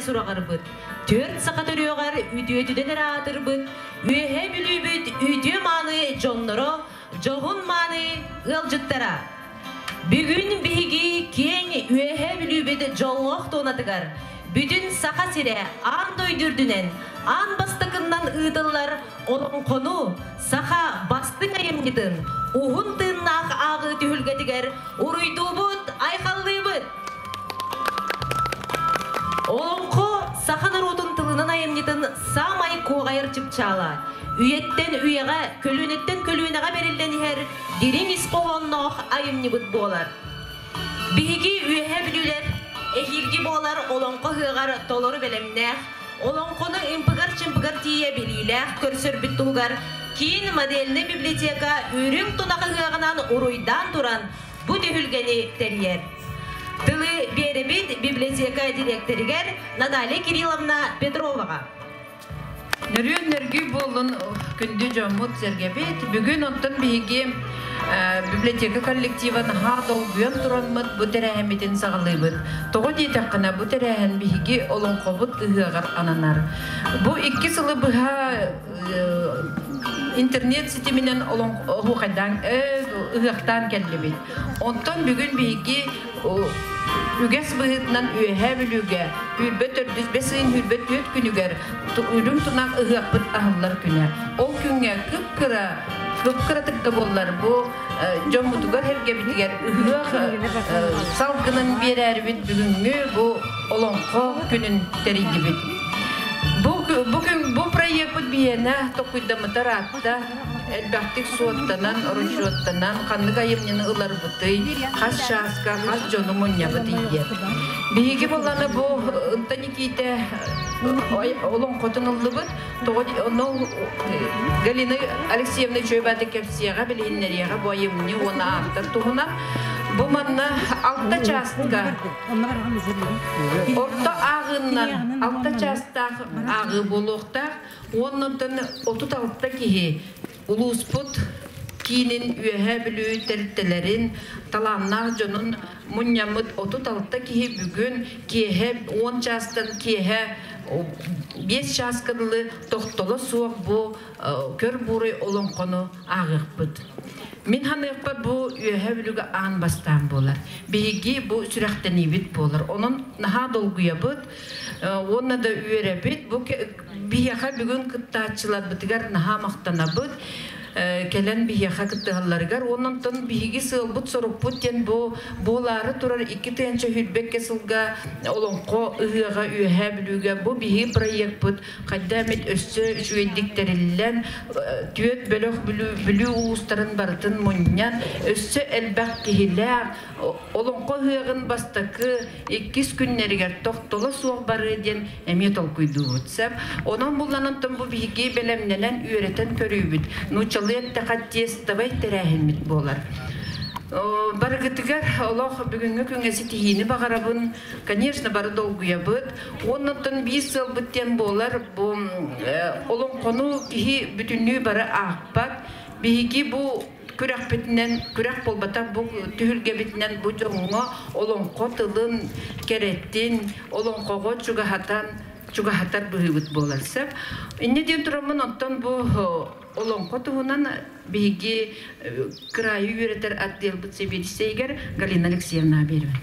сураҕырбыт, түөрт саха төрүөҕэр үтүөтүнэн эрэ аатырбыт, Үөһээ Бүлүүбүт үтүө-мааны дьонноро, дьоһун-мааны ыалдьыттара! Бүгүн биһиги киэҥ Үөһээ Бүлүүбүт дьоллоох туонатыгар бүтүн Саха сирэ аан дойду үрдүнэн аан бастакыннан ыытыллар олоҥхону саха бастыҥ айымньытын уһун тыыннаах ааҕыы түһүлгэтигэр уруйдуубут, айхаллыыбыт! Олоҥхо саха норуотун тылынан айымньытын саамай куоҕайар чыпчаала. Үйэттэн үйэҕэ, көлүөнэттэн көлүөнэҕэ бэриллэн иһэр дириҥ ис хоһоонноох айымньыбыт буолар. Биһиги Үөһээ Бүлүүлэр эһиилги буолар Олоҥхо ыһыаҕар толору бэлэмнээх, олоҥхону ымпыгар-чымпыгар тиийэ билиилээх көрсөрбүт туһугар киин модельнай библиотека үрүҥ тунах ыһыаҕынан уруйдаан туран бу түһүлгэни тэрийэр. Тылы биэрэбит библиотека дириэктэригэр Наталья Кирилловна Петроваҕа. Нөрүөн нөргүй буоллун күндү дьоммут сэргэбит. Бүгүн онтон биһиги библиотека коллектива наһаа долгуйан тураммыт бу тэрээһиммитин саҕалыыбыт. Тоҕо диэтэххинэ бу тэрээһин биһиги олоҥхобут ыһыаҕар ананар. Бу икки сылы быһа интернет ситиминэн оһуохайдаан ыһыахтаан кэллибит. Онтон бүгүн биһиги үгэс быһыытынан Үөһээ Бүлүүгэ Үүрбэ төрдүс бэс ыйын үүрбэ түөрт күнүгэр үрүҥ тунах ыһыахпыт аһыллар күнэ. Ол күҥҥэ кып-кыра кып-кыратык да буоллар бу дьоммутугар сэргэбитигэр ыһыах салгынын биэрээрибит бүгүҥҥү бу Олоҥхо күнүн тэрийдибит. Бу, бу күн бу проекпыт биһиэнэ токуйдаммыта ыраатта. Элбэхтик суоттанан, оручуоттанан ханнык айымньыны ыларбытый, хас чааска, хас дьону мунньабытый диэн. Биһиги буоллаҕына бу Ынта Никиитэ олоҥхотун ыллыбыт. Тоҕо онно Галина Алексеевна үчүгэй кэпсиэҕэ, билиһиннэриэҕэ бу айымньы уонна ааптар туһунан. Бу манна алта чааска орто ааҕыыннан алта чаастаах ааҕыы буолуохтаах. Уоннантан 36 киһи улууспут киинин Үөһээ Бүлүү тэрилтэлэрин талааннаах дьонун мунньаммыт 36 киһи бүгүн киэһэ 10 чаастан киэһэ 5 чааска дылы тохтоло суох бу көр буурай олоҥхону ааҕыахпыт. Мин ханыахпар бу Үөһээ Бүлүүгэ аан бастаан буолар. Биһиги бу сүрэхтэниибит буолар. Онон наһаа долгуйабыт уонна да үөрэбит. Бу биһиэхэ бүгүн кыттааччыларбытыгар наһаа махтанабыт кэлэн биһиэхэ кыттыһалларыгар уонна онтон биһиги сыалбыт-сорукпут диэн бу буолаары турар икки тыһыынча сүүрбэккэ сылга Олоҥхо ыһыаҕа Үөһээ Бүлүүгэ бу биһиги проекпыт хайда эмит өссө үчүгэйдик тэриллэн түөрт бөлөх Бүлүү улуустарын барытын мунньан өссө элбэх киһилээх Олоҥхо ыһыаҕын бастакы иккис күннэригэр тохтоло суох барыа диэн эмиэ толкуйдуубут. Сөп. Онон булланан бу биһиги бэлэмнэнэн үөрэтэн көрүүбүт. Нууччалыы эттэхэ тестовай тэрээһиммит буолар. Барыгытыгар олох бүгүҥҥү күҥҥэ ситиһиини баҕарабын. Конечно, бары долгуйабыт. Уоннаттан биир сыалбыт диэн буолар бу олоҥхону киһи бүтүннүү бары аахпат. Биһиги бу күрэхпитинэн, күрэх буолбатах бу түһүлгэбитинэн бу дьоҥҥо олоҥхо тылын кэрэтин, олоҥхоҕо чугаһатан, чугаһатар быһыыбыт буолар сөп. Инньэ диэн тураммын онтон бу олоҥхо туһунан биһиги кыраайы үөрэтэр отделбыт сэбиэдиссэйигэр Галина Алексеевна биэрэбин.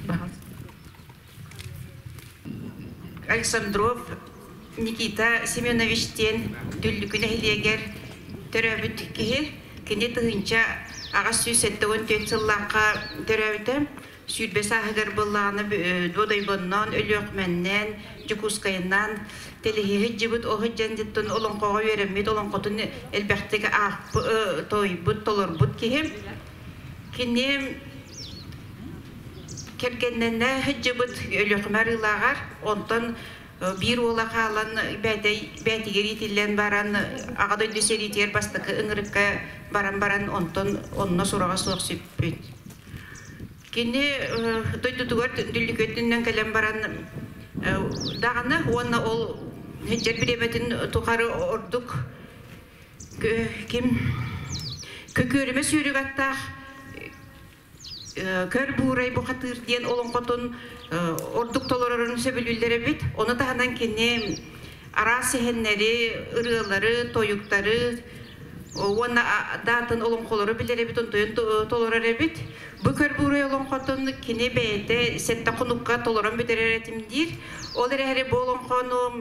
Александров Никита Семенович диэн Дүллүкү нэһилиэгэр төрөөбүт киһи. Кини 1874 сыллаахха төрөөбүтэ. Сүүрбэ сааһыгар буоллаҕына Бодойбонноон, Өлүөхүмэннээн, Дьокуускайынан тэлэһиһит дьыбыт оһут дьэндиттэн олоҥхоҕо үөрэммит, олоҥхотун элбэхтик аахпыт, тойбут, толорбут киһи. Кини Кэргэннэнэ сылдьыбыт Өлүөхүмэ Арыылааҕар, онтон биир уола хаалан бэйэтигэр иитиллэн баран Аҕа дойду сэриитигэр бастакы ыҥырыкка баран баран онтон онно сураҕа суох сүппүт. Кини дойдутугар Дүллүкүөтүнэн кэлэн баран даҕаны уонна ол сылдьар бириэмэтин тухары ордук ким көкүөрүмэ сүүрүк аттаах. Көр Буурай бухатыыр диэн олоҥхотун ордук толорорун сөбүлүүллэр эбит. Ону таһынан кини араас сэһэннэри, ырыалары, тойуктары уонна даатын олоҥхолору билэр эбит, онтуйун толорор эбит. Бу Көр Буурай олоҥхотун кини бэйэтэ сэттэ хонукка толорон бүтэрэр этим диир. Ол эрээри бу олоҥхону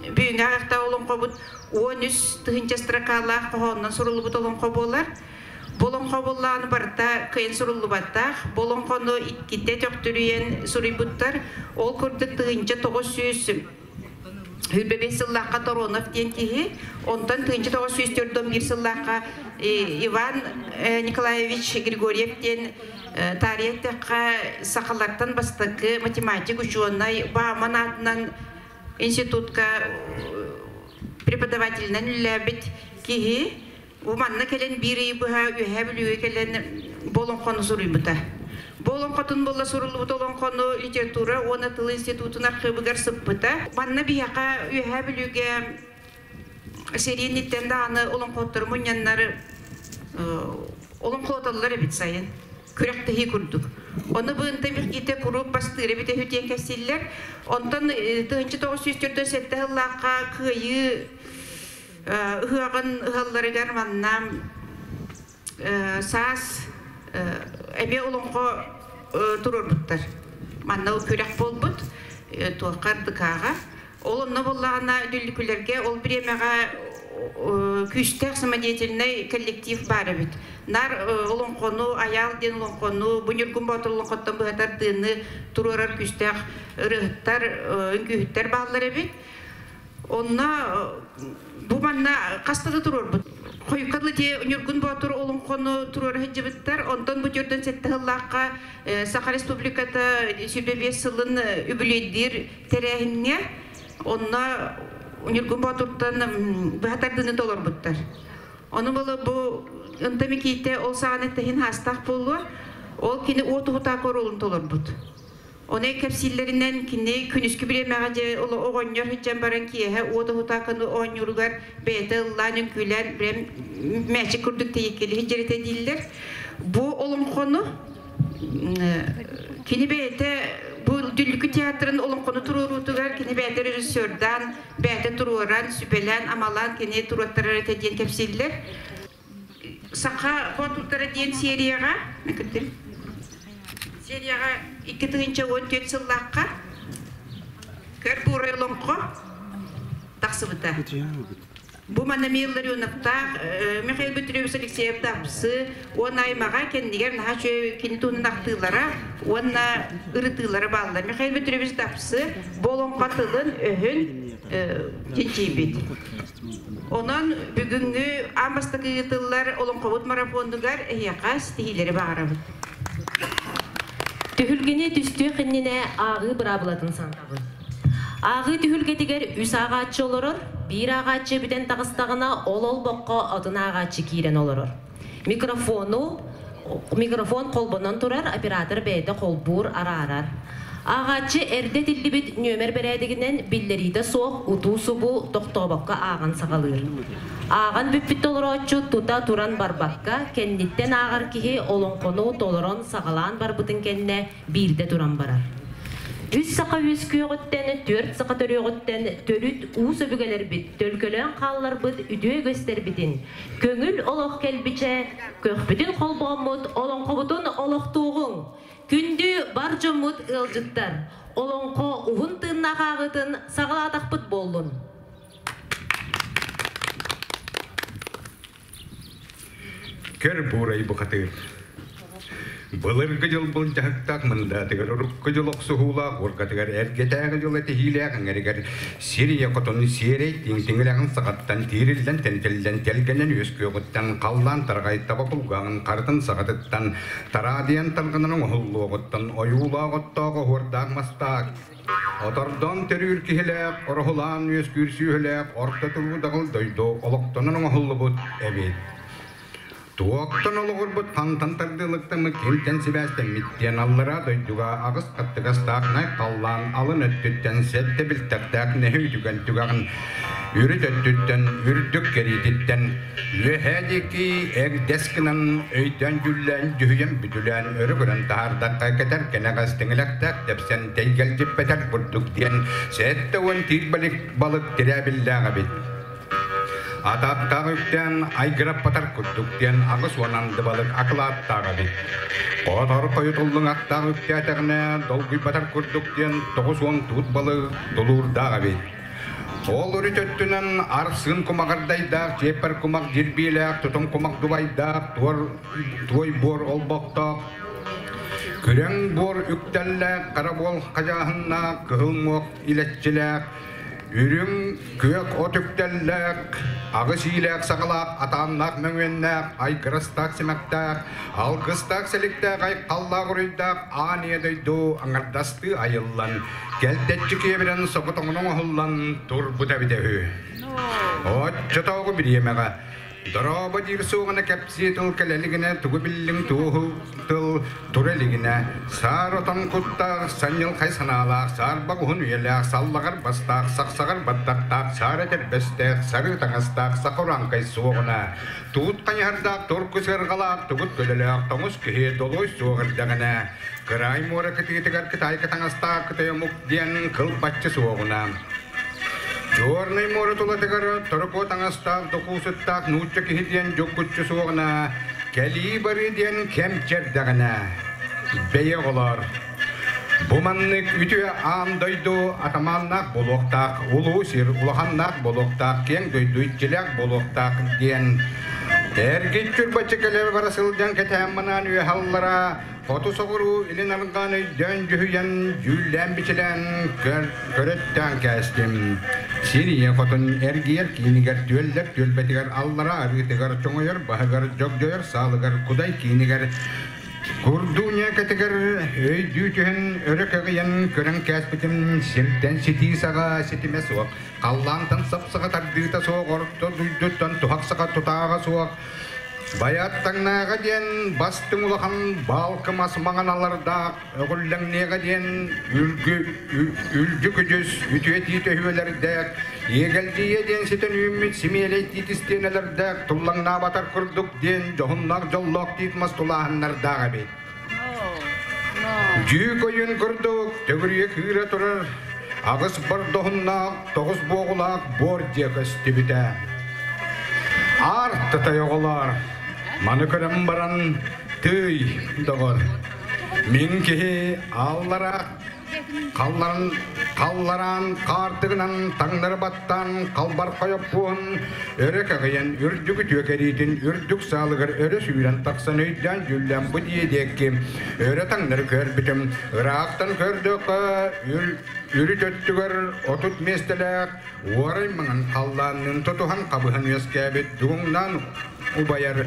бүгүҥҥү аҕыйахтаах олоҥхобут 13 тыһыынча строкалаах хоһоонунан суруллубут олоҥхо буолар. Бу олоҥхо буоллаҕына барыта кыайан суруллубатах. Бу олоҥхону иккитэ төхтүрүйэн суруйбуттар. Ол курдук 1925 сыллаахха Торонов диэн киһи, онтон 1941 сыллаахха Иван Николаевич Григорьев диэн таарыйа эттэххэ сахалартан бастакы математик учуонай Бауман аатынан институтка преподавателинэн үлэлээбит киһи. Бу манна кэлэн биир ыйы быһа Үөһээ Бүлүүгэ кэлэн бу олоҥхону суруйбута. Бу олоҥхотун буолла суруллубут олоҥхону литература уонна тыл институтун архыыбыгар сыппыта. Манна биһиэхэ Үөһээ Бүлүүгэ сэрии инниттэн даҕаны олоҥхоттор мунньаннар олоҥхолотоллор эбит сайын. Күрэхтэһии курдук. Ону быынта Михгите куруук бастыыр эбит үһү диэн кэпсииллэр. Онтон 1947 сыллаахха Кыайыы ыһыаҕын ыһалларыгар манна саас эмиэ олоҥхо туруорбуттар. Манна күрэх буолбут туохха РДК-ҕа. Ол онно буоллаҕына дүллүкүлэргэ ол бириэмэҕэ күүстээх самодеятельнай коллектив баар эбит. Нар олоҥхону, Айаал диэн олоҥхону, бу Ньургун Боотур олоҥхоттон быһатар тыыны туруорар күүстээх ырыаһыттар, үҥкүүһүттэр бааллар эбит. Онно бу манна хаста да туруорбут. Хойукка дылы ти Ньургун Боотур олоҥхону туруора сылдьыбыттар. Онтон бу 47 сыллаахха Саха Республиката 25 сылын үбүлүөйдүүр тэрээһиҥҥэ онно Ньургун Боотуртан быһа тардыыны толорбуттар. Ону было бу Ынта Микиитэ ол саҕана тэһин хаастаах буолуо. Ол кини уот уһутаакы оруолун толорбут. Ону кэпсииллэринэн кини күнүскү бириэмэҕэ дьэ оҕонньор сылдьан баран киэһэ уот уһутааканы оонньууругар бэйэтэ ыллаан үҥкүүлээн брэм мээчик курдук тэйиккэлиһи дьэритэ дииллэр. Бу олоҥхону кини бэйэтэ бу Дүллүкү театрын олоҥхону туруоруутугар кини бэйэтэ режиссердаан, бэйэтэ туруоран, сүбэлээн, амалаан кини туруоттарар этэ диэн кэпсииллэр. Саха боотурдара диэн серияҕа серияҕа 2014 сыллаахха Көр Буурай олоҥхо тахсыбыта. Бу манна Михаил Ларионовтаах Михаил Петрович Алексеев Дапсы уонна аймаҕа кэннигэр наһаа үчүгэй кини туһунан ахтыылара уонна ырытыылара бааллар. Михаил Петрович Дапсы бу олоҥхо тылын өһүн чинчийбит. Онон бүгүҥҥү аан бастакы ыытыллар Олоҥхобут марафонугар эһиэхэ ситиһиилэри баҕарабыт. Түһүлгэни түстүөх иннинэ ааҕыы быраабылатын санатабын. Ааҕыы түһүлгэтигэр үс ааҕааччы олорор, биир ааҕааччы бүтэн таҕыстаҕына, ол олбоххо атын ааҕааччы киирэн олорор. Микрофону микрофон холбонон турар, оператор бэйэтэ холбуур, араарар. Ааҕааччы эрдэ этиллибит нүөмэр бэрээдэгинэн биллэриитэ суох утуу-субуу тохтообокко ааҕан саҕалыыр. Ааҕан бүппүт толорооччу тута туран барбакка, кэнниттэн ааҕар киһи олоҥхону толорон саҕалаан барбытын кэннэ биирдэ туран барар. Үс саха үөскүөҕүттэн, түөрт саха төрүөҕүттэн төрүт уус өбүгэлэрбит төлкөлөөн хаалларбыт үтүө үгэстэрбитин, көҥүл олох кэлбичэ, көхпүтүн холбооммут, олоҥхобутун олохтуоҕуҥ! Күндү бар дьоммут ыалдьыттар, олоҥхо уһун тыыннаах ааҕыытын саҕалаатахпыт буоллун! Көр буурай бухатыыр. Былыргы дьыл былдьаһыктаах мындаатыгар урукку дьыл охсуһуулаах уоргатыгар эргэтээҕи дьыл этиһиилээх эҥэригэр сир ийэ хотун сиэрэй тиҥ-тиҥилэҕин саҕаттан тиириллэн тэнтиллэн тэлгэнэн үөскүөҕүттэн халлаан тараҕай таба кулгааҕын харытын саҕатыттан тараадыйан тарҕанан оҥоһуллуоҕуттан ойуулаах оттоох оһуордаах мастаах Отордоон төрүүр киһилээх, ороһулаан үөскүүр сүөһүлээх орто туруу даҕыл дойду олохтонон оҥоһуллубут эбит. Туохтан олоҕурбут хантан тардыылыктаммыт кимтэн сибээстэммит диэн аллараа дойдуга аҕыс хаттыгастаах най халлаан алын өттүттэн сэттэ билтэхтээх нэһи үтүгэн түгэҕин үрүт өттүттэн үрдүк кэриититтэн үөһээ диэки эгдэс гынан өйдөөн дьүллээн дьүһүйэн бүтүлээн өрө көрөн таһаардахха кэтэр кэнэҕэс тиҥилэхтээх тэпсэн тэйгэлдьиппэтэр курдук диэн 70 тиит балык тирээбиллээх эбит. Атааттаах үктээн айгыраппатар курдук диэн 80 анды балык акылааттаах эбит. Хотор хойутуллуҥахтаах үктээтэҕинэ долгуйбатар курдук диэн 90 туут балык тулуурдаах эбит. Ол үрүт өттүнэн арсыын кумаҕардайдаах, чиэппэр кумах дьирбиилээх, тутум кумах дубайдаах, туор, туой буор олбохтоох, күрэҥ буор үктэллээх, хара буол хадьааһыннаах, кыһыл муох илэччилээх, Үрүҥ күөх от үктэллээх, аҕыс иилээх саҕалаах, атааннаах мөҥүөннээх, айгырастаах симэхтээх, алгыстаах силиктээх, айхаллаах уруйдаах аан ийэ дойду аҥардастыы айыллан, кэлтэччи киэбирэн соҕотоҕун оҥоһуллан турбута эбитэ үһү. Оччотооҕу бириэмэҕэ Дорообо диир суоҕуна кэпсии тыл кэлэ илигинэ тугу биллиҥ туоһу тыл тура илигинэ саар отон куттаах санньылхай санаалаах саарбах уһун үйэлээх саллаҕар бастаах сахсаҕар баттахтаах саар этэрбэстээх сарыы таҥастаах саха урааҥкай суоҕуна туут хайыһардаах турку сыарҕалаах тугут көлөлөөх тоҥус киһи долуой суох эрдэҕинэ кыраай муора кытыытыгар кытайка таҥастаах кытай омук диэн кылбаччы суоҕуна Чернай муора тулатыгар торокуо таҥастаах докуусуттаах нуучча киһи диэн дьуккуччу суоҕуна, кэлии-барыы диэн кэм чэрдэҕинэ, бэйэ оҕолоор, бу маннык үтүө аан дойду атамааннаах буолуохтаах, улуу сир улаханнаах буолуохтаах, киэҥ дойду иччилээх буолуохтаах диэн эргиччи урбаччы кэлэ бара сылдьан кэтээн манаан үөһэ аллара Хоту соҕуруу илин арҕаан өйдөөн-дьүһүйэн, дьүүллээн-бичилээн көрөттөөн кээстим. Сир ийэ хотун эргийэр киинигэр түөллэр түөлбэтигэр аллара арыытыгар чоҥойор баһыгар дьогдьойор саалыгар кудай киинигэр курдуу ньээкэтигэр өйдүү түһэн өрө кэҕийэн көрөн кээспитим сиртэн ситии саҕа ситимэ суох халлаантан сап-саҕа тардыыта суох орто дуйдуттан туһах саҕа тутааҕа суох Байааттаҥнааҕа диэн бастыҥ улахан баалкы мас маҥаналардаах, өҕүллэҥниэҕэ диэн үлгү, үлдьү күдьүс үтүө тиит өһүөлэрдээх, иэгэлдьийэ диэн ситэн үүммүт симиэлэй тиит истиэнэлэрдээх, туллаҥнаабатар курдук диэн дьоһуннаах дьоллоох тиит мас тулааһыннардаах эбит. Дьүүк ойун курдук төгүрүйэ кыыра турар аҕыс бордоһуннаах, тоҕус буоҕулаах буор дьиэ көстүбүтэ. Аар тытай оҕолоор, маны көрөн баран тыый, доҕор, мин киһи аллара Халларан, халлараан хаартыгынан таҥнары баттаан халбархай оппуон өрө кэҕийэн үрдүк үтүө кэриитин үрдүк саалыгар өрө сүүрэн тахсан өйдөөн дьүүллээн бу дии диэки өрө таҥнары көрбүтүм ыраахтан көрдөххө үрүт өттүгэр 30 миэстэлээх уорай маҥан халлаанныын тутуһан хабыһан үөскээбит дугуҥнаан убайар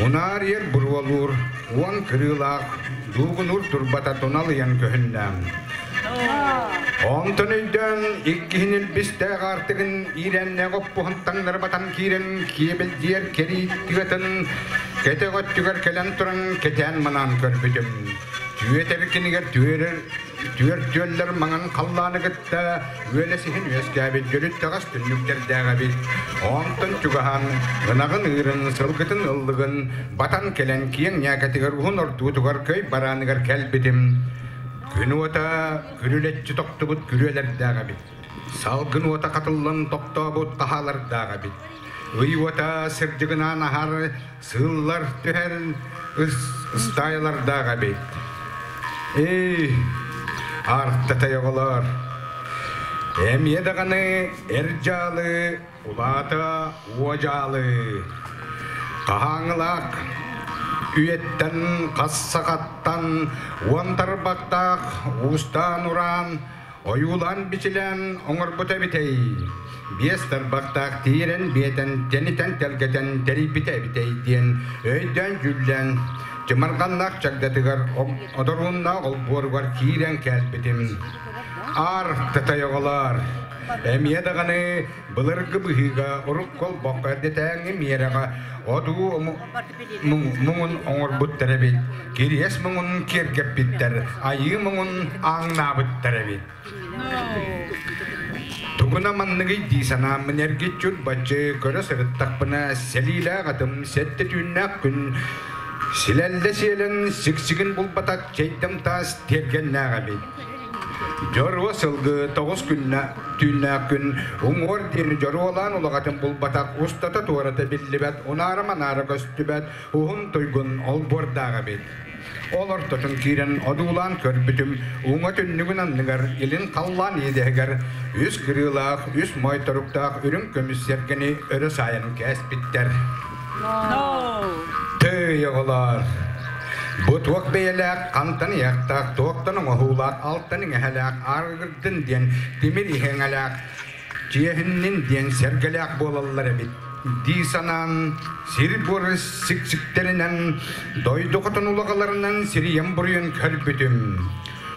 унаарыйар буруолуур уон кырыылаах дуугунуур турбата туналыйан көһүннэ. Онтон өйдөөн иккиһин илбистээх аартыгын иирэннээх оппуһун таҥнары батан киирэн киэбэлдьийэр кэрии тыатын кэтэх өттүгэр кэлэн туран кэтээн манаан көрбүтүм. Түөтэр кинигэр түөрэр Түөрт түөллэр маҥан халлааны кытта үөлэсиһин үөскээбит дьөлүттэҕэс түннүктэрдээх эбит. Онтон чугаһаан, ынаҕын ыырын, сылгытын ыллыгын батан кэлэн киэҥ ньээкэтигэр уһун ордуутугар көй барааныгар кэлбитим. Күн уота күрүлэччи тохтубут күрүөлэрдээх эбит. Салгын уота хатыллан тохтообут хаһаалардаах эбит. Ый уота сырдьыгынаан аһар сыыллар түһэр ыстаайалардаах эбит. Эй, артатай оҕолор, эмиэ даҕаны эр дьаалы, улаата уодьаалы, хаһааҥылаах үйэттэн хас сахаттан уон тарбахтаах уустаан-ураан Ойуулаан-бичилээн оҥорбута эбитэй, биэс тарбахтаах тиирэн биэтэн тэнитэн тэлгэтэн тэрийбитэ эбитэй диэн өйдөөн-дьүүллээн чымырҕаннаах чагдатыгар одорууннаах олбуоругар киирэн кэлбитим. Аар тытай оҕолоор, Эмиэ даҕаны былыргы быһыыга урукку олбоххо эрдэтээҥҥи миэрэҕэ одуу муҥун оҥорбуттар эбит, кириэс муҥун киэргэппиттэр, айыы муҥун ааҥнаабыттар эбит. Тугуна манныгый дии санааммын эргиччи баччы көрө сырыттахпына сэлиилээх атым сэттэ түүннээх күн силэллэ сиэлэн сиксигин булбатах чэйдэм таас тиэргэннээх эбит. Дьоруо сылгы тоҕус күннэ түүннээх күн уҥуор диэни дьоруолаан улаҕатын булбатах устата туората биллибэт унаара-манаара көстүбэт уһун туйгун олбуордаах эбит. Ол ортотун киирэн одуулаан көрбүтүм, уҥа түннүгүн анныгар илин халлаан иэдэһигэр үс кырыылаах, үс моойторуктаах үрүҥ көмүс сэргэни өрө саайан кээспиттэр. Тыый, оҕолоор! Бу туох бэйэлээх, хантан ыйахтаах, туохтан оҥоһуулаах, алтан иҥэһэлээх, аарыгырдын диэн тимир иһэҥэлээх, чиэһиннин диэн сэргэлээх буолаллар эбит дии санаан, сир-буор сиксиктэринэн, дойду хотун улаҕаларынан сирийэн буруйун көрбүтүм.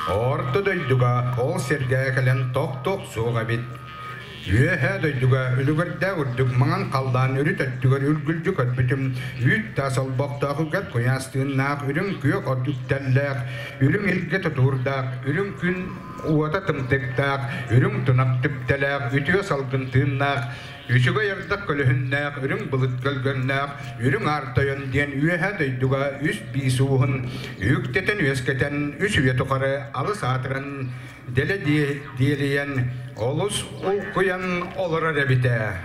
Орто дойдуга ол сиргэ кэлэн тох-тох суох эбит. Үөһээ дойдуга үлүгэрдээх үрдүк маҥан халлаан үрүт өттүгэр үргүлдьү көрбүтүм, үүт таас олбохтоох үгэр куйаас тыыннаах, үрүҥ күөх от үктэллээх, үрүҥ илгэ тутуурдаах, үрүҥ күн уота тымтыктаах, үрүҥ тунах түптэлээх, үтүө салгын тыыннаах, үчүгэй ардах көлөһүннээх, үрүҥ былыт көлгөннөөх, үрүҥ аар тойон диэн үөһээ дойдуга үс биис ууһун үктэтэн үөскэтэн үс үйэ тухары алыс аатыран дэлэ диэлийэн олус улкуйан олорор эбитэ.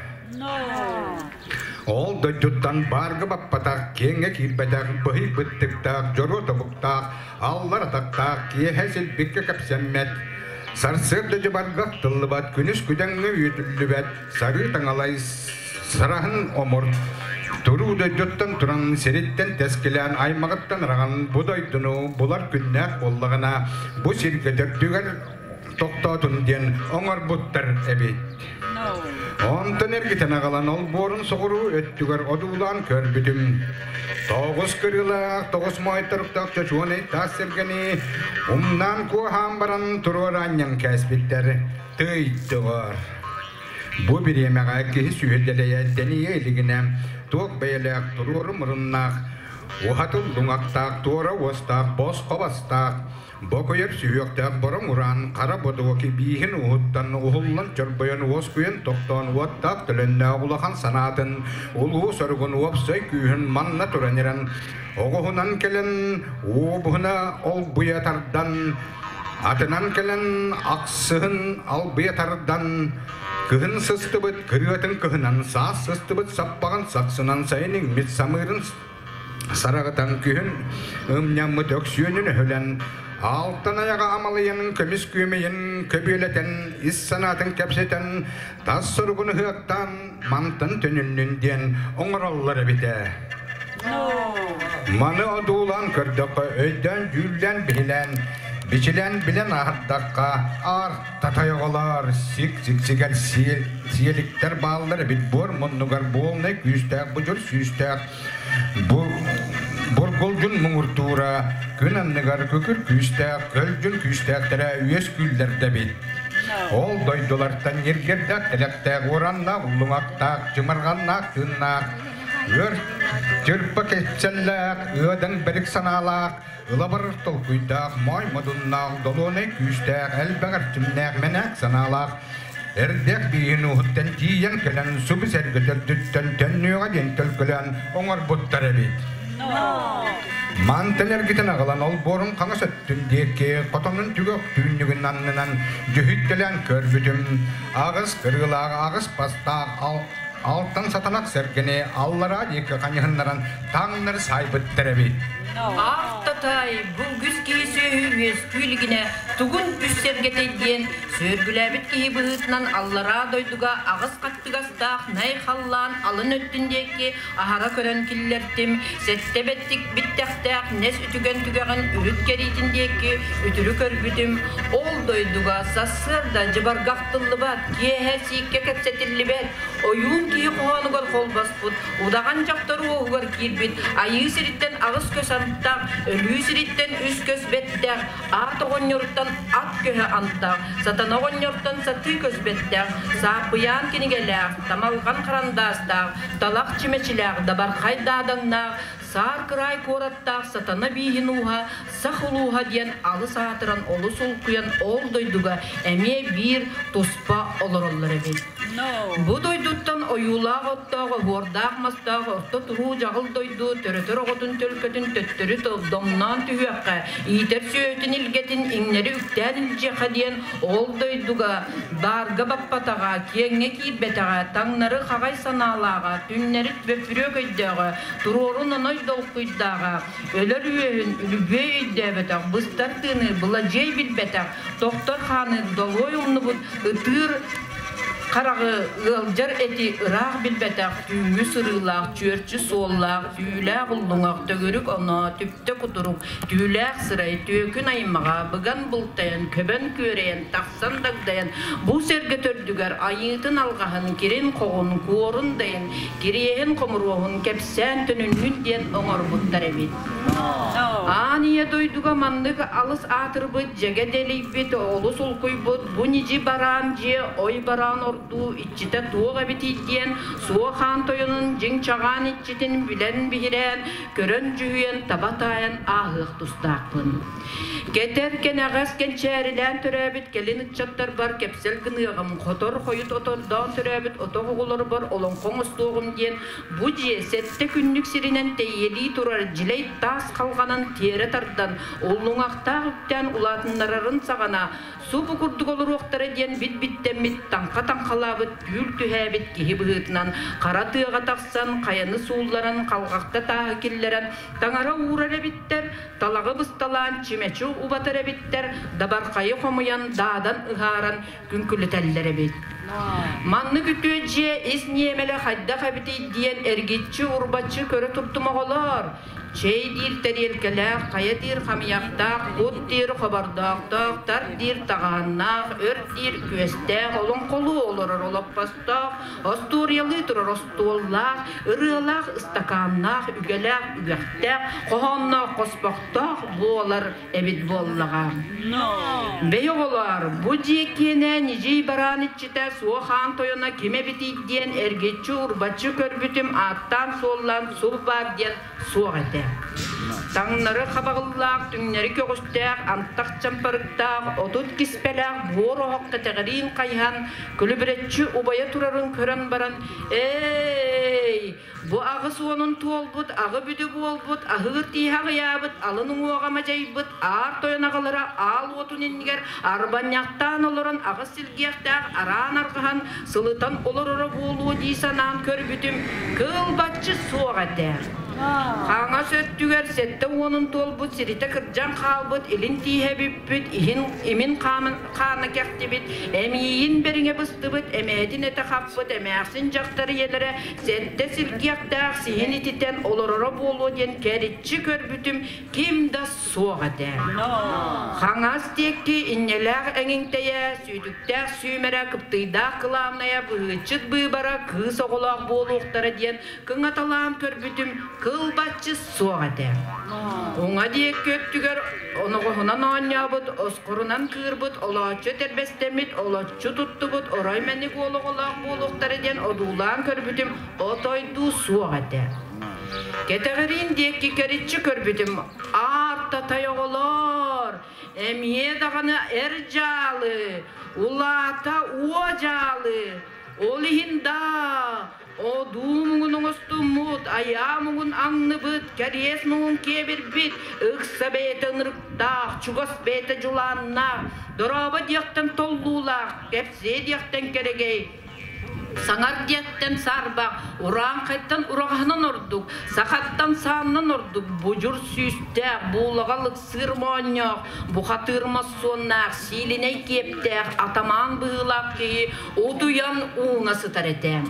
Ол дойдуттан баарга баппатах, киэҥҥэ киирбэтэх, быһый быттыктаах, дьоруо тобуктаах, аллар атахтаах, киэһэ силбиккэ кэпсэммэт, сарсыарда дьыбарга ахтыллыбат, күнүс күдэҥҥэ үөтүллүбэт, сарыы таҥалай сараһын омурт, туруу дойдуттан туран, сириттэн тэскилээн, аймаҕыттан араҕан бу дойдуну булар күннээх буоллаҕына, бу сиргэ төрдүгэр тохтоотун диэн оҥорбуттар эбит. Онтон эргитэн аҕалан олбуорун соҕуруу өттүгэр одуулаан көрбүтүм. Тоҕус кырыылаах, тоҕус моойторуктаах чочуонай таас сэргэни умнаан куоһаан баран туруораанньан кээспиттэр. Тыйдыҕар. Бу бириэмэҕэ киһи сүһүрдэлэйэ тэнийэ илигинэ туох бэйэлээх туруору муруннаах, уһатыл луҥахтаах, туора уостаах, босхо бастаах, Бокуйар сүһүөхтээх бороҥ ураан хара бодуоки бииһин ууһуттан уһуллан чорбойон уоскуйан тохтоон уоттаах төлөннөөх улахан санаатын улуу соругун уопсай күүһүн манна туран эрэн оҕуһунан кэлэн уобуһуна олбуйа тардан атынан кэлэн ахсыһын албыйа тардан кыһын сыстыбыт кырыатын кыһынан саас сыстыбыт саппаҕын сахсынан сайын иҥмит самыырын Сараҕытан күһүн ымньаммыт өксүөнүн өһүлэн, алтан айаҕа амалыйан, көмүс күөмэйин көбүөлэтэн, ис санаатын кэпсэтэн, тас соругун ыһыахтаан, мантан төнүннүн диэн оҥороллор эбитэ. Маны одуулаан көрдөххө, өйдөөн дьүүллээн биһилээн, бичилээн билэн аһардахха, аар татай оҕолоор, сик-сиксигэр сиэликтэр бааллар эбит буор муннугар буолнай күүстээх будьур сүүстээх Бу бургулдьун муҥурдуура күн анныгар күкүр күүстээх, көлдьүн күүстээхтэрэ үөскүүллэрдэбит. Ол дойдулартан ньиргирдээх тэлэхтээх, ураннаах, уллуҥахтаах, чымырҕаннаах тыыннаах, өр тырпа кэпсэллээх, ыадаҥ бэрик санаалаах, ылабар толкуйдаах, моой модуннаах, долуонай күүстээх, элбэх эрчимнээх, мэнээк санаалаах, эрдээх бииһин ууһуттан тиийэн кэлэн субу сэргэ төрдүттэн төннүөҕэ диэн төлкөлөөн оҥорбуттар эбит. Мантан эргитэн аҕалан олбуорун хаҥас өттүн диэки хотонун түгэх түүннүгүн аннынан дьүһүйтэлээн көрбүтүм. Аҕыс кырыылаах, аҕыс бастаах алтан сатанах сэргэни аллараа диэки ханьыһыннаран таҥнары саайбыттар эбит. Аахтатай, бу үгүс киһи сүөһү үөскүү илигинэ тугун үс сэргэтэй диэн сүөргүлээбит киһи быһыытынан аллараа дойдуга аҕыс хаттыгастаах най халлаан алын өттүн диэки аһара көрөн киллэртим, сэттэ бэттик биттэхтээх нэс үтүгэн түгэҕин үрүт кэриитин диэки үтүрү көрбүтүм, ол дойдуга сарсыарда дьыбаргахтыллыбат, киэһэ сииккэ кэпсэтиллибэт, ойуун киһи хоһоонугар холбоспут, удаҕан дьахтар уоһугар киирбит, айыы сириттэн аҕыс көс антах, өлүү сириттэн үс көс бэттэх, аат оҕонньоруттан ат көһө антах, сатана Сатана оҕонньортон сатыы көспөттөх, сааппыйаан кинигэлээх, тамалҕан харандаастаах, талах чүмэчилээх, дабархай даадаҥнаах, саар кыраай куораттаах Сатана бииһин ууһа Сах улууһа диэн алыс аатыран олус улкуйан ол дойдуга эмиэ биир туспа олороллор эбит. Бу дойдуттан ойуулаах оттоох, оһуордаах мастаах орто туруу дьаҕыл дойду төрөтөр оҕотун төлкөтүн төттөрү домноон түһүөххэ, иитэр сүөһүтүн илгэтин иҥнэри үктээн илдьиэххэ диэн ол дойдуга баарга баппатаҕа, киэҥҥэ киирбэтэҕэ, таҥнары хаҕай санаалааҕа, түннэри бөппүрүөк өйдөөҕө, туруорун оной долкуйдааҕа, өлөр үөһүн үлүбүөй өйдөөбөтөх, быстар тыыны быладьыай билбэтэх, тохтор хааны долуой умнубут, ытыыр хараҕы ыалдьар эти ыраах билбэтэх, түүҥҥү сырыылаах, чүөрчү суоллаах, түүлээх уллуҥах, төгүрүк оноо, түптэ кутурук, түүлээх сырай, түөкүн аймаҕа, быган былтайан, көбөн күөрэйэн, тахсан дагдайан, бу сэргэ төрдүгэр айыытын алҕаһын, кирин-хоҕун, куорун дайын, кириэһин хомуруоһун кэпсээн төнүннүн диэн оҥорбуттар эбит. Аан ийэ дойдуга маннык алыс аатырбыт, дьэгэ дэлийбит, олус улкуйбут, бу ньидьи бараан дьиэ ой бараан ордуу иччитэ туох эбитий диэн суох аан тойонун дьиҥ чаҕаан иччитин билэн биһирээн, көрөн дьүһүйэн таба таайан ааһыах тустаахпын. Кэтэр кэнэҕэс кэнчээрилээн төрөөбүт кэлин ыччаттарбар кэпсэл гыныаҕым, хотор хойут отордоон төрөөбүт отох оҕолорбор олоҥхо оҥостуоҕум диэн бу дьиэ сэттэ күннүк сиринэн тэйиэлии турар дьилэй таас халҕанан тиэрэ тардан, уллуҥахтаах үктээн улаатыннарарын саҕана субу курдук олоруохтара диэн бит-биттэммит, таҥха таҥхалаабыт, түүл түһээбит киһи быһыытынан хара тыаҕа тахсан, хайаны суулларан, халҕахта тааһы киллэрэн, таҥара уурар эбиттэр, талаҕы бысталаан чүмэчи убатар эбиттэр, дабархайы хомуйан, даадан ыһааран күҥкүлүтэллэр эбит. Маннык үтүө дьиэ ис ниэмэлэ хайдах эбитий диэн эргиччи урбаччы көрө турдум оҕолоор. Чэй диир тэриэлкэлээх, хайа диир хамыйахтаах, кут диир хобордоохтоох, тар диир таҕааннаах, өр диир күөстээх, олоҥхолуу олорор олоппостоох, остуоруйалыы турар остуоллаах, ырыалаах ыстакааннаах, үгэлээх үгэхтээх, хоһоонноох хоспохтоох буолар эбит буоллаҕа. Бэй оҕолоор, бу дьиэ киэнэ ньидьий бараан иччитэ суох аан тойоно ким эбитий диэн эргиччи-урбаччы көрбүтүм ааттаан-суоллаан сул баар диэн суох этэ. Таҥнары хабаҕыллаах, түҥнэри көҕүстээх, антах чампарыктаах, 30 киспэлээх буор оһох кэтэҕириин хайыһан, күлүбүрэччи убайа турарын көрөн баран, «Эй, бу 80-ун туолбут, аҕы бүдү буолбут, аһыыр тииһэ аҕыйаабыт, алын уҥуоҕа мадьайбыт, аар тойон аҕалара аал уотун иннигэр арбанньахтаан олорон аҕыс силгиэхтээх араан арҕаһан сылытан олороро буолуо дии санаан көрбүтүм, кыл баччы суох этэ. Хаҥас өттүгэр 70-ун туолбут сиритэ кырдьан хаалбыт, илин тииһэ бүппүт, иһин имин хаана кэхтибит, эмиийин бэриҥэ быстыбыт, эмээтин этэ хаппыт эмээхсин дьахтар ийэлэрэ сэттэ силгиэхтээх сиһин ититэн олороро буолуо диэн кэриччи көрбүтүм ким да суох этэ. Хаҥас диэки инньэлээх эҥиҥтэйэ, сүүтүктээх сүүмэрэ, кыптыйдаах кылаамнайа, быһыыччыт быыбара кыыс оҕолоох буолуохтара диэн кыҥаталаан көрбүтүм кылбаччы суох этэ. Уҥа диэки өттүгэр оноҕоһунан оонньообут, оскорунан кыырбыт, олооччу этэрбэстэммит, олоччу туттубут орой мэник уол оҕолоох буолуохтара диэн одуулаан көрбүтүм отойдуу суох этэ. Кэтэҕириин диэки кэриччи көрбүтүм, аар-татай оҕолоор, эмиэ даҕаны эр дьаалы, улаата уо дьаалы, ол иһин даа, одуу муҥун оҥостуммут, айаа муҥун аҥныбыт, кэриэс муҥун киэбирбит, ыкса бэйэтэ ынырыктаах, чугас бэйэтэ дьулааннаах, дорообо диэхтэн толлуулаах, кэпсиэ диэхтэн кэрэгэй, Саҥар диэттэн саарбах, урааҥхайтан ураҕаһынан ордук, сахаттан сааннан ордук, будьур сүүстээх, буулаҕа лыксыыр моонньоох, бухатыыр моссуоннаах, сиилинэй киэптээх, атамаан быһыылаах киһи утуйан ууна сытар этэ.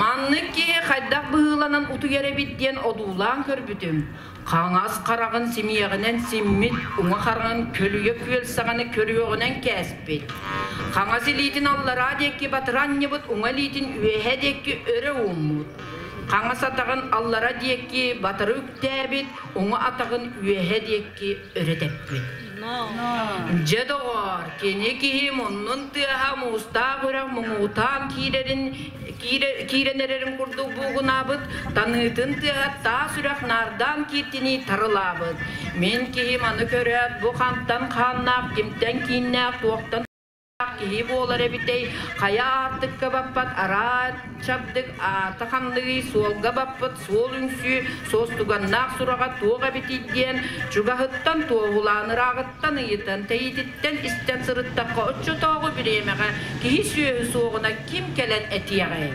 Маннык киһи хайдах быһыыланан утуйар эбит диэн одуулаан көрбүтүм. Хаҥас хараҕын симиэҕинэн симмит, уҥа хараҕын көлүйэ күөл саҕаны көрүөҕүнэн кээспит. Хаҥас илиитин аллараа диэки батыра анньыбыт, уҥа илиитин үөһэ диэки өрө ууммут. Хаҥас атаҕын аллара диэки батары үктээбит, уҥа атаҕын үөһэ диэки өрө тэппит. Дьэ доҕоор, кини киһи муннун тыаһа муустаах үрэх муҥутаан киирэрин киирэн эрэрин курдук буугунаабыт, таныытын тыаһа таас үрэх наардаан кииртинии тарылаабыт. Мин киһи маны көрөөт, бу хантан хааннаах, кимтэн кииннээх, туохтан киһи буолар эбитэй, хайа аартыкка баппат араат чабдык аата ханныгый, суолга баппыт суол үҥсүү, суостуганнаах сураҕа туох эбитий диэн чугаһыттан туоһулаан, ырааҕыттан ыйытан, тэйититтэн истэн сырыттахха оччотооҕу бириэмэҕэ киһи-сүөһү суоҕуна ким кэлэн этиэҕэй?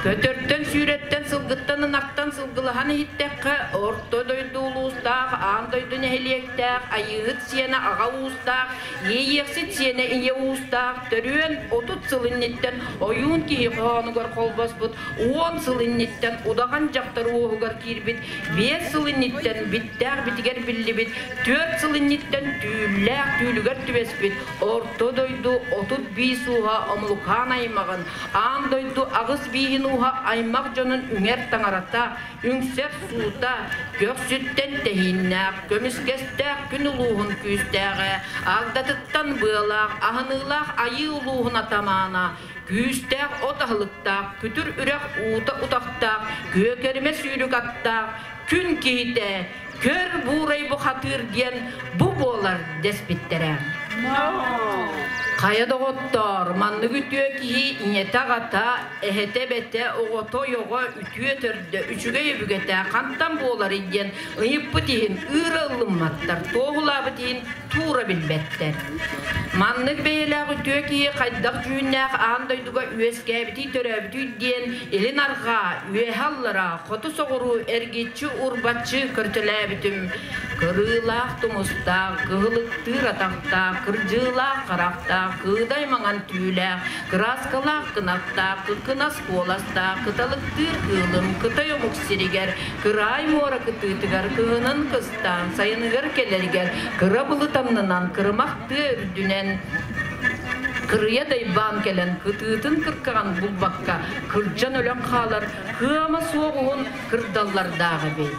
Көтөртөн, сүүрэттэн, сылгыттан, ынахтан сылгылаһан иһиттэххэ, орто дойду улуустаах, аан дойду нэһилиэктээх, айыыһыт сиэнэ аҕа уустаах, Иэйиэхсит сиэнэ ийэ уустаах, төрүөн 30 сыл инниттэн ойуун киһи хоһоонугар холбоспут, 10 сыл инниттэн удаҕан дьахтар уоһугар киирбит, 5 сыл инниттэн биттээх битигэр биллибит, 4 сыл инниттэн түүллээх түүлүгэр түбэспит, орто дойду 35 ууһа Омулукаан аймаҕын, аан дойду аҕыс бииһин ууһа аймах дьонун үҥэр таҥарата, үҥсэр суута, көхсүттэн тэһииннээх, көмүскэстээх күн улууһун күүстээҕэ, агдатыттан быалаах, аһыныылаах айыы улууһун атамаана, күүстээх от аһылыктаах, күтүр үрэх уута утахтаах, күөкэримэ сүүрүк аттаах, күн киһитэ, көр буурай бухатыыр диэн бу буолар дэспиттэрэ. Хайа доҕоттоор, маннык үтүө киһи ийэтэ-аҕата, эһэтэ-эбэтэ, оҕото-ойоҕо үтүө төрдө, үчүгэй өбүгэтэ хантан буоларый диэн ыйыппыт иһин ыыра ыллымматтар, туоһулаабыт иһин туура билбэттэр. Маннык бэйэлээх үтүө киһи хайдах дьүһүннээх аан дойдуга үөскээбитий төрөөбүтүй диэн илин арҕаа, үөһэ аллараа, хоту соҕуруу эргиччи урбаччы көрүтэлээбитим. Кырыылаах тумустаах, кыһылыктыыр атахтаах, кырдьыылаах харахтаах, кыыдай маҥан түүлээх, кырааскалаах кынаттаах, кыккынас куоластаах, кыталыктыыр кыылым Кытай омук сиригэр, кыраай муора кытыытыгар кыһынын кыстаан, сайыныгар кэлэригэр кыра былыт аннынан кырымах тыа үрдүнэн кырыйа дайбаан кэлэн кытыытын кыркаҕан булбакка кырдьан өлөн хаалар кыама суох уһун кырдаллардаах эбит.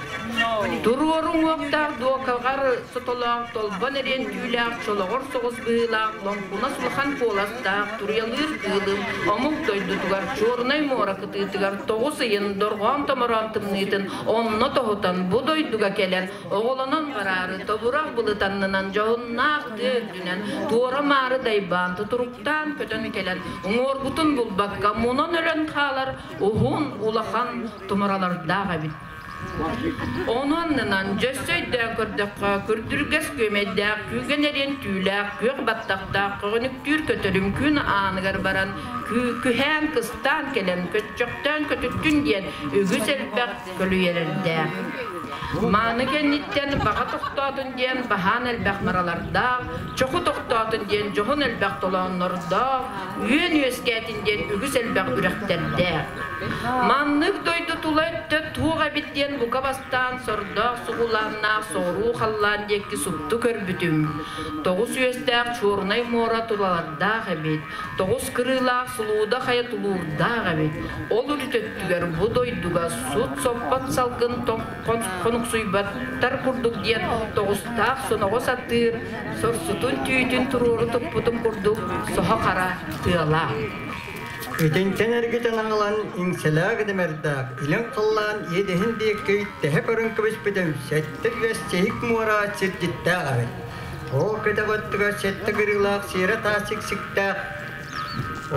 Туруору уҥуохтаах дуокаҕар сотолоох толбон эриэн түүлээх чолоҕор соҕус быһыылаах лоҥкунас улахан куоластаах туруйалыыр кыылым омук дойдутугар Чуорунай муора кытыытыгар 9 ыйын дорҕоон томороон тымныытын онно тоһутан бу дойдуга кэлэн оҕолонон бараары тобурах былыт аннынан дьоһуннаах тыа үрдүнэн туора-маары дайбаан тутуруктаан көтөн кэлэн уҥуоргутун булбакка мунан өлөн хаалар уһун улахан тумаралардаах эбит. Ону аннынан дьөссө өйдөөн көрдөххө, күрдүргэс күөмэйдээх, күүгэн эриэн түүлээх, күөх баттахтаах, көҕүнүктүүр көтөрүм күн ааныгар баран, күһээн кыстаан кэлэн, көччөхтөөн көтүттүн диэн үгүс элбэх көлүйэлэрдээх. Мааны кэнниттэн баҕа тохтоотун диэн баһаан элбэх маралардаах, чоху тохтоотун диэн дьоһун элбэх толооннордоох, үөн үөскээтин диэн үгүс элбэх үрэхтэрдээх. Маннык дойду тула өттө туох эбит диэн бука бастаан сордоох сугулааннаах соҕуруу халлаан диэки супту көрбүтүм. Тоҕус үөстээх Чуорунай муора тулалардаах эбит, тоҕус кырыылаах Сулууда хайа тулуурдаах эбит. Ол үрүт өттүгэр бу дойдуга сут соппот салгын хонуксуйбаттар курдук диэн тоҕустаах соноҕос атыыр сорсутун түүтүн туруору туппутун курдук соһо хара тыалаах. Итинтэн эргитэн аҕалан иҥсэлээх идэмэрдээх илин халлаан иэдэһин диэки тэһэ көрөн кэбиспитим сэттэ үөс сиһик муора сирдьиттээх эбит. Ол кэтэх өттүгэр сэттэ кырыылаах сиэрэ таас сиксиктээх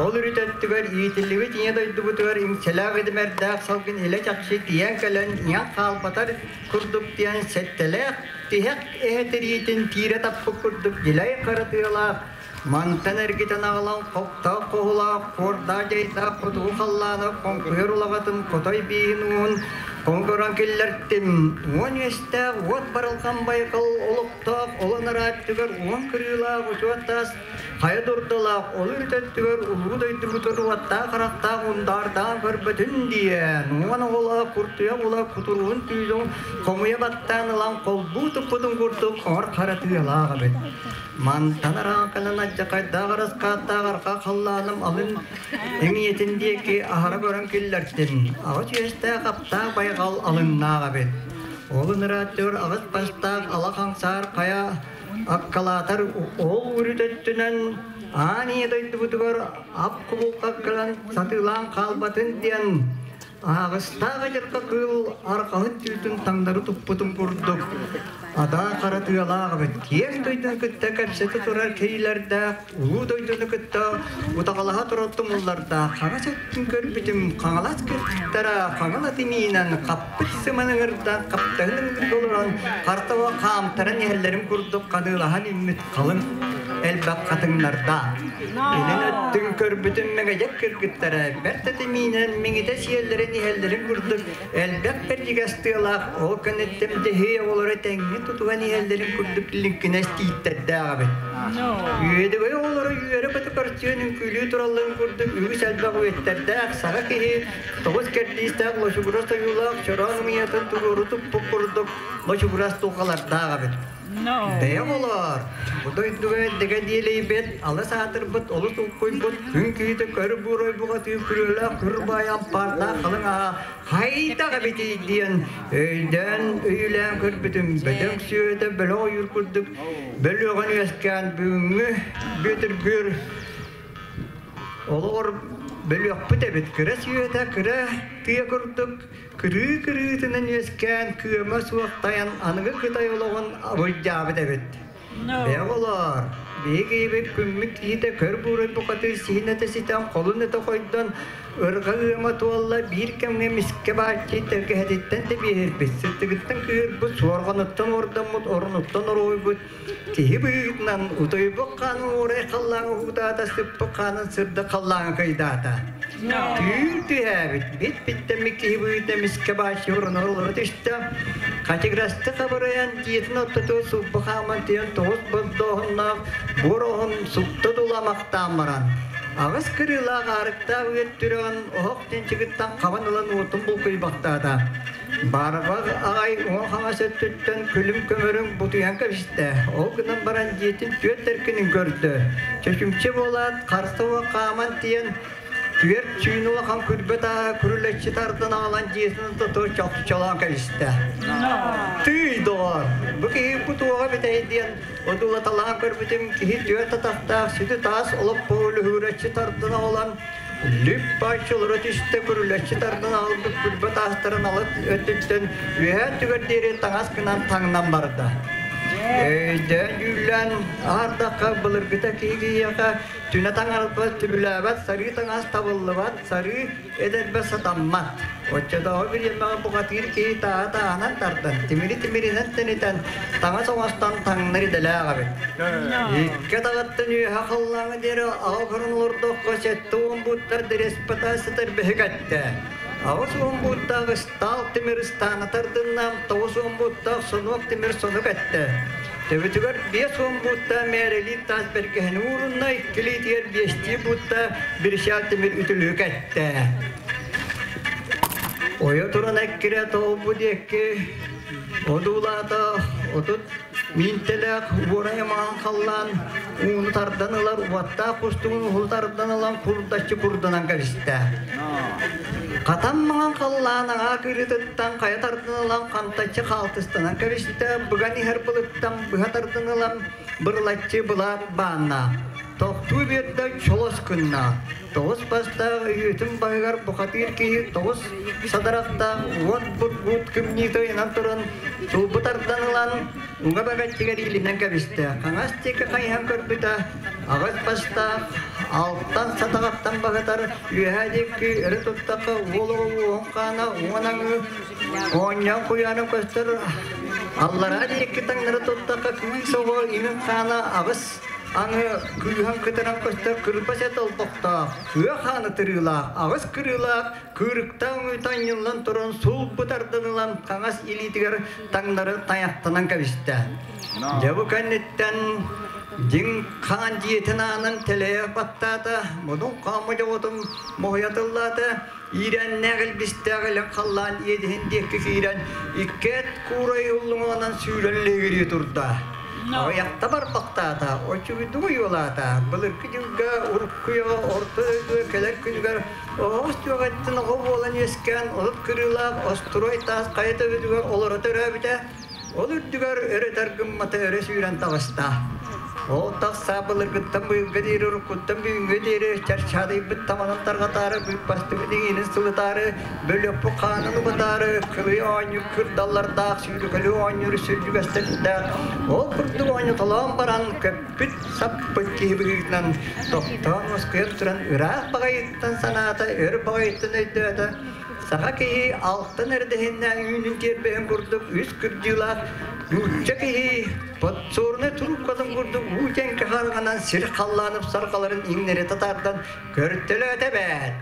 ол үрүт өттүгэр иитиллибит ийэ дойдубутугар иҥсэлээх идэмэрдээх салгын илэ чахчы тиийэн кэлэн иҥэн хаалбатар курдук диэн сэттэлээх тиһэх эһэ тириитин тиирэ таппыт курдук дьилэй хара тыалаах Мантан эргитэн аҕалан хоптоох хоһулаах, хуордаах дьайдаах хотугу халлааны хоҥкуйар улаҕатын хотой бииһин уһун хоҥкорон киллэртим. Уон үөстээх уот барылхан байҕал олохтоох олон арааттыгар уон кырыылаах учуот таас хайа дурдалаах ол үрүт өттүгэр улуу дойдубутун уоттаах харахтаах ундаардаан көрбөтүн диэн уон оҕолоох куртуйа була кутуругун түүлүн хомуйа баттаан ылан холбуу туппутун курдук оҥор хара тыалаах эбит. Мантан араҥканан алдьархайдаах араскааттаах арҕаа халлааным алын эҥийэтин диэки аһара көрөн киллэртим. Аҕыс үөстээх аптаах байҕал алыннаах эбит. Ол ырааттыгар аҕыс бастаах ала хаҥсаар хайа Аккалаатар ол үрүт өттүнэн аан ийэ дойдубутугар ап кубулҕат кэлэн сатыылаан хаалбатын диэн Аһаҕастаах адьырҕа кыыл арҕаһын түүтүн таҥнары туппутун курдук, адаа хара тыалаах эбит киэҥ дойдуну кытта кэпсэтэ турар киһилэрдээх, улуу дойдуну кытта утаҕалаһа турар тумуллардаах хаҥас өттүн көрбүтүм, Хаҥалас кыргыттара хаҥыл аты миинэн хаппыт сыман ыҥырдаах хаптаһын ыҥырга олорон хартаҕа хаамтаран иһэллэрин курдук ханыылаһан үүммүт халыҥ элбэх хатыҥнардаах. Илин өттүн көрбүтүм мэҥэдьэк кыргыттара бэрт этимиинэн миҥитэ сиэллэрин иһэллэрин курдук элбэх бэрдьигэс тыалаах ол кэнниттэн дэһиэй оҕолоро тэҥҥэ тутуһан иһэллэрин курдук лиҥкинэс тииттэрдээх эбит. Үөдүгэй оҕолоро үөрэ-көтө көрсүөн үҥкүүлүү туралларын курдук үгүс элбэх үөттэрдээх саха киһи тоҕус кэрдиистээх лочугурас ойуулаах чороон ымыйатын туруору туппут курдук лочугурас дулҕалардаах эбит. Бэйэ олоор, бу дойдуга эрдэгэ диэлэйбит, алыс аатырбыт, олус улкуйбут, күн киһитэ көр буурай буҕатыы күрүөлээх күр баайан паартаах халыҥ аһа хайдах эбитий диэн өйдөөн өйүлээн көрбүтүм бөдөҥ сүөтэ бөлөх ойуур курдук бөлүөҕүн үөскээн бүгүҥҥү Бүөтүргүр олоҕор бөлүөхпүт эбит кыра сүөтэ кыра тыа курдук Кырыы-кырыытынан үөскээн, кыама суох тайан аныгы Кытай олоҕун абырдьаабыт эбит. Бэйэ оҕолоор, биһиги күммүт киһитэ көр буурай бухатыыр сиһин этэ ситэн, холун этэ хойдон, ырҕа ыама туолла, биир кэмҥэ мискэ бааччы тэлгэһэтиттэн тэбиэһирбит, сыттыгыттан кыһырбыт, суорҕаныттан уордаммыт, орунуттан оройбут, киһи быһыытынан утуйбут хаанын уурай халлааҥҥа уһуутаата, сыппыт хаанын сырдык халлааҥҥа кыйдаата. Түүн түһээбит, бит-биттэммит киһи быһыытынан эмискэ бааччы уранар олоро түстэ. Хачыгырасты хабырайан, дьиэтин ортотугар сулбу хааман тиийэн тоҕус бордооһуннаах буор оһон сукта дуламахтаан баран, аҕыс кырыылаах аарыктаах үөт түрэҕин оһох чанчыгыттан хабан ылан уотун булкуйбахтаата. Баарбах аҕай уҥа-хаҥас өттүттэн күлүм көмөрүн бутуйан кэбистэ. Ол гынан баран дьиэтин түөрт эркинин көрдө. Чөчүмчэ буолаат, харса уо хааман тиийэн, түөрт сүүн улахан күрбэ тааһы күрүлэччи тардан аҕалан дьиэтин ортотугар чохчолоон кэбистэ. Тыый, доҕоор, бу киһи бу туоҕа бүтэй диэн одуулаталаан көрбүтүм, киһи түөрт атахтаах сүдү таас олоппоһу лүһүгүрэччи тардан аҕалан Лүп-бааччы олоро түстэ, күрүлэччи тардан аҕалбыт күрбэ таастарын алыс өттүттэн үөһээ өттүгэр диэри таҥас гынан таҥнан барда. Өйдөөн-дьүүллээн аһардахха былыргыта киһи киһиэхэ түнэ таҥарбат, түбүлээбэт, сарыы таҥас табыллыбат, сарыы эдэрбэ сатаммат. Оччотооҕу бириэмэҕэ бухатыыр киһи тааһы тааһынан тардан, тимири тимиринэн тэнитэн, таҥас оҥостон таҥнар идэлээх эбит. Икки атаҕыттан үөһэ халлааҥҥа диэри аҕа көрөн олордоххо 70 бууттар дереспата сытар бэһик эттэ. 80 бууттаах ыстаал тимир ыстаана тардынна, 90 бууттаах сонуок тимир сонук эттэ. Төбөтүгэр 50 буутта мээрэлиир таас бэргэһэни уурунна, иккилиитигэр биэстии буутта бирисээл тимир үтүлүк эттэ. Ойо туран эккирэ тоҕу диэки одуулаата 30 миинтэлээх уорай маҥан халлаан ууну тардан ылар уоттаах кустугун уһу тардан ылан курдаччы курданан кэбистэ. Хатан маҥан халлаан аҥаа кырыытыттан хайа тардан ылан хантаччы хаалтыстанан кэбистэ, быган иһэр былыттан быһа тардан ылан бырылаччы былаат баанна. Тохтуу биэрдэ чолос гынна. Тоҕус бастаах өйүөтүн баһыгар бухатыыр киһи тоҕус садарахтаах уот бургут кымньыыта ыйанан туран сулбу тардан ылан уҥа бэгэччигэр иилинэн кэбистэ. Хаҥас диэки хайыһан көрбүтэ аҕыс бастаах алтан сатаҕаттан баһытар үөһээ диэки өрө туттахха уол оҕо уоһун хаана уҥан аҥыы оонньоон куйаанын көстөр аллараа диэки таҥнары туттахха кыыс оҕо имин хаана аҕыс Аны кыыһан кытаран көстөр кырбас эт олбохтоох, кыа хааны тырыылаах, аҕыс кырыылаах, кыырыктаах үҥүүтэ анньыллан туран сулбу тардан ылан хаҥас илиитигэр таҥнары тайахтанан кэбистэ. Дьэ бу кэнниттэн дьиҥ хаан дьиэтин аанын тэлэйэ баттаата, модун хаамма дьоҕотун моһуйа тыллаата, иирэннээх илбистээх илин халлаан иэдэһин диэки киирэн иккиэт куурай уллуҥаҕынан сүүрэн лиһигирии турда. Аҕыйахта барбахтаата, оччугуйдук ойуолаата. Былыргы дьылга уруккуйаҕа орто дойдуга кэлэр күнүгэр оһоҕос түөҕэттэн оҕо буолан үөскээн 30 кырыылаах остуруой таас хайа төбөтүгэр олоро төрөөбүтэ. Ол үрдүгэр өрө таргыммата өрө сүүрэн таҕыста. Ол тахса былыргыттан быйылга диэри уруккуттан бүгүҥҥэ диэри чарчаадыйбыт таманын тарҕатаары, быыппастыбыт иҥиинин сылытаары, бөлүөхпүт хаанын убатаары, кылыы оонньуур кырдаллардаах, сүүрүкэлүү оонньуур сүрдьүгэстэрдээх. Ол курдук оонньотолоон баран көппүт саппыт киһи быһыытынан тохтоон мускуйан туран ыраах баҕайыттан санаата, өр баҕайыттан өйдөөтө. Саха киһи алтан эрдэһиннэ үүнүн тиэрбэһин курдук үс кырдьыылаах нуучча киһи подсорнай трубкатын курдук уу дьэҥкэ хараҕынан сир халлаанып сарҕаларын иҥнэри татаардан көртөлөөтө эбээт.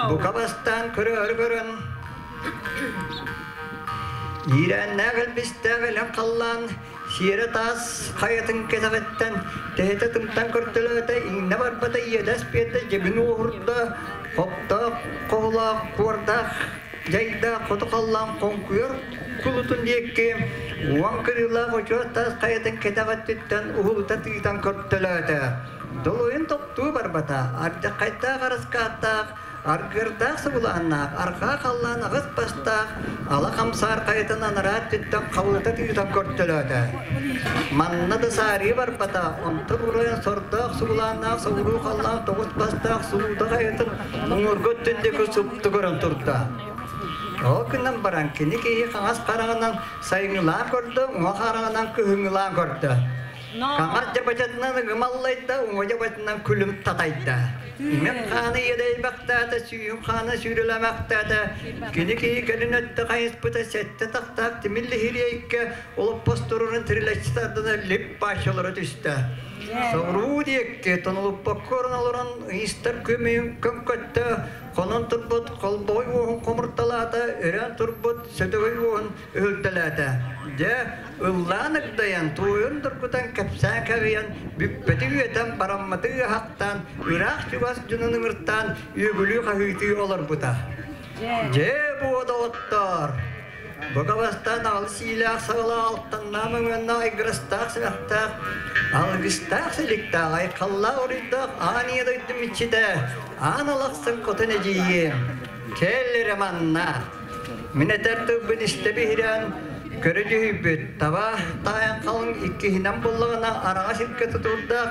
Бука бастаан көрөөрү көрөн иирээннээх элбистээх элэн халлаан сиэрэ таас хайатын кэтэҕиттэн тэһитэ тымтан көртөлөөтө иҥнэ барбата иэдэс биэрдэ дьэбин уоһурда хоптоох хоһулаах куордаах дьайдаах хоту халлаан хоҥкуйар кулутун диэки уон кырыылаах очуос таас хайатын кэтэх өттүттэн уһулута тыытан көртөлөөтө долуйун тохтуу барбата ардьаххайдаах араскааттаах Аргыардаах сыбылааннаах, арҕаа халлаан аҕыс бастаах, ала хамсаар хайатын анараа өттүттэн хабылыта тыытан көртөлөөтө. Манна да саарыы барбата, онтон урайан сордоох субулааннаах соҕуруу халлаан тоҕус бастаах сулуута хайатын уҥуоргу өттүн диэки супту көрөн турда. Ол гынан баран кини киһи хаҥас хараҕынан сайыҥҥылаан көрдө, уҥа хараҕынан кыһыҥҥылаан көрдө. Хаҥас дьабачатынан ыгымаллайда, уҥа дьабатынан күлүм татайда. Имэк хааны иэдэйбэхтээтэ, сүүһүн хаана сүүрэлэмэхтээтэ, кини киһи кэлин өттө хайыспыта сэттэ тахтаах тимир лиһириэйкэ олоппос турарын тирилэччи тардана лип баачалара түстэ. Соҕуруу диэки тонулуппакка орон олорон ыйыстар күөмэйин көҥкөттө, хонон турбут холбоҕой уоһун хомурталаата, өрөөн турбут сөтөгөй уоһун өһүлтэлээтэ. Дьэ, ыллаан ыгдайан, туойун тургутан, кэпсээн кэбийэн, бүппэти үөтэн, барамматы ыаһахтаан, ыраах-чугас дьонун ыҥыртаан, үөгүлүү хаһыытыы олорбута. Дьэ, буо доҕоттоор! Бука бастаан аҕалы сиилээх саҕалаах алтаннаах мөҥүөннээх айгырастаах сэрэхтээх, алгыстаах силиктээх, айхаллаах уруйдаах аан ийэ дойдум иччитэ, аан алахсан хотун эдьиийиэм, кэл эрэ манна! Мин этэр тылбын истэ биһирээн, көрө дьүһүйбүт, таба таайан халыҥ иккиһинэн буллаҕына араҥас сиргэ тутуурдаах,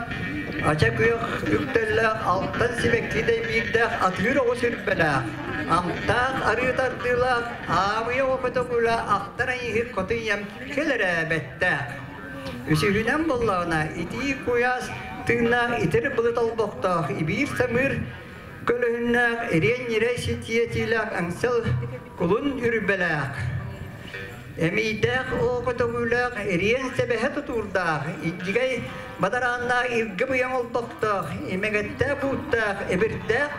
ача күөх үктэллээх, алтан сибэкки дэйбиирдээх атыыр оҕус үрбэлээх, амтаах арыы тардыылаах, аамыйа оҕо көтөҕүүлээх ахтар айыыһыт хоту ийэм кэл эрэ бэттээх. Үсүһүнэн буллаҕына итии куйаас тыыннаах итир былыт олбохтоох ибиир самыыр Көлөһүннээх эриэн ньирэй ситиэтиилээх аҥсал кулун үрбэлээх, эмиийдээх оҕо көтөҕүүлээх эриэн сэбэһэ тутуурдаах, илдьигэй бадарааннаах илгэ быйаҥ олбохтоох, имэгэттээх бууттаах, эбирдээх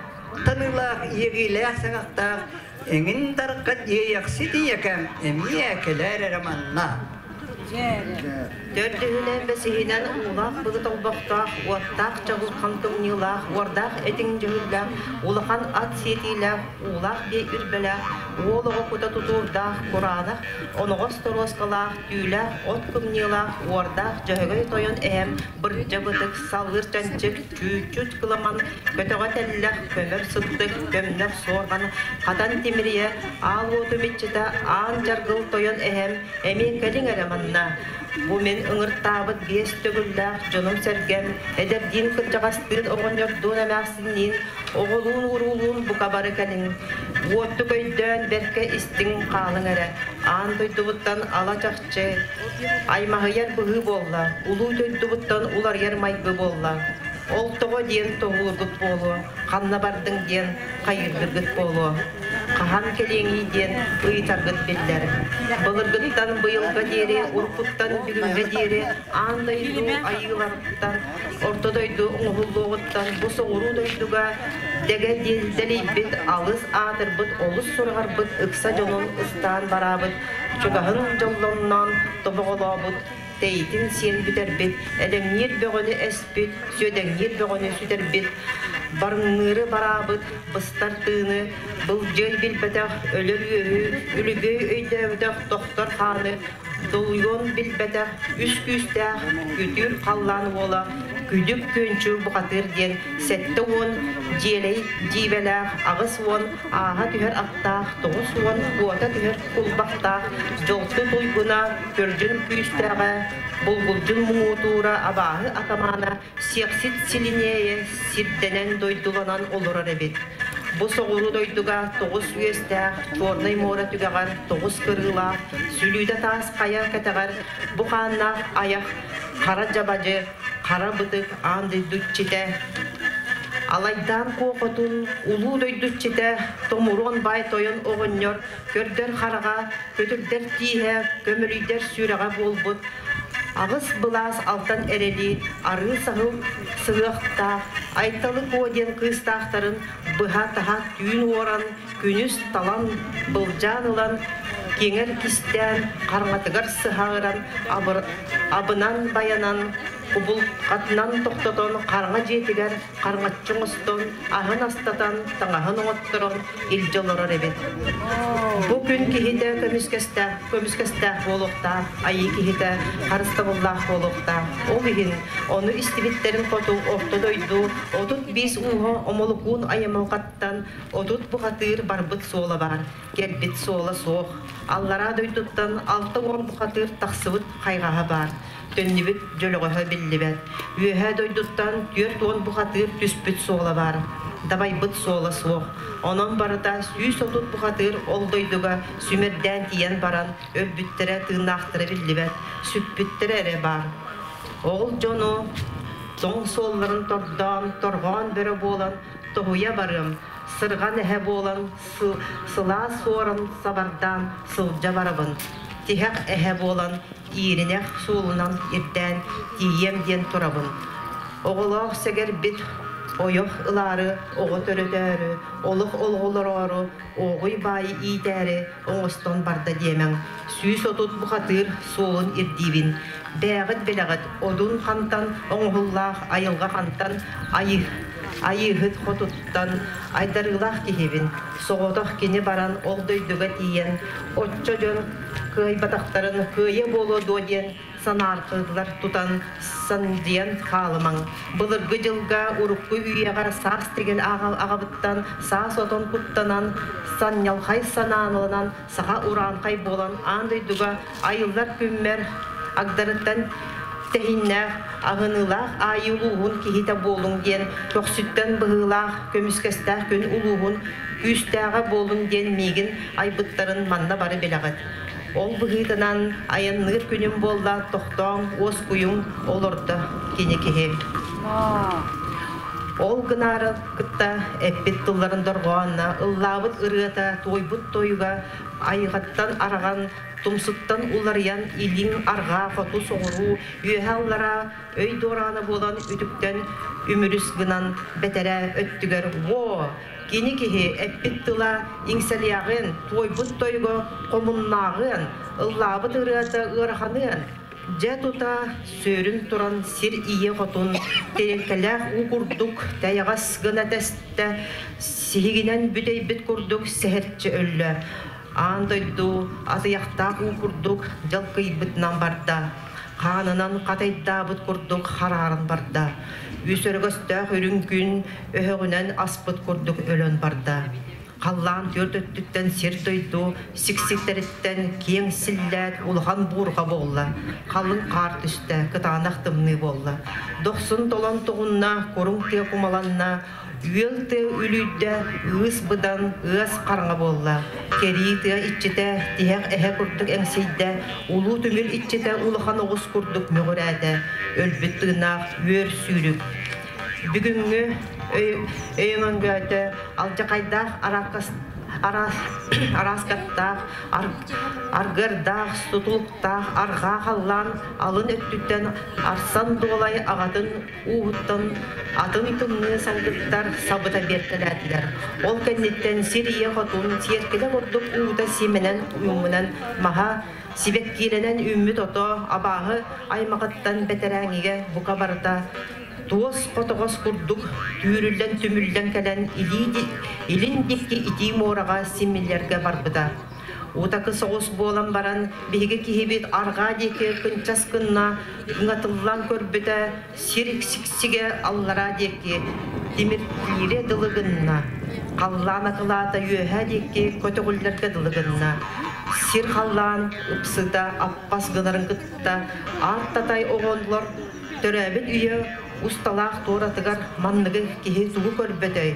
таныылаах, иэҕиилээх саҥахтаах эҥин дархан иэйэхсит ийэкэм эмиэ кэлээр эрэ манна. Төрдүһүнэн, бэсиһинэн уулаах былыт олбохтоох, уоттаах чаҕылхан тымныылаах, уордаах этиҥ дьүһүллээх, улахан ат сиэтиилээх, уулаах биэ үрбэлээх, уол оҕо кута тутуурдаах, кураанах, оноҕос торуоскалаах, түүлээх от кымньыылаах, уордаах дьөһөгөй тойон эһэм, бырдьа бытык, саллыр чанчык, чүүччүт кыламан, көтөҕө тэллэх, көмөр сыттык, көмнөх суорҕан, хатан тимирийэ, аал уотум иччитэ, аан дьаргыл тойон эһэм, Эмиэ кэлиҥ эрэ манна. Бу мин ыҥыртаабыт биэс төгүллээх дьонум-сэргэм, эдэрдиин кырдьаҕастыын оҕонньордуун эмээхсинниин, оҕолуун-уруулуун бука бары кэлиҥ. Уоттук өйдөөн бэркэ истиҥ хаалыҥ эрэ. Аан дойдубуттан ала чахчы аймаһыйар быһыы буолла, улуу дойдубуттан уларыйар майгы буолла. Ол тоҕо диэн тоһуургут буолуо, ханна бардыҥ диэн хайыыргыт буолуо. Хаһан кэлиэҥий диэн ыйытаргыт биллэр. Былыргыттан быйылга диэри, уруккуттан бүгүҥҥэ диэри аан дойду айыыларыттан, орто дойду оҥоһуллуоҕуттан бу соҕуруу дойдуга дэгэ диэн дэлийбит, алыс аатырбыт, олус сураҕарбыт ыкса дьонун ыстаан бараабыт, чугаһын дьоллонноон тобоҕолообут, тэйитин сиэн бүтэрбит, элэҥниир бөҕөнү эспит, сүөдэҥниир бөҕөнү сүтэрбит, барыҥныыры бараабыт, быстар тыыны, былдьыай билбэтэх, өлөр үөһү, үлүбүөй өйдөөбөтөх тохтор хааны, долуйуон билбэтэх үс күүстээх күтүр халлаан уола, Күлүк Күөнчү бухатыыр диэн 70 дьиэлэй дьиибэлээх, 80 ааһа түһэр аттаах, 90 куота түһэр кулбахтаах, дьолту туйгуна, көлдьүн күүстээҕэ, булгулдьун муҥутуура, абааһы атамаана сиэхсит силиниэйэ сирдэнэн дойдуланан олорор эбит. Бу соҕуруу дойдуга тоҕус үөстээх, Чернай муора түгэҕэр тоҕус кырыылаах, сүлүүдэ таас хайа кэтэҕэр бу хааннаах айах хара дьабадьы, хара бытык аан дойду иччитэ, Алайдаан Куохотун улуу дойду иччитэ Томуруон баай тойон оҕонньор көрдөр хараҕа, көтүрдэр тииһэ, көмөлүйдэр сүрэҕэ буолбут аҕыс былаас алтан эрэли арыы саһыл сыһыахтаах Айталы Куо диэн кыыстаахтарын быһа-таһа түүн уоран, күнүс талан, былдьаан ылан, киэҥэр кистээн, хараҥатыгар сыһаҕыран, абынан байанан, кубулҕатынан тохтотон, хараҥа дьиэтигэр харҥаччы оҥостон, аһын астатан, таҥаһын оҥотторон илдьэ олорор эбит. Бу күн киһитэ көмүскэстээх, көмүскэстээх буолуохтаах, айыы киһитэ харыстабыллаах буолуохтаах. Ол иһин ону истибиттэрин хоту орто дойду 35 ууһа омолукуун айамалҕаттан 30 бухатыыр барбыт суола баар, кэлбит суола суох. Аллараа дойдуттан 60 бухатыыр тахсыбыт хайҕаһа баар. Төннүбүт дьөлөҕөһө биллибэт. Үөһээ дойдуттан 40 бухатыыр түспүт суола баар. Дабайбыт суола суох. Онон барыта 130 бухатыыр ол дойдуга сүмэрдээн тиийэн баран өлбүттэрэ, тыыннаахтара биллибэт, сүппүттэрэ эрэ баар. Ол дьону тоҥ суолларын тордоон, торҕоон бөрө буолан тоһуйа барыам, сырҕан эһэ буолан сылаас суоран сабардаан сылдьа барабын. Тиһэх эһэ буолан ииринэх суолунан ирдээн тиийиэм диэн турабын. Оҕолоох сэгэрбит ойох ылаары, оҕо төрөтөөрү, олох олоҕолороору, ооҕуй баайы иитээри оҥостон барда диэмэҥ. 130 бухатыыр суолун ирдиибин. Бээҕит билэҕит, одун хантан оҥоһуллаах айылҕа хантан айыы айыыһыт хотуттан айдарыылаах киһибин. Соҕотох кини баран ол дойдуга тиийэн, оччо дьон кыайбатахтарын кыайа буолуо дуо диэн санаарҕыыллар тутан сандьыйан хаалымаҥ. Былыргы дьылга урукку үйэҕэ саас тигэн аҕабыттан саас отон куттанан, санньалхай санааланан саха ураанхай буолан аан дойдуга айыллар күммэр агдарыттан тэһиннээх, аһыныылаах аайы улууһун киһитэ буолуҥ диэн көхсүттэн быһыылаах көмүскэстээх күн улууһун күүстээҕэ буолуҥ диэн миигин айбыттарын манна бары билэҕит. Ол быһыытынан айанныыр күнүм буолла, тохтооҥ, уоскуйуҥ, олордо кини киһи. Ол гынаары кытта эппит тылларын дорҕоонно, ыллаабыт ырыата, туойбут тойуга айҕаттан араҕан, тумсуттан уларыйан илиҥ, арҕаа, хоту, соҕуруу, үөһэ аллараа өй дуораана буолан үтүктэн үмүрүс гынан бэтэрээ өттүгэр «Во! Кини киһи эппит тыла иҥсэлиэҕин, туойбут тойуга хомуннааҕыан, ыллаабыт ырыата ыараханыан, дьэ тута сүөрүн туран сир ийэ хотун тэриэлкэлээх уу курдук тэйэҕэс гына тэстэ, сиһигинэн бүтэйбит курдук сэһэрчи өллө. Аан дойду атыйахтаах уу курдук дьалкыйбытынан барда, хаанынан хатайдаабыт курдук харааран барда. Үс өрөгөстөөх үрүҥ күн өһөҕүнэн аспыт курдук өлөн барда. Халлаан түөрт өттүттэн сир-дойду сиксиктэриттэн киэҥ силлээт улахан буурҕа буолла. Халыҥ хаар түстэ, кытаанах тымныы буолла. Дохсун толон туҕунна, куруҥ тыа кумаланна, Үөл тыа үлүйдэ, ыыс быдан, ыас хараҥа буолла. Кэрии тыа иччитэ тиһэх эһэ курдук эҥсийдэ, улуу түмүл иччитэ улахан оҕус курдук мөҕүрээтэ, өлбүт тыыннаах үөр сүүрүк. Бүгүҥҥү өйөҥөнгөөтө алдьахайдаах арааскаттаах, аргыардаах, сутулуктаах арҕаа халлаан алын өттүттэн арсан дуолай аҕатын ууһуттан атын тымныы салгыттар сабыта биэртэлээтилэр. Ол кэнниттэн сир ийэ хотун сиэркилэ курдук уута сиэмэнэн ууммунан маһа сибэккиилэнэн үүммүт ото абааһы аймаҕыттан бэтэрээҥигэ бука барыта туос хотоҕос курдук түүрүллэн түмүллэн кэлэн илин диэки итии муораҕа симиллэргэ барбыта. Утакы соҕус буолан баран, биһиги киһибит арҕаа диэки кынчас гынна, ыҥатыллан көрбүтэ, сир сиксигэ аллараа диэки тимирдиирэ дылы гынна. Халлаан акылаата үөһээ диэки көтөҕүллэргэ дылы гынна. Сир халлаан ыпсыта аппас гынарын кытта аат-татай оҕолор төрөөбүт үйэ усталаах туоратыгар манныгы киһи тугу көрбөтөй?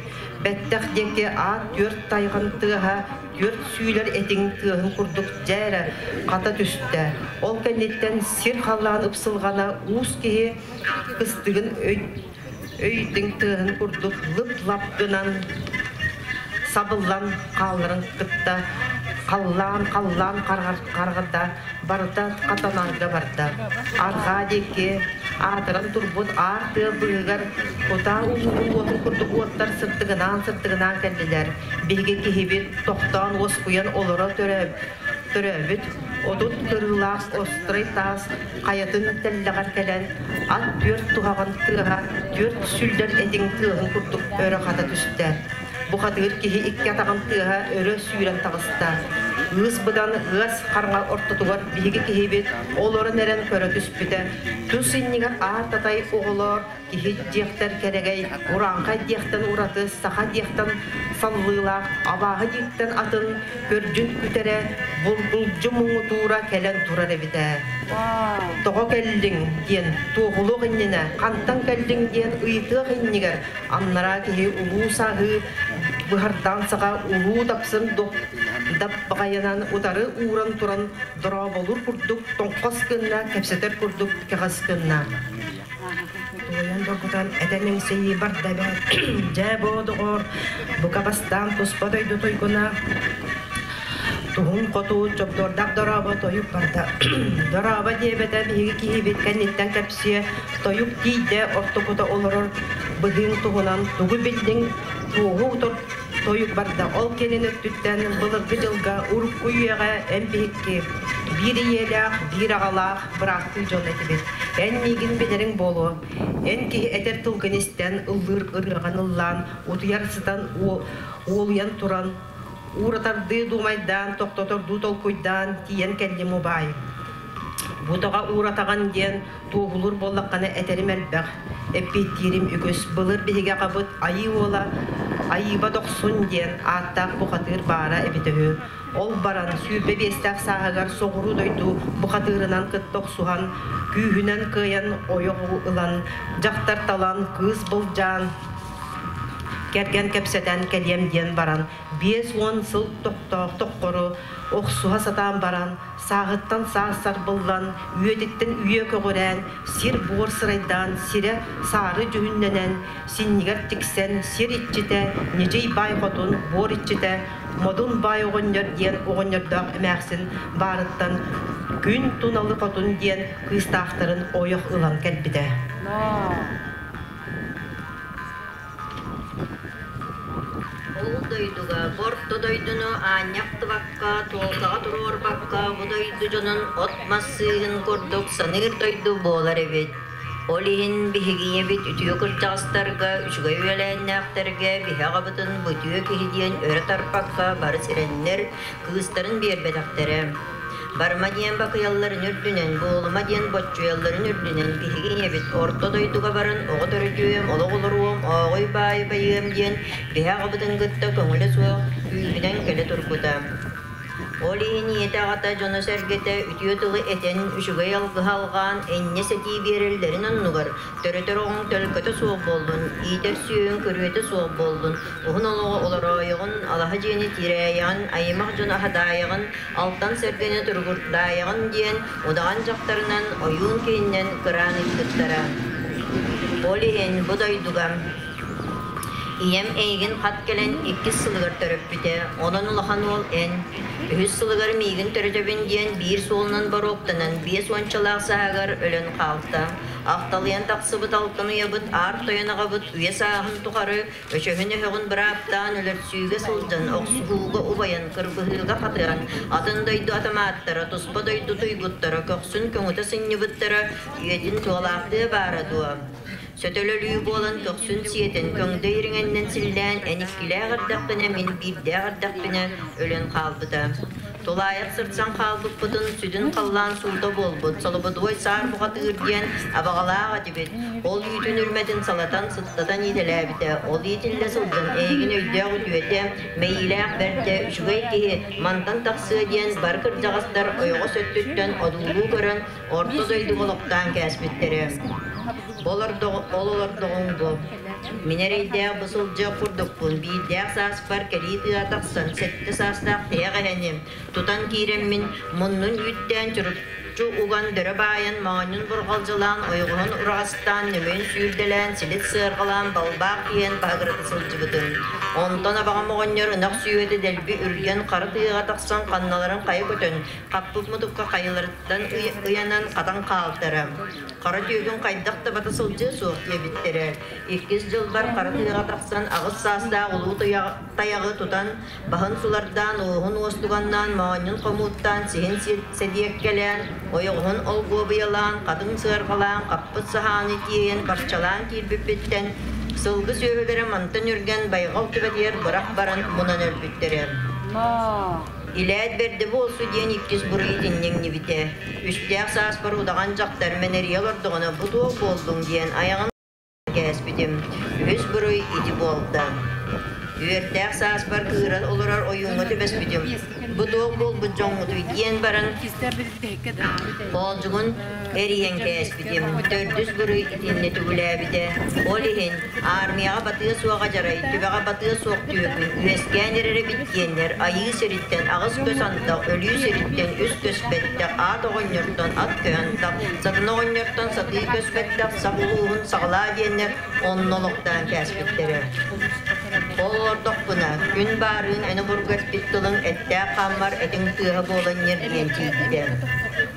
Бэттэх диэки аат түөрт тайҕан тыаһа түөрт сүүлэр этиҥ тыаһын курдук дьэ эрэ хата түстэ. Ол кэнниттэн сир-халлаан ыпсылҕана уус киһи кыстыгын өйдүҥ тыаһын курдук лып-лап гынан сабыллан хаалларын кытта халлаан халлаан харҕарда барыта хатанарга барда. Арҕаа диэки аатыран турбут аар тыа быыһыгар кутаа улуу уотун курдук уоттар сырдыгынаан-сырдыгынаан кэллилэр. Биһиги киһибит тохтоон уоскуйан олоро төрөөбүт 30 кырыылаах острай таас хайатын тэллэҕэр кэлэн ат түөрт туһаҕын тыаһа түөрт сүллэр этиҥ тыаһын курдук өрө хата түстэ. Бухатыыр киһи икки атаҕын тыаһа өрө сүүрэн таҕыста. Ыыс быдан ыас хараҥа ортотугар биһиги киһибит олорон эрэн көрө түспүтэ. Тус иннигэр аар-татай оҕолоор киһи диэхтэр кэрэгэй, урааҥхай диэхтэн ураты, саха диэхтэн саллыылаах, абааһы диэхтэн атын көрдүн күтэрэ, булгулдьу муҥутуура кэлэн турар эбит ээ. Тоҕо кэллиҥ диэн туоһулуох иннинэ, хантан кэллиҥ диэн ыйытыах иннигэр аннараа киһи улуу сааһыы быһардаан саҕа улуу дапсын даппаҕайынан утары ууран туран дорооболуур курдук тоҥхос гынна, кэпсэтэр курдук кэҕис гынна. Туойан доргутан этэн эҥсийии барда эбээт. Дьэ, боо доҕоор, бука бастаан туспа дойду туйгуна туһун хоту чобдуордаах дорообо тойук барда. Дорообо диэбэтэ биһиги киһибит кэнниттэн кэпсиэ тойук тиийдэ ортокута олорор быһыыҥ туһунан тугу биллиҥ туоһу тойук барда. Ол кэлин өттүттэн былыргы дьылга урукку үйэҕэ эн биһикки биир ийэлээх, биир аҕалаах бырааттыы дьон этибит. Эн миигин билэриҥ буолуо. Эн киһи этэр тылгын истэн, ыллыыр ырыаҕын ыллаан, утуйар сытан, уолуйан туран, ууратардыы дуумайдаан, тохтотордуу толкуйдаан тиийэн кэллим убаай. Бу тоҕо ууратаҕын диэн туоһулуур буоллаххына этэрим элбэх, эппиэттиирим үгүс. Былыр биһиги аҕабыт Айыы уола Айыыба Дохсун диэн ааттаах бухатыыр баара эбитэ үһү. Ол баран 25-тээх сааһыгар соҕуруу дойду бухатыырынан кытта охсуһан, күүһүнэн кыайан ойох ылан, дьахтар талан, кыыс былдьаан, кэргэн кэпсэтэн кэлиэм диэн баран, 50 сыл тохтоох тоххору охсуһа сатаан баран, сааһыттан саас сарбыллан, үйэтиттэн үйэ көҕүрээн, сир-буор сырайдаан, сирэ саары дьүһүннэнэн, синньигэр тиксэн, сир иччитэ, ньидьий баай хотун, буор иччитэ, Модун баай оҕонньор диэн оҕонньордоох эмээхсин баарыттан Күн Туналы хотун диэн кыыстаахтарын ойох ылан кэлбитэ. Ол дойдуга борто дойдуну аанньа ахтыбакка, туолкаҕа туруорбакка бу дойду дьонун от-мас сыыһын курдук саныыр дойду буолар эбит. Ол иһин биһиги ийэбит үтүө кырдьаҕастарга, үчүгэй үөлээннээхтэргэ биһи аҕабытын бу үтүө киһи диэн өрө тарпакка бары сирэннэр, кыыстарын биэрбэтэхтэрэ. Барыма диэн бакыйалларын үрдүнэн, буолума диэн боччуйалларын үрдүнэн биһиги ийэбит орто дойдуга баран оҕо төрөтүөм, олох олоруом, ооҕуй баайы байыам диэн биһи аҕабытын кытта көҥүлэ суох күүһүнэн кэлэ турбута. Ол иһин ийэтэ-аҕата, дьоно-сэргэтэ үтүө тылы этэн, үчүгэй алгыһы алҕаан, энньэ-сэтии биэрэллэрин оннугар, төрөтөр оҕоҥ төлкөтө суох буоллун, иитэр сүөһүҥ көрүөтэ суох буоллун, уһун олоҕу олороойоҕун, алаһа дьиэни тирээйэҕин, аймах дьону аһатаайаҕын, алтан сэргэни туругурдаайаҕын диэн удаҕан дьахтарынан, ойуун киһинэн кыраан ыыппыттара. Ол иһин бу дойдуга Ийэм эйигин хат кэлэн иккис сылыгар төрөппүтэ, онон улахан уол эн. Үһүс сылыгар миигин төрөтөбүн диэн биир суолунан боруоктанан биэс уончалаах сааһыгар өлөн хаалта. Ахталыйан тахсыбыт алтан уйабыт аар тойон аҕабыт үйэ сааһын тухары өчөһүн өһөҕүн бырааптаан өлөрсүүгэ сылдьан, охсуһууга убайан, кырбыһыыга хатыан, атын дойду атамааттара, туспа дойду туйгуттара көхсүн көҥүтэ сынньыбыттара үйэтин туолаахтыа баара дуо? Сөтөлөлүү буолан көхсүн сиэтэн, көҥдөй ириҥэннэн силлээн, эн иккилээх эрдэхпинэ, мин биирдээх эрдэхпинэ өлөн хаалбыта. Тулаайах сырсан хаалбыппытын сүдүн халлаан суута буолбут, солободуой саар бухатыыр диэн абаҕалаах этибит. Ол үүтүн үрмэтин салатан, сыттатан иитэлээбитэ. Ол иитиллэ сылдьан эйигин өйдөөх үтүөтэ, мэйиилээх бэрдэ, үчүгэй киһи мантан тахсыа диэн бары кырдьаҕастар ойоҕос өттүттэн одуулуу көрөн орто дойдуга олохтоон кээспиттэрэ. Ол олордоҕуҥ бу. Мин эрэйдээх бу сылдьыах курдукпун, биирдээх сааспар кэлии тыа тахсан сэттэ саастаах тиһэх эһэни тутан киирэммин, муннун үүттээн чуруччу уган дөрө баайан, моонньун бурҕалдьылаан, ойоҕоһун ураҕастаан, нөмүөн сүүрдэлээн, силит сыарҕалаан, балбаах киһэн баһыгырата сылдьыбытым. Онтон абаҕам оҕонньор ынах сүөһүтэ дэлби үргэн, хара тыаҕа тахсан ханналарын хайа көтөн, хаппыт мутукка хайаларыттан ыйанан хатан хаалтара. Хара түөкүн хайдах да бата сылдьыа суох диэбиттэрэ. Иккис дьылбар хара тыаҕа тахсан аҕыс саастаах улуу тайаҕы тутан, баһын сулардаан, уоһун уостуганнаан, моонньун хомууттаан, сиһин сэдиэккэлээн, ойоҕоһун олгуобуйалаан, хатыҥ сыарҕалаан, хаппыт саһааны тиэйэн барчалаан киирбиппиттэн сылгы сүөһүлэрэ мантан үргэн байҕал түбэтигэр бырах баран мунан өлбүттэрэ. Илээт бэрдэ буолсу диэн иккис буруй итиннэ иҥнибитэ. Үстээх сааспар удаҕан дьахтар мэнэрийэ олордоҕуна бу туох буоллуҥ диэн айаҕын кээспитим. Үһүс буруй ити буолта. Үөрдээх сааспар кыыран олорор ойууҥҥа түбэспитим. Бу туох буолбут дьоҥҥутуй диэн баран хоолдьугун эрийэн кээспитим. Төрдүс буруй итиннэ түгүлээбитэ. Ол иһин Армияҕа батыа суоҕа дьарай, түбэҕэ батыа суох түөкүн, үөскээн эрэр эбит диэннэр, айыы сириттэн аҕыс көс антах, өлүү сириттэн үс көс бэттэх, аат оҕонньортон ат көһөн тах, сатана оҕонньортон сатыы көс бэттэх, сах улууһун саҕалаа диэннэр онно олохтоон кээспиттэрэ. Ол олордохпуна, күн баарыын эн обургу эппит тылыҥ эттээх хааммар этиҥ тыаһа буолан ньиргийэн тиийбитэ.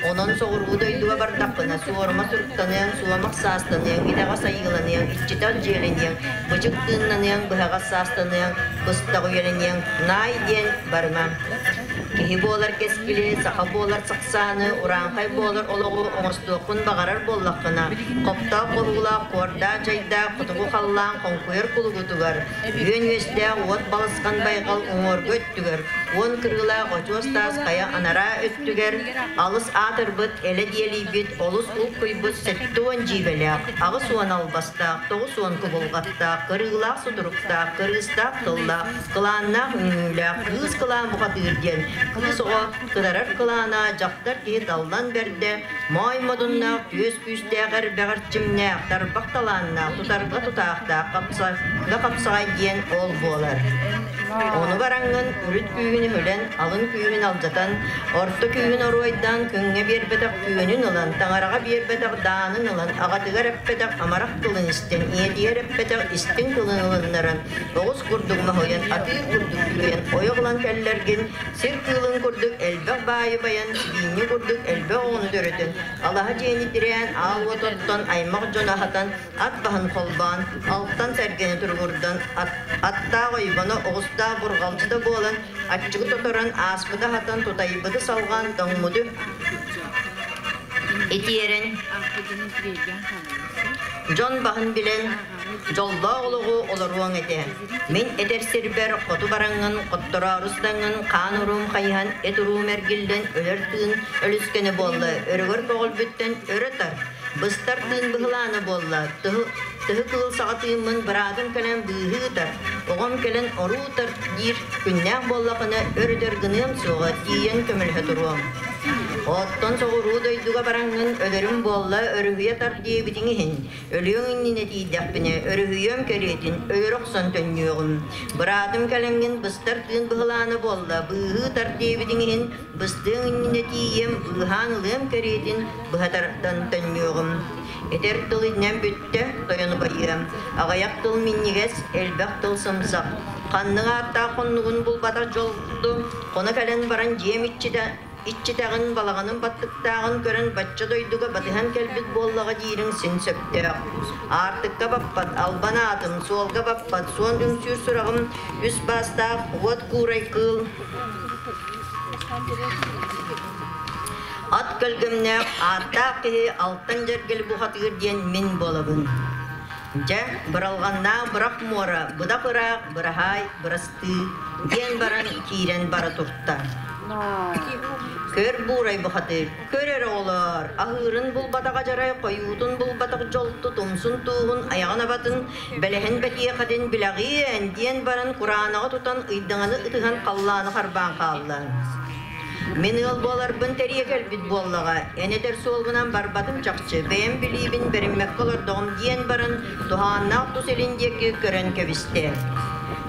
Онон соҕуруу дойдуга бардахпына, суорума суруктаныаҥ, суомах саастаныаҥ, итэҕэс айыыланыаҥ, иччитэх дьиэлэниэҥ, бычык тыыннаныаҥ, быһаҕас саастаныаҥ, быстах үйэлэниэҥ, наай диэн барыма. Киһи буолар кэскили, саха буолар сахсааны, урааҥхай буолар олоҕу оҥостуоххун баҕарар буоллаххына, хоптоох хоһуулаах, куордаах дьайдаах хотугу халлаан хоҥкуйар кулугутугар, үөн үөстээх уот балысхан байҕал уҥуоргу өттүгэр, уон кырыылаах очуос таас хайа анараа өттүгэр, алыс аатырбыт, элэ диэлийбит, олус улкуйбут 70 дьиибэлээх, 80 албастаах, 90 кубулҕаттаах, кырыылаах сутуруктаах, кырыыстаах тыллаах, кылааннаах үҥүүлээх, кыыс кылаан бухатыыр диэн кыыс оҕо кытарар кылаана, дьахтар киһи таллан бэрдэ, моой модуннаах, түөс күүстээх эрбэҕэр чимнээх, тарбах талааннаах, тутарга тутаахтаах, хапсаҕайга хапсаҕай диэн ол буолар. Ону бараҥҥын үрүт күүһүн өһүлэн, алын күүһүн алдьатан, орто күүһүн оруойдаан, күҥҥэ биэрбэтэх күөнүн ылан, таҥараҕа биэрбэтэх даанын ылан, аҕатыгар эппэтэх амарах тылын истэн, ийэтигэр эппэтэх истиҥ тылын ылыннаран, оҕус курдук моһуйан, атыыр курдук түһүйэн, ойох ылан кэллэргин, сир кыылын курдук элбэх баайы байан, сибиинньэ курдук элбэх оҕону төрөтөн, алаһа дьиэни тирээн, аал уот оттон, аймах дьону аһатан, ат баһын холбоон, алтан сэргэни туругурдан, аттаах ойбоно, оҕустаах бурҕалдьыта буолан, аччыгы тоторон, ааспыты аһатан, тутайбыты салҕаан, тоҥмуту итиэрэн, дьон баһын билэн, дьоллоох олоҕу олоруоҥ этэ. Мин этэр сирбэр хоту бараҥҥын, хоттороору сытаҥҥын, хаан уруум хайыһан, эт уруум эргиллэн, өлөр тыын өлүскэнэ буолла, өрөгөр көҕүлбүттэн өрө тар, быстар тыын быһылаана буолла, тыһы, тыһы кыыл саҕа тыыммын быраатым кэлэн быыһыы тар, оҕом кэлэн оруу тар диир күннээх буоллахына өр-өтөр гыныам суоҕа, тиийэн көмөлөһө туруом. Оттон соҕуруу дойдуга бараҥҥын өлөрүм буолла, өрүһүйэ тар диэбитиҥ иһин, Өлүөҥ иннинэ тиийдэхпинэ, өрүһүйүөм кэриэтин, өлөрө охсон төннүөҕүм. Быраатым кэлэҥҥин быстар тыын быһылаана буолла, быыһыы тар диэбитиҥ иһин, быстыаҥ иннинэ тиийиэм, быыһаан ылыам кэриэтин, быһа тардан төннүөҕүм. Этэр тыл иннэн бүттэ, тойону байыам. Аҕыйах тыл минньигэс, элбэх тыл сымсах. Ханнык ааттаах хоннугун булбатах дьолду, хоно кэлэн баран дьиэм иччитэ Иччитэҕин, балаҕанын баттыктааҕын көрөн бачча дойдуга батыһан кэлбит буоллаҕа диириҥ син сөптөөх. Аартыкка баппат, албан аатым, суолга баппат, суон үҥсүүр сураҕым, үс баастаах уот куурай кыыл, ат көлгөмнөөх, ааттаах киһи алтан дьэргэли бухатыыр диэн мин буолабын. Дьэ, быралҕаннаах бырах муора, быдах ыраах, быраһаай, бырастыы, диэн баран киирэн бара турта. Көр буурай бухатыыр, көр эрэ оҕолоор, аһыырын булбатах адьарай, хойуутун булбатах дьолту, тумсун тууһун, айаҕын абатын, бэлэһин бэтиэхэтин билэҕиэн, диэн баран кураанаҕы тутан ыйдаҥаны ытыһан халлааны харбаан хаалла. Мин ыал буоларбын тэрийэ кэлбит буоллаҕа, эн этэр суолгунан барбатым чахчы, бэйэм билиибин бэриммэккэ олордоҕум диэн баран, туһааннаах тус илин диэки көрөн кэбистэ.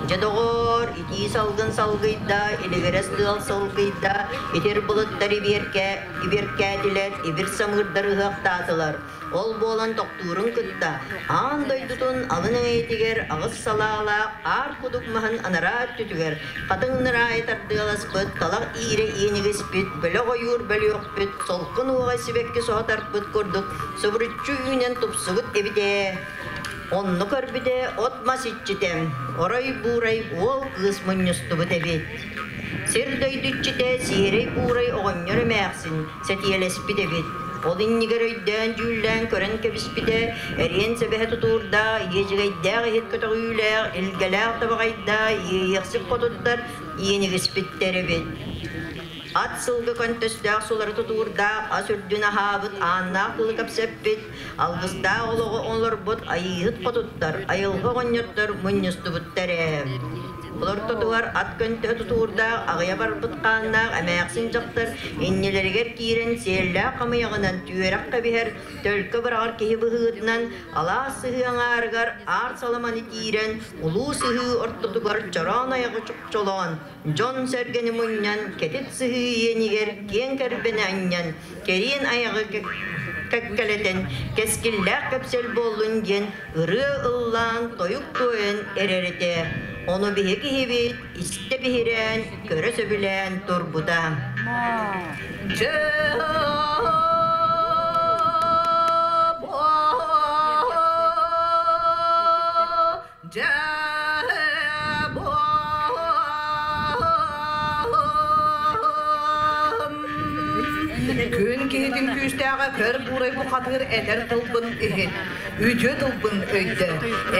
Дьэ доҕоор, итии салгын салгыйда, илигирэс тыал сылгыйда, итир былыттар ибиэркэ, ибиэркээтилэр, ибир самыырдар ыһыахтаатылар. Ол буолан тохтуурун кытта аан дойдутун алын эҥэйитигэр аҕыс салаалаах аар кудук маһын анараа өттүтүгэр хатыҥ ныраайы тардыаласпыт, талах иирэ иэнигиспит, бөлөх ойуур бөлүөхпүт, солкун уоҕа сибэкки соһо тарпыт курдук субуруччу үүнэн тупсубут эбит ээ. Онно көрбүтэ от-мас иччитэ, орой-буурай уол-кыыс мунньустубут эбит. Сир дойду иччитэ сиэрэй буурай оҕонньор эмээхсин сэтиэлэспит эбит. Ол иннигэр өйдөөн-дьүүллээн көрөн кэбиспитэ, эриэн сэбэһэ тутуурдаах, иэдьэгэйдээх иһит көтөҕүүлээх, илгэлээх табаҕайдаах иэйиэхсит хотуттар иэнигиспиттэр эбит. Ат сылгы көнтөстөөх сулары тутуурдаах, ас үрдүн аһаабыт, ааннаах тылы кэпсэппит, алгыстаах олоҕу олорбут айыыһыт хотуттар, айылҕа оҕонньоттор мунньустубуттар ээ. Олор тотугар ат көнтөһө тутуурдаах, аҕыйа барбыт хааннаах эмээхсин дьахтар иннилэригэр киирэн сиэллээх хамыйаҕынан түөрэх кэбиһэр, төлкө быраҕар киһи быһыытынан алаас сыһыы аҥаарыгар аар саламаны тиирэн, улуу сыһыы ортотугар чороон айаҕы чохчолоон, дьон-сэргэни мунньан, кэтит сыһыы иэнигэр киэҥ кэрбэни анньан, кэриэн айаҕы кэккэлэтэн, кэскиллээх кэпсэл буоллун диэн ырыа ыллаан, тойук туойан эрэр этэ. Ону биһи киһибит истэ биһирээн, көрө сөбүлээн турбута. Күн киһитин күүстээҕэ көр буурай бухатыыр этэр тылбын иһит, үтүө тылбын өйдө.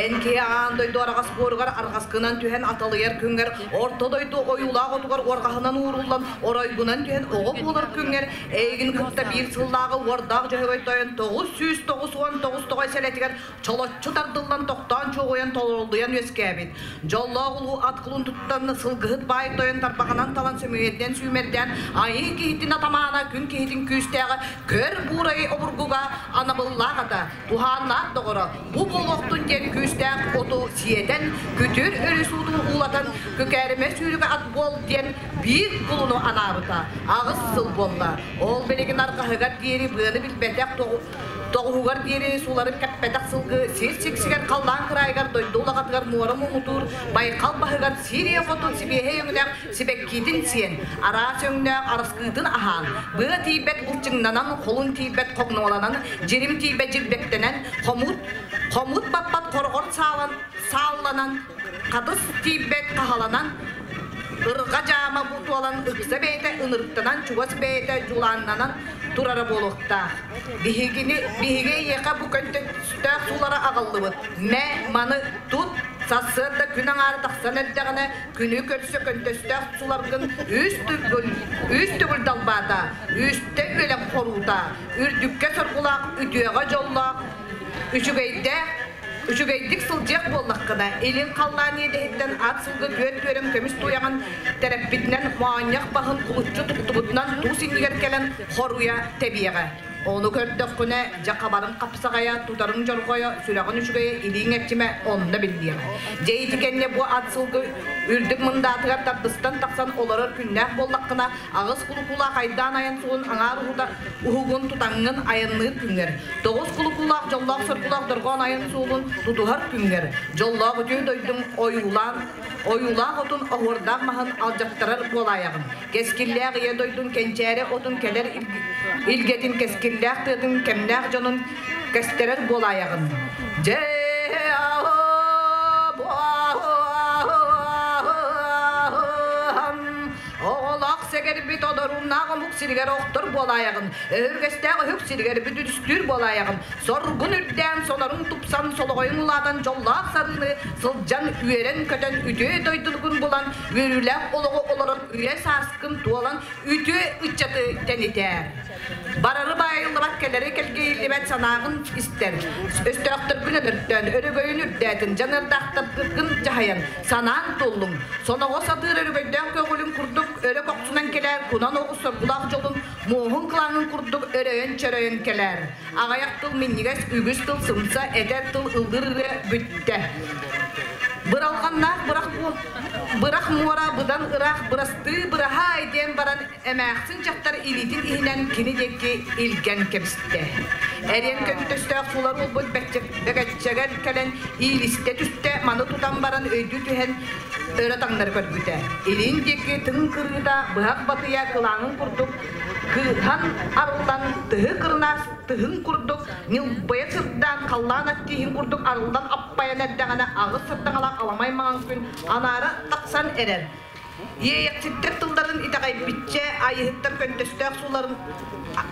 Эн киһи аан дойду араҕас буоругар арҕаскынан түһэн аталыйар күҥҥэр, орто дойду ойуулаах отугар уорҕаһынан ууруллан, оройгунан түһэн оҕо буолар күҥҥэр, эйигин кытта биир сыллааҕы уордаах дьөһөгөй тойон 999 тоҕой сэлэтигэр чолоччу тардыллан тохтоон чуоҕуйан толоруллуйан үөскээбит. Дьоллоох улуу ат кулун туттан сылгыһыт баай тойон тарбаҕынан талан сөмүйэтинэн сүүмэрдээн айыы киһитин атамаана күн киһитин күүстээҕэ көр буурайы обургуга анабыллаах ата туһааннаах доҕоро бу буолуохтун диэн күүстээх оту сиэтэн күтүр өрүс уутун уулатан күкээримэ сүүрүгэ ат буол диэн биир кулуну анаабыта 8 сыл буолла. Ол билигин арҕаһыгар диэри быаны билбэтэх Тоҕуһугар диэри сууларын кэппэтэх сылгы сир сиксигэр халлаан кыраайыгар дойду улаҕатыгар муора муҥутуур Байкал баһыгар Сирия хотун сибиэһэй өҥнөөх сибэккиитин сиэн, араас өҥнөөх араскыытын аһаан, быа тиийбэт былчыҥнанан, холун тиийбэт хоҥнуоланан, дьирим тиийбэт дьилбэктэнэн, хомут, хомут баппат хороҕор саалан, саалланан, хатыс тиийбэт хаһаланан, ырҕа дьаама бутуолан ыкса бэйэтэ ынырыктанан чугас бэйэтэ дьулааннанан турара буолуохтаах. Биһигини, биһиги эйиэхэ бу көнтөстөөх суулара аҕаллыбыт. Мэ, маны тут, сарсыарда күн аҥаара тахсан эрдэҕинэ, күнү көрсө көнтөстөөх суларгын үс төгүл, үс төгүл далбаата, үстэ үөлэх хоруута, үрдүккэ соргулаах, үтүөҕэ дьоллоох, үчүгэйдээх, үчүгэйдик сылдьыах буоллаххына, илин халлаан иэдэһиттэн ат сылгы түөрт түөрэм көмүс туйаҕын тэрэппитинэн моонньох баһын кулуччу туттубутунан туус иннигэр кэлэн хоруйа тэбиэҕэ. Ону көрдөххүнэ, дьэ хабарыҥ хапсаҕайа, тутарыҥ дьорҕойо, сүрэҕин үчүгэйэ, илииҥ эрчимэ онно биллиэҕэ. Дьэ ити кэннэ бу ат сылгы үрдүк мындаатыгар тардыстан тахсан олорор күннээх буоллаххына, аҕыс кулукулаах айдаан айан суолун аҥаар уһута уһугун тутаҥҥын айанныыр күҥҥэр, тоҕус кулукулаах дьоллоох-соргулаах дорҕоон айан суолун тутуһар күҥҥэр, дьоллоох үтүө дойдуҥ ойуулаан ойуулаах отун оһуордаах маһын алдьаттарар буолаайаҕын. Кэскиллээх ийэ дойдун кэнчээри отун кэлэр илгэтин кэскиллээх тыатын кэмнээх дьонун кэстэрэр буолаайаҕын. Дьэ Оҕолоох сэгэрбит одорун. Торумнаах омук сиригэр охтор буолаайаҕын, өһүргэстээх өһүк сиригэр бүдүрүстүүр буолаайаҕын, соргун үрдээн, сонорун тупсан, солоҕойун улаатан дьоллоох сарыыны сылдьан үөрэн-көтөн үтүө дойдугун булан, үөрүүлээх олоҕу олорон үйэ сааскын туолан үтүө ыччаты тэнитээр. Барары баайыллыбат, кэлэри кэлгэйиллибэт санааҕын истэр. Өстөөхтөргүн өлөртөөн, өрөгөйүн үрдээтин, дьаныардаахтаргын дьаһайан, санаан туоллуҥ. Соноҕо сатыыр өрөгөйдөөх көҕүлүн курдук өрө кохсунан кэлээр, кунан оҕус соргулаах дьолун муоһун кылаанын курдук өрөйөн-чөрөйөн кэлээр. Аҕыйах тыл минньигэс, үгүс тыл сымса, этэр тыл ыллыр ырыа бүттэ. Быралҕаннаах бырах, бырах муора быдан ыраах бырастыы быраһаай диэн баран Эмээхсин дьахтар илиитин иһинэн кини диэки илгэн кэбистэ. Эриэн көмүтөстөөх сулар уолбут бэгэччэгэр кэлэн иилистэ түстэ, маны тутан баран өйдүү түһэн өрө таҥнары көрбүтэ. Илин диэки тыҥ кырыыта быһах батыйа кылааҥын курдук кыыһан арыллан тыһы кырынаас тыһын курдук ньылбайа сырдаан халлаан аттииһин курдук арыллан аппайан эрдэҕинэ аҕыс сардаҥалаах аламай маҥан күн анаара тахсан эрэр. Иэйэхситтэр тылларын итэҕэйбиччэ, айыһыттар көнтөстөөх сууларын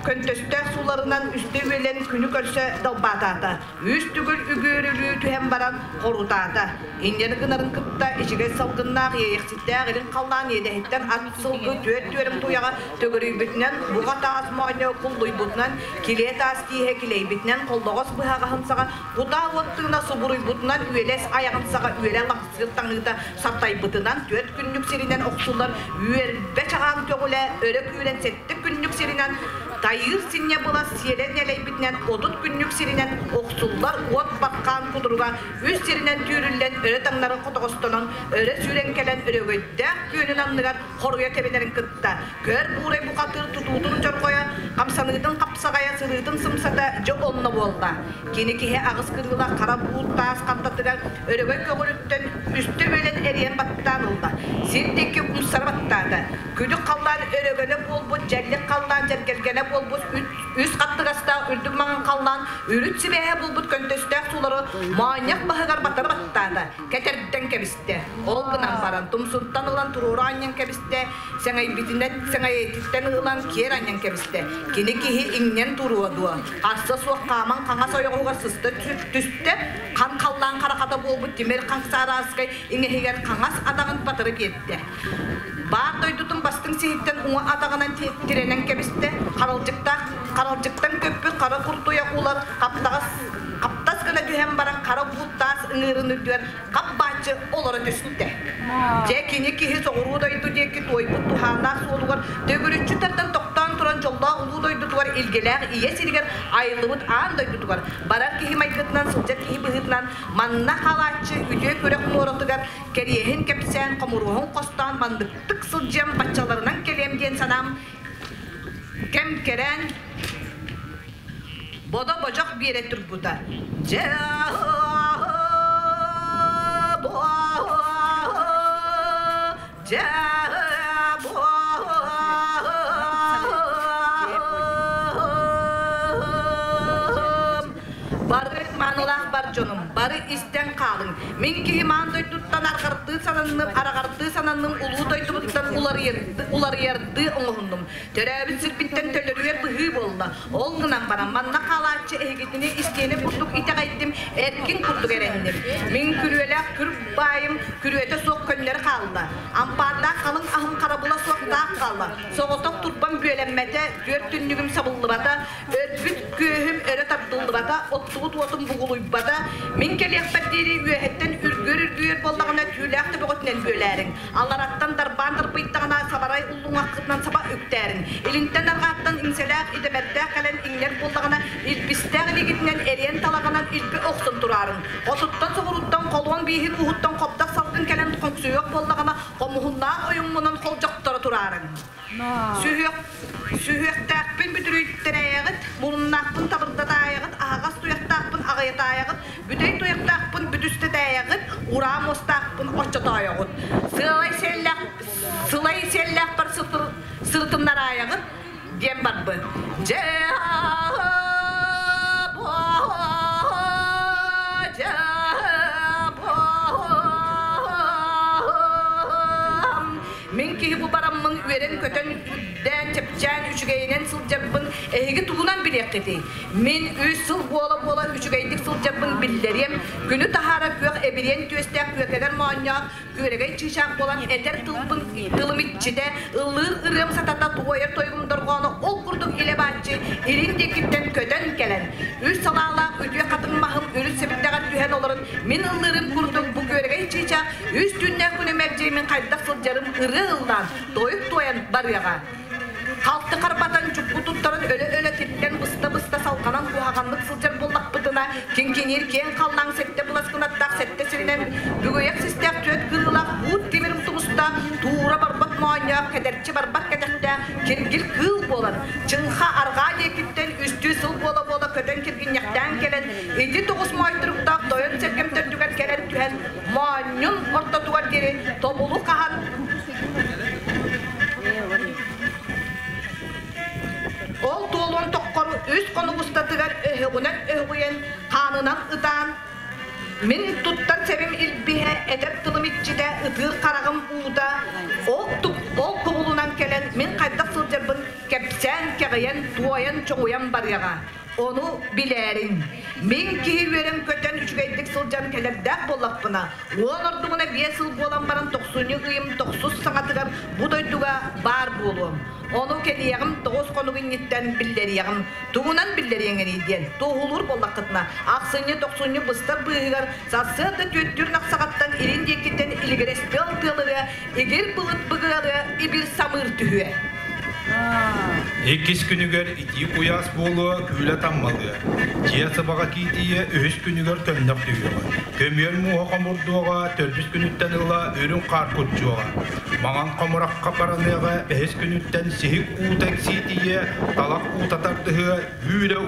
көнтөстөөх сууларынан үстэ үөлэн күнү көрсө далбаатаата. Үс төгүл үгүөрүлүү түһэн баран хорутаата. Инньэни гынарын кытта ичигэс салгыннаах иэйэхситтээх илин халлаан иэдэһиттэн ат сылгы түөрт түөрэм туйаҕа төгүрүйбүтүнэн, буҕа таас моонньо куллуйбутунан, килиэ таас тииһэ килэйбитинэн, холлоҕос быһаҕаһын саҕа кутаа уот тыына субуруйбутунан үөлэс айаҕын саҕа үөрэ лаҥсыыр таҥыыта сартайбытынан түөрт күннүк сиринэн охсуллар үөрбэ чаҕаан көҕүлэ өрө күүрэн сэттэ күннүк сиринэн тайыыр синньэ була сиэлэн нэлэйбитинэн 30 күннүк сиринэн охсуллар уот баккаан кутуруга үс сиринэн түүрүллэн өрө таҥнары хотоҕостонон өрө сүүрэн кэлэн өрөгөйдөөх күөнүн анныгар хоруйа тэбинэрин кытта көр буурай бухатыыр тутуутун чорҕойо хамсаныытын хапсаҕайа сырыытын сымсата дьэ онно буолла. Кини киһи аҕыс кырыылаах хара буут таас хантатыгар өрөгөй көҕүлүттэн үстэ үөлэн эриэн баттаан ылла. Сир диэки умсара баттаата. Күдүк халлаан өрөгөнө буолбут, дьэллик халлаан дьэргэлгэнэ буолбут, үс хаттыгастаах үрдүк маҥан халлаан үрүт сибээһэ буолбут көнтөстөөх суулары моонньох баһыгар батары баттаата, кэтэрдэн кэбистэ. Ол гынан баран тумсуттан ылан туруору анньан кэбистэ, сэҥэйбитинэн сэҥэйэтиттэн ылан киэр анньан кэбистэ. Кини киһи иҥнэн туруо дуо? Харса суох хааман хаҥас ойоҕоһугар сыста түстэ, хан халлаан харахата буолбут тимир хаҥсаарааскай иҥэһигэр хаҥас атаҕын батыры биэрдэ. Баар дойдутун бастыҥ сиһиттэн уҥа атаҕынан тирэнэн кэбистэ, харалдьыктаах харалдьыктан көппүт хара куртуйах улар хаптаҕас хаптас гына түһэн баран хара буут таас ыҥыырын үрдүгэр хап бааччы олоро түстэ. Дьэ кини киһи соҕуруу дойду диэки туойбут туһааннаах суолугар төгүрүччү тардан тохтоон туран дьоллоох улуу дойдутугар илгэлээх ийэ сиригэр айыллыбыт аан дойдутугар барар киһи майгытынан сылдьар киһи быһыытынан манна хаалааччы үтүө күрэх муоратыгар кэриэһин кэпсээн хомуруоһун хостоон манныктык сылдьыам баччаларынан кэлиэм диэн санаам кэм кэрээн бодо божох биэрэ турбута. Дьэ Бары маанылаах бар дьонум, бары истэн хаалыҥ. Мин киһи маан дойдуттан арҕардыы сананным, араҕардыы сананным, улуу дойдубуттан уларыйардыы оҥоһуннум. Төрөөбүт сирбиттэн төлөрүйэр быһыы буолла. Ол гынан баран, манна хаалааччы эһигитини истиэнэ курдук итэҕэйдим, эркин курдук эрэнним. Мин күрүөлээх күр баайым күрүөтэ суох көннөрү хаалла. Ампаардаах халыҥ аһым харабыла суох таах хаалла. Соҕотох турбам бүөлэммэтэ, түөрт түннүгүм сабыллыбата, өлбүт күөһүм өрө тардыллыбата, оттубут уотум бугулуйбата. Мин кэлиэхпэр диэри үөһэттэн үргүөр-үргүйэр буоллаҕына түүлээх төбөҕүтүнэн бүөлээриҥ. Аллараттан дарбаан дарбыйдаҕына сабарай уллуҥаххытынан саба үктээрин. Илинтэн арҕааттан иҥсэлээх идэмэрдээх кэлэн иҥнэр буоллаҕына илбистээх илиигитинэн эриэн талаҕынан илби охсон тураарын. Хотуттан соҕурууттан холуон бииһин ууһуттан хобдох салгын кэлэн хоҥсуйуох буоллаҕына хомуһуннаах ойуҥҥунан холдьохторо тураарын. Сүһүөх сүһүөхтээхпин бүдүрүйтэрээйэҕит, муруннаахпын табырдатаайаҕыт, аһаҕас туйахтаахпын аҕыйатаайаҕыт, бүтэй туйахтаахпын бүтүстэтээйэҕит, ураа муостаахпын оччотоойоҕут. Сыалай сиэллээх сылай сиэллээхпэр сырытыннараайаҕыт диэн барбыт. Дьэ Мин киһи бу бараммын үөрэн-көтөн Үрдээн, чэпчээн, үчүгэйинэн сылдьарбын эһиги тугунан билиэххитий? Мин үс сыл буола-буола үчүгэйдик сылдьарбын биллэриэм, күнү таһаара күөх эбириэн түөстээх күөкэнэр моонньоох күөрэгэй чыычаах буолан этэр тылбын тылым иччитэ, ыллыыр ырыам сатата туойар тойугум дорҕооно ол курдук илэ бааччы илин диэкиттэн көтөн кэлэн, үс салаалаах үтүө хатыҥ маһым үрүт сэбирдэҕэр түһэн олорон мин ыллыырым курдук бу күөрэгэй чыычаах үс түүннээх күнү мэлдьи мин хайдах сылдьарым ырыа ыллаан, тойук туойан барыаҕа. Халты харбатан чукку туттаран өлө-өлө титтэн быста-быста салҕанан куһаҕаннык сылдьар буоллахпытына, киҥкиниир киэҥ халлаан сэттэ быласкынаттаах сэттэ сиринэн бүгүйэх систээх түөрт кырыылаах буут тимир тумуста туура барбат моонньоох кэдэрчи барбат кэтэхтээх киргил кыыл буолан, чыҥха арҕаа диэкиттэн үстүү сыл буола-буола көтөн киргинньэхтээн кэлэн, ити тоҕус моойторуктаах тойон сэргэм төрдүгэр кэлэн түһэн, моонньун ортотугар диэри тобулу хаһан Ол туолуон тоххору үс хонук устатыгар өһөҕүнэн өһүгүйэн, хаанынан ытаан, мин туттар сэбим илбиһэ, этэр тылым иччитэ, ытыыр хараҕым уута, ол, ол кубулунан кэлэн мин хайдах сылдьарбын кэпсээн, кэҕийэн, туойан, чоҥуйан барыаҕа. Ону билээриҥ. Мин киһи үөрэн-көтөн үчүгэйдик сылдьан кэлэрдээх буоллахпына, уон ордугуна биэс сыл буолан баран тохсунньу ыйым тохсус саҥатыгар бу дойдуга баар буолуом. Ону кэлиэҕим тоҕус хонук инниттэн биллэриэҕим. Тугунан биллэриэҥ диэн туоһулуур буоллаххытына, ахсынньы тохсунньу быстар быыһыгар сарсыарда түөттүүр нахсаҕаттан илин диэкиттэн илигирэс тыал тыалырыа, игир былыт быгыалыа, ибир самыыр түһүө. Иккис күнүгэр итии куйаас буолуо, күүлэ таммалыа. Дьиэ сыбаҕа киитийэ үһүс күнүгэр көмнөх түһүөҕэ. Көмүөл мууһа хомурдуоҕа, төрдүс күнүттэн ыла үрүҥ хаар куччуоҕа. Маҥан хомурахха бараныаҕа, бэһис күнүттэн сиһик уута эксиитийэ, талах уута тардыһыа, үүрэ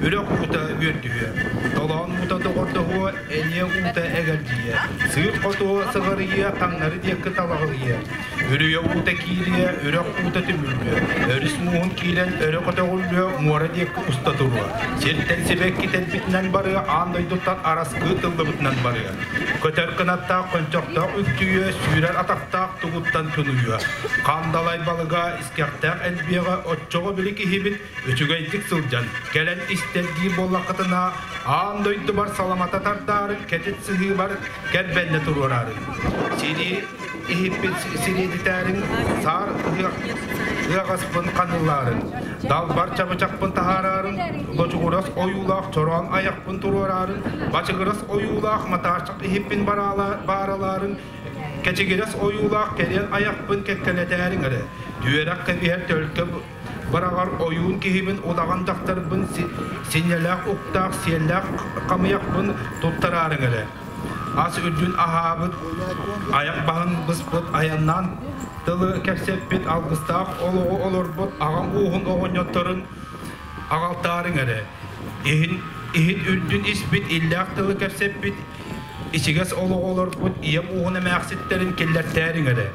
Үрэх уута үөрдүһүө, толоон уута доҕордоһуо, эниэ уута эгэлдьийиэ, сыыр хотуо сыҕарыйыа, таҥнары диэки талаҕылыйыа, үрүйэ уута киириэ, үрэх уута түмүллүө, өрүс мууһун киирэн өрө көтөҕүллүө, муора диэки уста туруо, сиртэн сибэкки тэлбитинэн барыа, аан дойдуттан араскыы тыллыбытынан барыа, көтөр кынаттаах хончохтоох үктүйүө, сүүрэр атахтаах тугуттан тунуйуо, хандалай балыга искэхтээх элбиэҕэ, оччоҕо били киһибит Үчүгэйдик сылдьан, кэлэн истэрдии буоллаххытына, аан дойдубар саламата тардаарын, кэтит сыһыыбар кэрбэннэ туруораарын. Сири иһиппит сириэдитээрин, саар ыаҕаспын ханыылаарын, далбар чабычахпын таһаараарын, лочугурас ойуулаах чороон айахпын туруораарын, бачыгырас ойуулаах матаарчах иһиппин бааралаарын, кэчигирэс ойуулаах кэриэн айахпын кэккэлэтээриҥ эрэ, түөрэх кэбиһэр төлкө Быраҕар ойуун киһибин, удаҕан дьахтарбын, синньэлээх уктаах, сиэллээх хамыйахпын туттараарыҥ эрэ. Ас үрдүн аһаабыт, айах баһын быспыт, айаннаан тылы кэпсэппит, алгыстаах олоҕу олорбут аҕам ууһун оҕонньотторун аҕалтаарыҥ эрэ. Иһин, иһит үрдүн испит, иллээх тылы кэпсэппит, ичигэс олоҕу олорбут ийэм ууһун эмээхситтэрин киллэртээриҥ эрэ.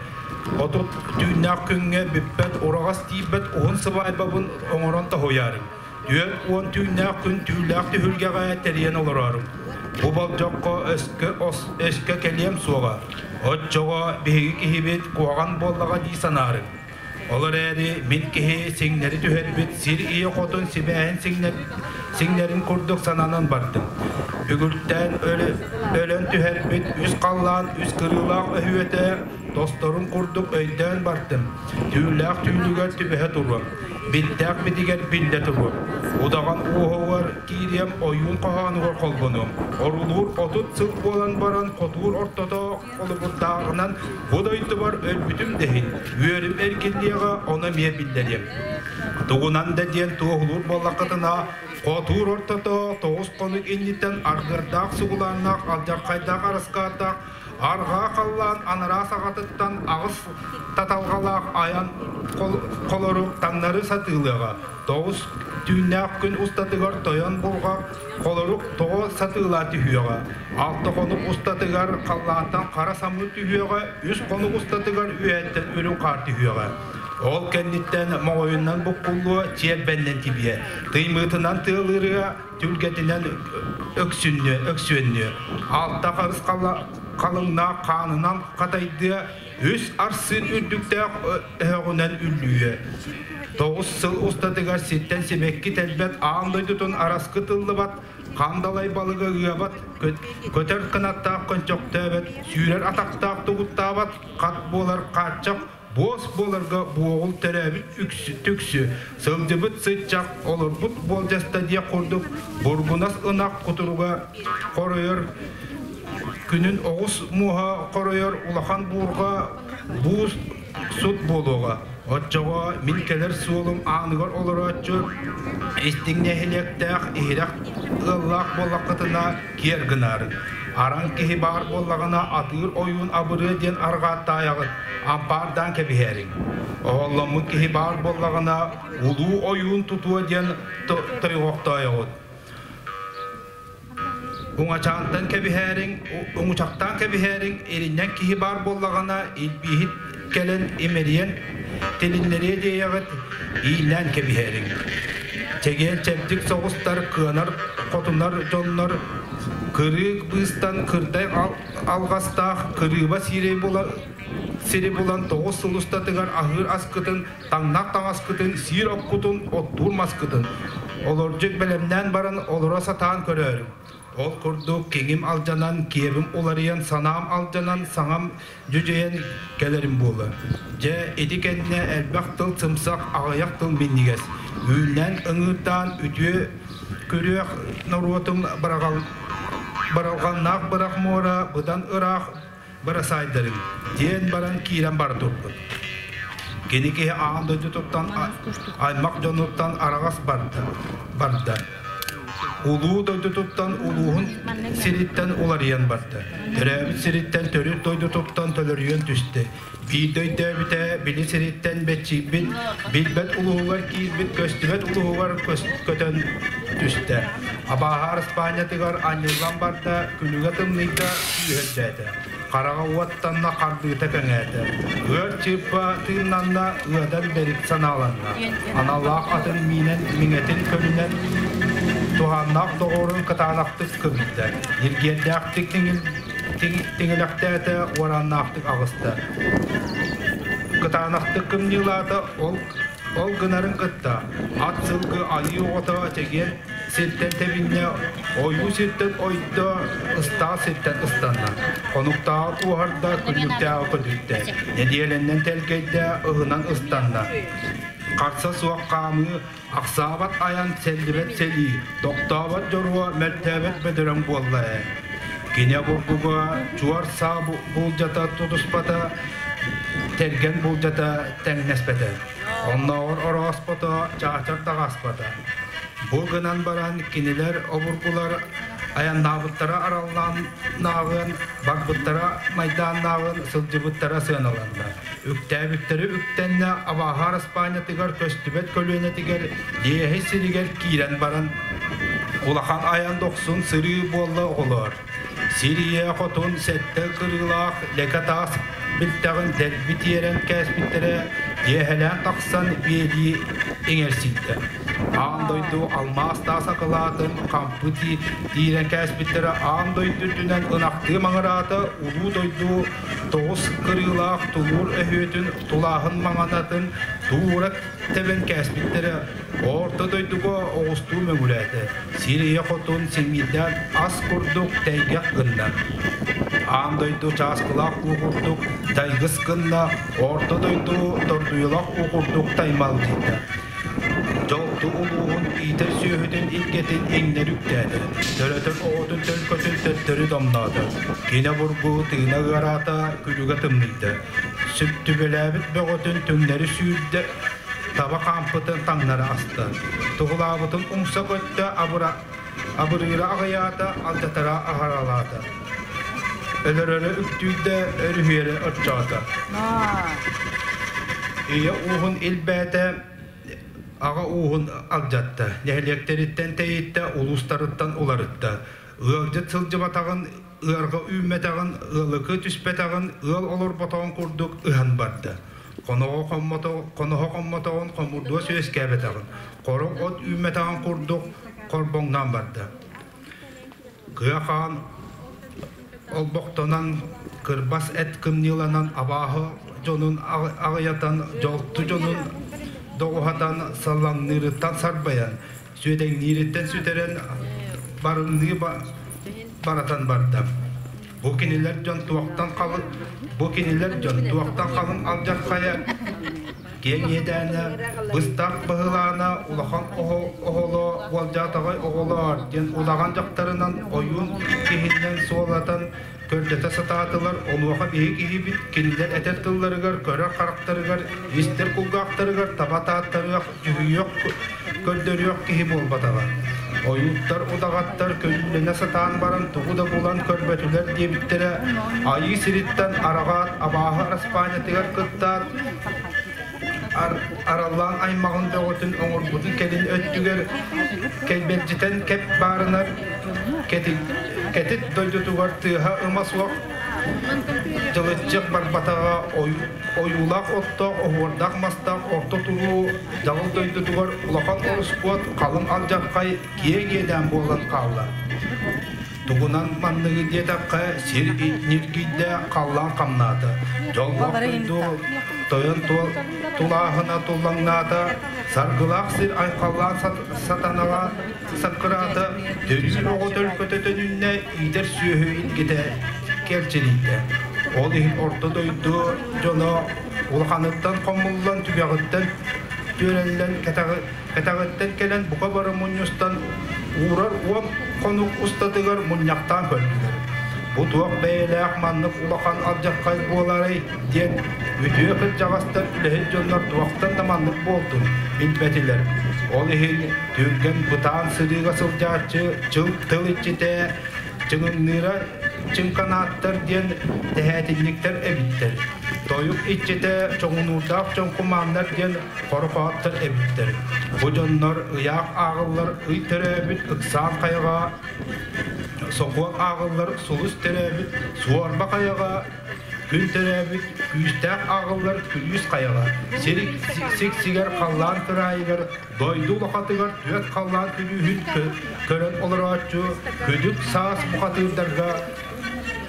Отут түүннээх күҥҥэ бүппэт ураҕас тиийбэт уһун сыбаайбабын оҥорон тоһуйаарыҥ. 40 түүннээх күн түүлээх түһүлгэҕэ тэрийэн олороорум. Бу болдьоххо өскө, өскө кэлиэм суоҕа. Оччоҕо биһиги киһибит куһаҕан буоллаҕа дии санаарыҥ. Ол эрээри мин киһи сиҥнэри түһэрбит сир ийэ хотун сибээһин сиҥнэрин курдук сананан бардым. Бүгүлтээн өлөн түһэрбит үс халлаан үс кырыылаах өһүөтэ тосторун курдук өйдөөн бардым. Түүлээх түүлүгэр түбэһэ туруом, биттээх битигэр биллэ туруом. Удаҕан уоһугар киириэм, ойуун хоһоонугар холбонуом. Орулуур 30 сыл буолан баран хотуур ортото холобурдааҕынан бу дойдубар өлбүтүм да иһин, үөрүм эргиллиэҕэ, ону эмиэ биллэриэм. Тугунан да диэн туоһулуур буоллаххытына, хотуур ортото тоҕус хонук инниттэн аргыардаах сугулааннаах алдьархайдаах араскаатаах арҕаа халлаан анараа саҕатыттан аҕыс таталҕалаах айан холорук таҥнары сатыылыаҕа. Тоҕус түүннээх күн устатыгар тойон бурҕах холорук тоҕо сатыылаа түһүөҕэ. Алта хонук устатыгар халлаантан хара самыы түһүөҕэ, үс хонук устатыгар үөһэттэн үрүҥ хаар түһүөҕэ. Ол кэнниттэн моҕойунан буккуллуо, чиэрбэннэн тибиэ, тыймыытынан тыалырыа, түлгэтинэн өксүннүө, өксүөннүө. Алта харыс халыҥнаах хаанынан хатайдыа, үс арсыын үрдүктээх өһөҕүнэн үллүйүө. 9 сыл устатыгар сиртэн сибэкки тэлбэт аан дойдутун араскы тыллыбат, хандалай балыгы ыабат, көтөр кынаттаах көнчөхтөөбөт, сүүрэр атахтаах тугуттаабат, хат буолар хааччах, буос буоларга буоҕул төрөөбүт үксү, сылдьыбыт сыччах, олорбут буолдьаста диэх курдук бургунас ынах кутуруга хоройор күнүн оҕус муоһа хоройор улахан буурҕа буус сут буолуоҕа. Оччоҕо мин кэлэр суолум ааныгар олорооччу истиҥ нэһилиэктээх иһирэх ыаллаах буоллаххытына киэр гынаарыҥ. Араҥ киһи баар буоллаҕына атыыр ойуун абырыа диэн арҕааттаайаҕыт, ампаардаан кэбиһээриҥ. Оһолломмут киһи баар буоллаҕына улуу ойуун тутуо диэн тойҕохтоойоҕут. Уҥачаантан кэбиһээриҥ, уҥучахтаан кэбиһээриҥ, иринньэҥ киһи баар буоллаҕына, илбииһит кэлэн имэрийэн тилиннэриэ диэйэҕит, иилээн кэбиһээриҥ. Чэгиэн чэбдик соҕустар, кыанар хотунар дьоннор кырыы быыстан кырдай алҕастаах кырыыба сири булан, сири булан 9 сыл устатыгар аһыыр аскытын, таҥнар таҥаскытын, сиир оккутун, оттуур маскытын олордьут бэлэмнээн баран олоро сатаан көрөөрүҥ. Ол курдук киҥим алдьанан, киэбим уларыйан, санаам алдьанан, саҥам дьүдьэйэн кэлэрим буолла. Дьэ, ити кэннэ элбэх тыл сымсах, аҕыйах тыл минньигэс. Үүннээн ыҥыырдаан үтүө күрүөх норуотум бараҕал баралҕаннаах бырах муора быдан ыраах бырасаайдарыҥ диэн баран киирэн бара турбут. Кини киһи аан дойдутуттан аймах дьонуттан араҕас барда. барда. Улуу дойдутуттан улууһун сириттэн уларыйан барда. Төрөөбүт сириттэн төрүт дойдутуттан төлөрүйэн түстэ. Биирдэ өйдөөбүтэ, били сириттэн бэччийбит, билбэт улууһугар киирбит, көстүбэт улууһугар көтөн түстэ. Абааһы Араспаанньатыгар анньыллан барда, күлүгэ тымныйда, күүһүрдээтэ. Хараҕа уоттанна, хардыыта кэҥээтэ. Ыар чыыппа тыыннанна, ыадан бэрик санааланна. Аналлаах атын миинэн миҥэтин көлүнэн туһааннаах доҕорун кытаанахтык кыбыйда. Ньиргиэрдээхтик тиҥилэхтээтэ, уорааннаахтык аҕыста. Кытаанахтык кымньыылаата, ол ол гынарын кытта ат сылгы айыы оҕото чэгиэн сиртэн тэбиннэ, ойуу сиртэн ойдо, ыстаал сиртэн ыстанна. Хонуктааҕы куоһарда, күннүктээҕи көтүттэ. Нэдиэлэннэн тэлгэйдэ, ыһынан ыстанна. Харса суох хаамыы, ахсаабат айан, сэллибэт сэлии, тохтообот дьоруо, мөлтөөбөт бөдөрөҥ буолла ээ. Кини обургуга чуор саа булдьата тутуспата, тэргэн булдьата тэҥнэспэтэ. Оннооҕор орооспото, чаачар таҕаспата. Бу гынан баран кинилэр обургулар айаннаабыттара араллааннааҕын, барбыттара майдааннааҕын, сылдьыбыттара сыаналанна. Үктээбиттэри үктэннэ абааһы араспаанньатыгар көстүбэт көлүөнэтигэр Лиэһи сиригэр киирэн баран улахан айан дохсун сырыы буолла оҕолоор. Сир ийэ хотун сэттэ кырыылаах лэкэ таас билтэҕин дэлби тиэрэн кээспиттэрэ дьиэһэлээн тахсан биэлии иҥэрсийдэ. Аан дойду алмаас таас акылаатын хампы тиирэн кээспиттэрэ аан дойду үрдүнэн ынахтыы маҥыраата улуу дойду тоҕус кырыылаах тулуур өһүөтүн тулааһын маҥанатын туура тэбэн кээспиттэрэ орто дойдуга оҕустуу мөҥүрээтэ. Сир ийэ хотун симиирдээн ас курдук тэйгэх гынна. Аан дойду чааскылаах уу курдук тайгыс гынна, орто дойду тордуйалаах уу курдук таймалдьыйда. Дьолту улууһун иитэр сүөһүтүн илгэтин иҥнэри үктээтэ, төрөтөр оҕотун төлкөтүн төттөрү домноото. Кини обургу тыына ыараата, күлүгэ тымныйда. Сүптүгэлээбит бөҕөтүн түҥнэри сүүрдэ, таба хаампытын таҥнары аста. Туһулаабытын умса көттө, абыра, абырыыра аҕыйаата, алдьатара аһаралаата. Өлөрөрө үктүүрдэ, өрүһүйэрэ оччоото. Ийэ ууһун илбээтэ, аҕа ууһун алдьатта, нэһилиэктэриттэн тэйиттэ, улуустарыттан уларытта. Ыалдьыт сылдьыбатаҕын, ыарҕа үүммэтэҕин, ыалыкы түспэтэҕин, ыал олорботоҕун курдук ыһан барда. Хоноҕо хоноһо хоммотоҕун хомурдуос үөскээбэтэҕин, хорук от үүммэтэҕин курдук хорбоҥноон барда. Кыа хаан олбохтонон, кырбас эт кымньыыланан абааһы дьонун аҕыйатан, дьолту дьонун доҕуһатан саллаҥныырыттан сарбайан, сүөдэҥниириттэн сүтэрэн барымныы баратан барда. Бу кинилэр дьон туохтан халыҥ бу кинилэр дьон туохтан халыҥ алдьархайа киэҥ иэдээнэ быстах быһылаана улахан оһоло уолдьаатаҕай оҕолоор диэн удаҕан дьахтарынан ойуун киһиннэн суолатан көрдөтө сатаатылар онуоха биһи киһибит кинилэр этэр тылларыгар көрөр харахтарыгар истэр кулгаахтарыгар таба тааттарыах дьүһүйүөх көрдөрүөх киһи буолбатаҕа. Ойууттар, удаҕаттар көрүүлэнэ сатаан баран тугу да булан көрбөтүлэр диэбиттэрэ, Айыы сириттэн араҕаат абааһы араспаанньатыгар кыттаат, араллаан аймаҕын бөҕөтүн оҥорбутун кэлин өттүгэр кэлбэлдьитэн кэп баарынар кэтит дойдутугар тыаһа ыма суох Дьылыччык барбатаҕа ойуулаах оттоох, оһуордаах мастаах орто туруу дьаҕыл дойдутугар улахан орускуот халыҥ алдьархай киэҥ иэдээн буолан хаалла. Тугунан манныгы диэтэххэ, сир ньиргийдэ, халлаан хамнаата. Дьоллоох дойду тойон тулааһына туллаҥнаата, саргылаах сир айхаллаан сатанаҕа саккыраата, төрүүр оҕо төлкөтө төнүннэ, иитэр сүөһү илгитэ кэлчилийдэ. Ол иһин орто дойду дьоно улаханыттан хомуллан, түгэҕиттэн түөрэллэн, кэтэҕиттэн кэлэн бука бары мунньустан уурар уон хонук устатыгар мунньахтаан көрдүлэр. Бу туох бэйэлээх маннык улахан алдьархай буоларый диэн үтүө кырдьаҕастар үлэһит дьоннор туохтан да маннык буолтун билбэтилэр. Ол иһин түргэн бытаан сырыыга сылдьааччы чыл тыл иччитэ чыҥымныыра чыҥканааттар диэн тэһээтинньиктэр эбиттэр. Тойук иччитэ чоҥунуурдаах чоҥкумааннар диэн хорохооттор эбиттэр. Бу дьоннор ыйаах ааҕыллар ый төрөөбүт ыксаан хайаҕа, сокуон ааҕыллар сулус төрөөбүт суорба хайаҕа, Күн төрөөбүт күүстээх ааҕыллар күлүүс хайаҕа, сир сиксигэр халлаан кыраайыгар, дойду улахатыгар түөрт халлаан күлүүһүн көрөн олорооччу күдүк саас бухатыырдарга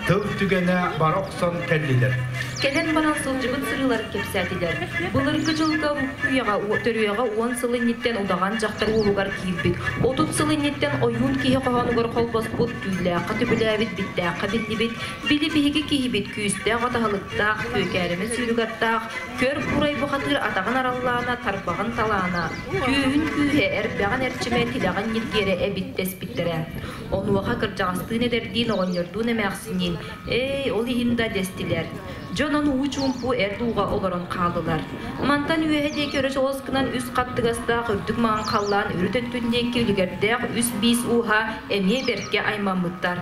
тыл түгэнэ бара охсон кэллилэр. Кэлэн баран сылдьыбыт сырыыларын кэпсээтилэр. Былыргы дьылга Руккуйаҕа төрүөҕэ уон сыл инниттэн удаҕан дьахтар уоһугар киирбит, 30 сыл инниттэн ойуун киһи хоһоонугар холбоспут, түүллээххэ түбүлээбит, биттээххэ биллибит, Били биһиги киһибит күүстээх атаһылыктаах, күөкээримэ сүүрүгаттаах, көр курай бухатыыр атаҕын араллаана, тарбаҕын талаана, түөһүн күүһэ, эрбэҕин эрчимэ, тилэҕин ньиргиэрэ эбит дэспиттэрэ. Онуоха кырдьаҕастыын эдэрдиин, оҕонньордуун эмээхсинниин «Ээй, ол иһин да» дэстилэр. Дьон ону уу чуумпу эр дууга олорон хааллылар. Мантан үөһэ диэки өрө чолос гынан үс хаттыгастаах үрдүк маҥан халлаан үрүт өттүн диэки үлүгэрдээх үс биис ууһа эмиэ бэркэ аймаммыттар.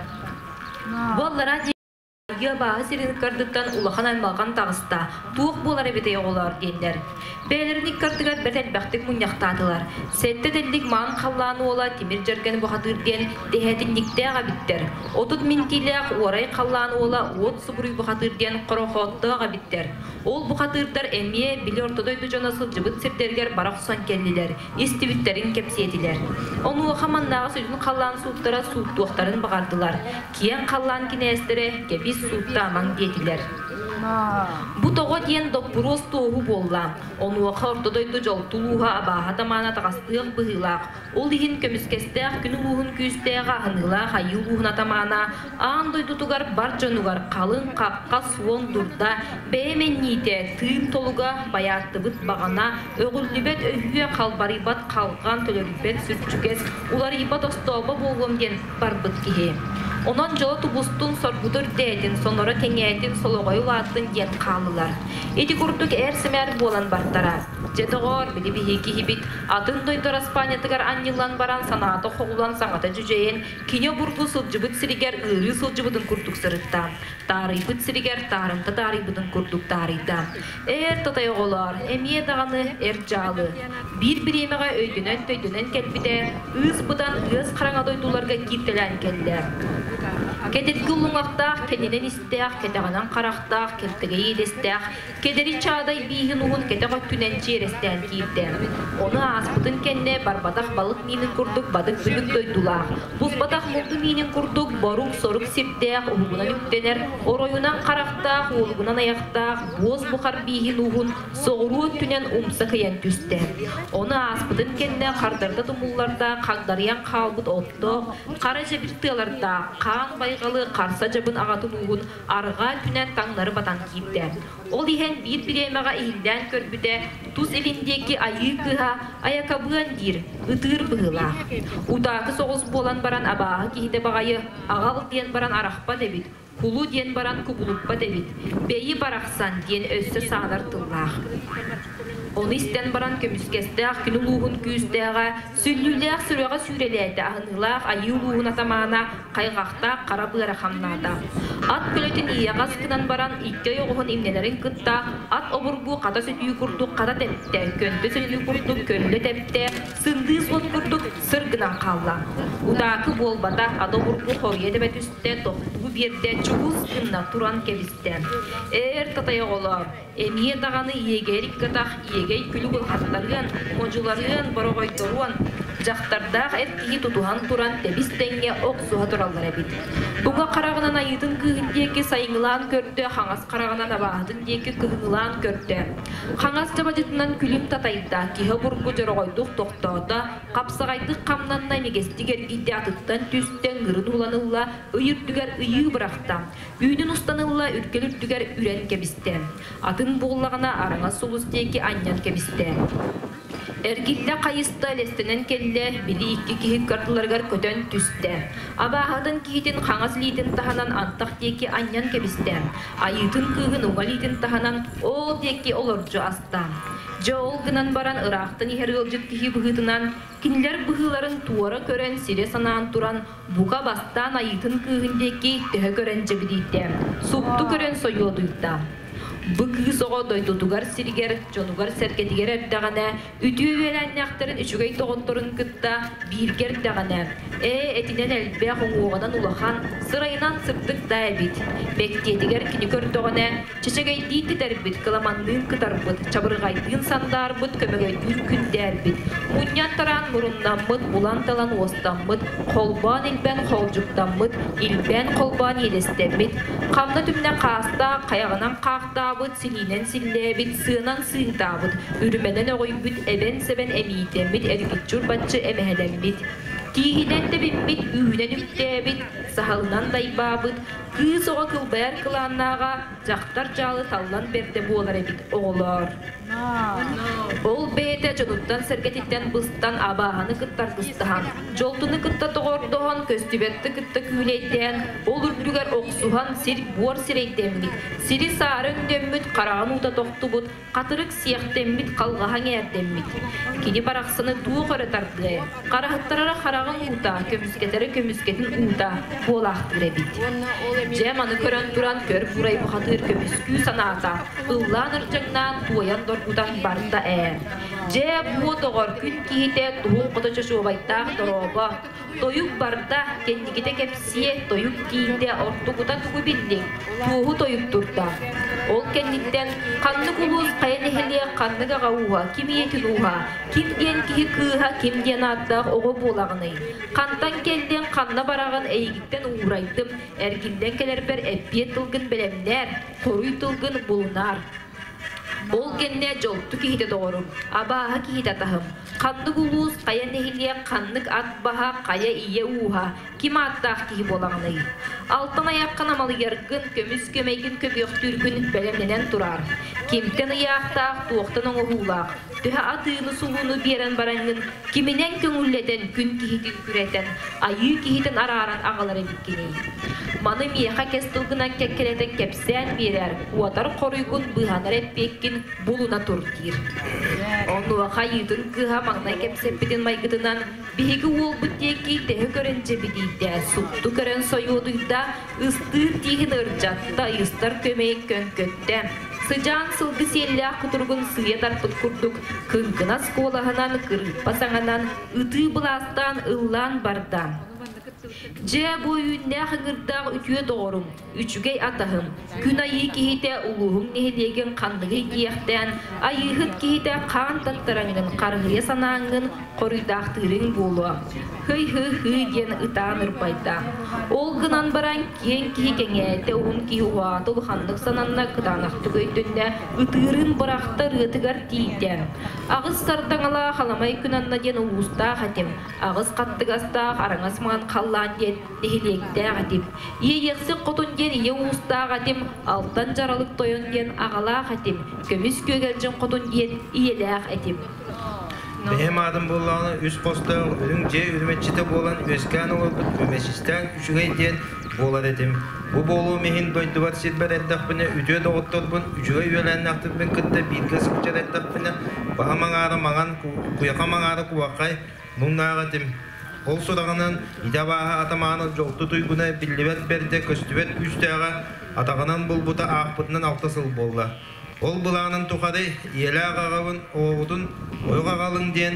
Бу аллараа диэки абааһы сирин ыккардыттан улахан аймалҕан таҕыста, туох буолар эбитэй оҕолоор диэннэр. Бэйэлэрин ыккардыгар бэрт элбэхтик мунньахтаатылар. Сэттэ тэллик маан халлаан уола тимир дьэргэн бухатыыр диэн дэһээтинньиктээх эбиттэр. 30 минтиилээх уорай халлаан уола уот субуруй бухатыыр диэн хорохооттоох эбиттэр. Ол бухатыырдар эмиэ били орто дойду дьоно сылдьыбыт сирдэригэр бара охсон кэллилэр. истибиттэрин кэпсиэтилэр. Онуоха маннааҕы сүрүн халлаан сууттара сууттуохтарын баҕардылар, киэҥ халлаан кинээстэрэ кэбис сууттаамаҥ диэтилэр. Бу тоҕо диэн доппуруос туоһу буолла. Онуоха орто дойду дьолту улууһа абааһы атамаана таҕастыах быһыылаах, ол иһин көмүскэстээх күн улууһун күүстээҕэ аһыныылаах айыы улууһун атамаана аан дойдутугар бар дьонугар халыҥ хахха суон дурда, бэйэ мэнньиитэ, тыын толуга, байааттыбыт баҕана, өҕүллүбэт өһүө, халбарыйбат халҕан, төлөрүйбэт сүрдьүгэс, уларыйбат остообо буолуом диэн барбыт киһи. Онон дьоло тубустун, соргута үрдээтин, соноро кэҥээтин, солоҕойу улааттын диэн хааллылар. Ити курдук ээр-сэмээр буолан бартара. Дьэ доҕоор, били биһиги киһибит атын дойду араспаанньатыгар анньыллан баран санаата хоҕулан саҥата дьүдьэйэн, кини обургу сылдьыбыт сиригэр ыарыы сылдьыбытын курдук сырытта. Таарыйбыт сиригэр таарымта таарыйбытын курдук таарыйда. Эр татай оҕолоор, эмиэ даҕаны эр дьаалы. Биир бириэмэҕэ өйдөнөн-төйдөнөн кэлбитэ, ыыс быдан ыас хараҥа дойдуларга кииртэлээн кэллэ. Кэдирги улуҥахтаах, кэннинэн истээх, кэтэҕинэн харахтаах, кэлтэгэй иэдэстээх, кэдэри чаадай бииһин уһун кэтэх өттүнэн чиэрэстээн киирдэ. Ону ааспытын кэннэ барбатах балык миинин курдук бадык-бүдүк дойдулаах, буспатах мунду миинин курдук борук-сорук сирдээх, уһугунан үктэнэр, оройунан харахтаах, уолугунан айахтаах, буос бухар бииһин уһун соҕуруу өттүнэн умса кыйан түстэ. Ону ааспытын кэннэ хардарыта тумуллардаах хагдарыйан хаалбыт оттоох, хара дьэбир тыалардаах, хаан байҕалы харса дьабын аҕатын ууһун арҕаа өттүнэн таҥнары батан киирдэ. Ол иһэн биир бириэмэҕэ иһиллээн көрбүтэ, тус илин диэки айыы кыыһа айакабыан диир, ытыыр быһыылаах. Утаакы соҕус буолан баран абааһы киһитэ баҕайы аҕал диэн баран арахпат эбит, кулу диэн баран кубулуппат эбит, бэйи барахсан диэн өссө саанар тыллаах. Ону истэн баран көмүскэстээх күн улууһун күүстээҕэ, сүллүүлээх сүрэҕэ сүүрэлээтэ, аһыныылаах айыы улууһун атамаана хайҕахтаах хара быара хамнаата. Ат көлөтүн иэҕэс гынан баран икки ойоҕоһун имнэнэрин кытта ат обургу хата сүтүү курдук хата тэптэ, көнтө сүтүү курдук көллө тэптэ, сындыы суот курдук сыр гынан хаалла. Утаакы буолбата, ат обургу хоруйа тэбэ түстэ, тохтуу биэрдэ, чугус гынна туран кэбистэ. Эр татай оҕолоор, эмиэ даҕаны иэгэр иккатах иэгэй күлүк улахаттарыан, модьуларыан, бороҕойдоруон, дьахтардаах эр киһи тутуһан туран тэбис-тэҥҥэ охсуһа тураллар эбит. Уҥа хараҕынан айыытын кыыһын диэки сайыҥылаан көрдө, хаҥас хараҕынан абааһытын диэки кыһыҥылаан көрдө. Хаҥас дьабадьытынан күлүм татайда, киһи обургу дьороҕойдук тохтоото, хапсаҕайдык хамнанна, имигэстик эргийдэ, атыттан түстэ, ыҥырын улан ылла, ый үрдүгэр ыйыы бырахта. Үүнүн устан ылла, үргэл үрдүгэр үрэн кэбистэ. Атын буоллаҕына араҥас сулус диэки анньан кэбистэ. Эргиллэ хайыста, элэстэнэн кэллэ, били икки киһи ыккардыларыгар көтөн түстэ. Абааһытын киһитин хаҥас илиитин таһынан антах диэки анньан кэбистэ. Айыытын кыыһын уҥа илиитин таһынан ол диэки олордьу аста. Дьэ ол гынан баран ыраахтан иһэр ыалдьыт киһи быһыытынан кинилэр быһыыларын туора көрөн сирэ санаан туран бука бастаан айыытын кыыһын диэки төһө көрөн дьэбидийдэ, супту көрөн сойуодуйда. Бу кыыс оҕо дойдутугар сиригэр, дьонугар-сэргэтигэр эрдэҕинэ, үтүө үөлээннээхтэрин үчүгэй доҕотторун кытта бииргэ эрдэҕинэ, ээ, этинэн элбэх, уҥуоҕунан улахан, сырайынан сырдык да эбит. Мэктиэтигэр кини көрдөҕүнэ, Чэчэгэйдии тэтэрбит, кыламанныын кытарбыт, чабырҕайдыын сандаарбыт, көмөгөйдүүн күндээрбит, мунньан-тараан муруннаммыт, булан-талан уостаммыт, холбоон илбэн хоолдьуктаммыт, илбээн холбоон иэдэстэммит, хамна түмнэ хаастаах, хайаҕынан хаахтаабыт, силиинэн силлээбит, сыанан сыыҥтаабыт, үрүмэнэн өҕүйбүт, эбэн-сэбэн эмиийдэммит, эргиччи-урбаччы эмэһэлэммит, тииһинэн тэбиммит, үүнэн үктээбит, саһылынан дайбаабыт, Кыыс оҕо кылбайар кылааннааҕа дьахтар дьаалы таллан бэрдэ буолар эбит оҕолоор. Ол бэйэтэ дьонуттан-сэргэтиттэн быстан абааһыны кытта аргыстаһан, дьолтуну кытта доҕордоһон, көстүбэтти кытта күүлэйдээн, ол үрдүгэр охсуһан сир-буор сирэйдэммит, сири-саары өҥдөммүт, хараҕын уута тохтубут, хатырык сиэхтэммит, халҕаһа эҥээрдэммит. Кини барахсаны туох өрө тардыай, хараһыттарара хараҕын уута, көмүскэтэрэ көмүскэтин уута буолаахтыыр эбит. Дьэ, маны көрөн туран көр бурай бухатыыр көмүскүү санаата, ыллаан ырдьаҥнаан, туойан доргутан барда ээ. Дьэ, буо доҕор, күн киһитэ туһун хото чочуобайдаах дорообо. Тойук барда, кэнникитэ кэпсиэ, тойук тиийдэ, ортокута тугу биллиҥ, туоһу тойук турда. Ол кэнниттэн ханнык улуус хайа нэһилиэк ханнык аҕа ууһа, ким ийэтин ууһа, ким диэн киһи кыыһа, ким диэн ааттаах оҕо буолаҕыный? Хантан кэллиҥ, ханна бараҕын, эйигиттэн уурайдым, эргиллэн кэлэрбэр эппиэт тылгын бэлэмнээр, хоруй тылгын булунаар. Ол кэннэ дьолту киһитэ доҕорум, абааһы киһитэ атаһым, ханнык улуус, хайа нэһилиэк, ханнык ат баһа, хайа ийэ ууһа, ким ааттаах киһи буолаҕыный? Алтан айаххын амалыйаргын, көмүс көмөйгүн көбүөхтүүргүн бэлэмнэнэн тураар. Кимтэн ыйаахтаах, туохтан оҥоһуулаах, төһө атыыны-сулууну биэрэн бараҥҥын, киминэн көҥүллэтэн күн киһитин күрэтэн, айыы киһитин арааран аҕалар эбиккиний? Маны миэхэ кэс тылгынан кэккэлэтэн кэпсээн биэрээр, куотар хоруйгун быыһанар эппиэккин булуна тур диир. Онуоха айыытын кыыһа маҥнай кэпсэппитин майгытынан биһиги уолбут диэки тэһэ көрөн дьэбидийдэ, супту көрөн сойуодуйда, ыстыыр тииһин ырдьатта, ыйыстар көмөйүн көҥкөттө. Сыдьаан сылгы сиэллээх кутуругун сыыйа тарпыт курдук кыҥкынас куолаһынан, кырыыппа саҥанан ытыы былаастаан ыллаан барда. Дьэ, бу үүннээх ыҥырдаах үтүө доҕорум, үчүгэй атаһым, күн айыы киһитэ улууһуҥ нэһилиэгин ханныгый диэхтээн, айыыһыт киһитэ хаан таттараҥҥын харыһыйа санааҥҥын хоруйдаахтыырыҥ буолуо. Һый-һы-һыы диэн ытаан ырбайда. Ол гынан баран киэҥ киһи кэҥээтэ, уһун киһи уһаата улаханнык сананна, кытаанахтык өйдөннө, ытыырын бырахта ырыатыгар тиийдэ. Аҕыс сардаҥалаах аламай күн анна диэн улуустаах этим, аҕыс хаттыгастаах араҥас маҥан халлаан диэн нэһилиэктээх этим, Иэйиэхсит хотун диэн ийэ уустаах этим, алтан дьаралык тойон диэн аҕалаах этим, көмүс күөгэлдьин хотун диэн ийэлээх этим. Бэйэм аатым буоллаҕына үс хостоох үрүҥ дьиэ үрүмэччитэ буолан үөскээн олорбут үмэчистээн үчүгэй диэн буолар этим. Бу буолуом иһин дойдубар сирбэр эрдэхпинэ үтүө доҕотторбун, үчүгэй үөлээннээхтэрбин кытта бииргэ сылдьар эрдэхпинэ баһым аҥаара маҥан, куйахам аҥаара куһаххай муҥнаах этим. Ол сураҕынан ити абааһы атамаана дьолту туйгуна биллибэт бэрдэ көстүбэт күүстээҕэ атаҕынан булбута аахпытынан алта сыл буолла. Ол былаанын тухары ийэлээх аҕабын оҕобутун ойох аҕалыҥ диэн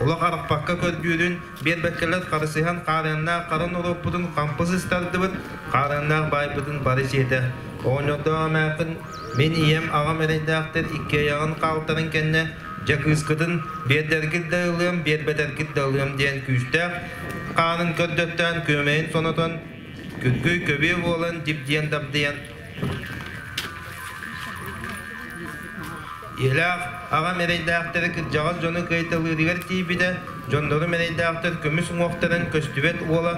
олох арахпакка көрдүүрүн биэрбэккэлэр харысыһан хаарыаннаах хара норуоппутун хампы сыстардыбыт, хаарыаннаах баайбытын бары сиэтэ. Оҕонньордоох эмээххин мин ийэм аҕам эрэйдээхтэр икки айаҕын хаалтарын кэннэ дьэ кыыскытын биэрдэргит да ылыам, биэрбэтэргит да ылыам диэн күүстээх хаанын көрдөттөөн күөмэйин сонотон күргүй көбүө буолан дибдийэн дабдыйан Ийэлээх аҕам эрэйдээхтэри кырдьаҕас дьону кыайталыырыгар тиийбитэ, дьоннорум эрэйдээхтэр көмүс уҥуохтарын көстүбэт уола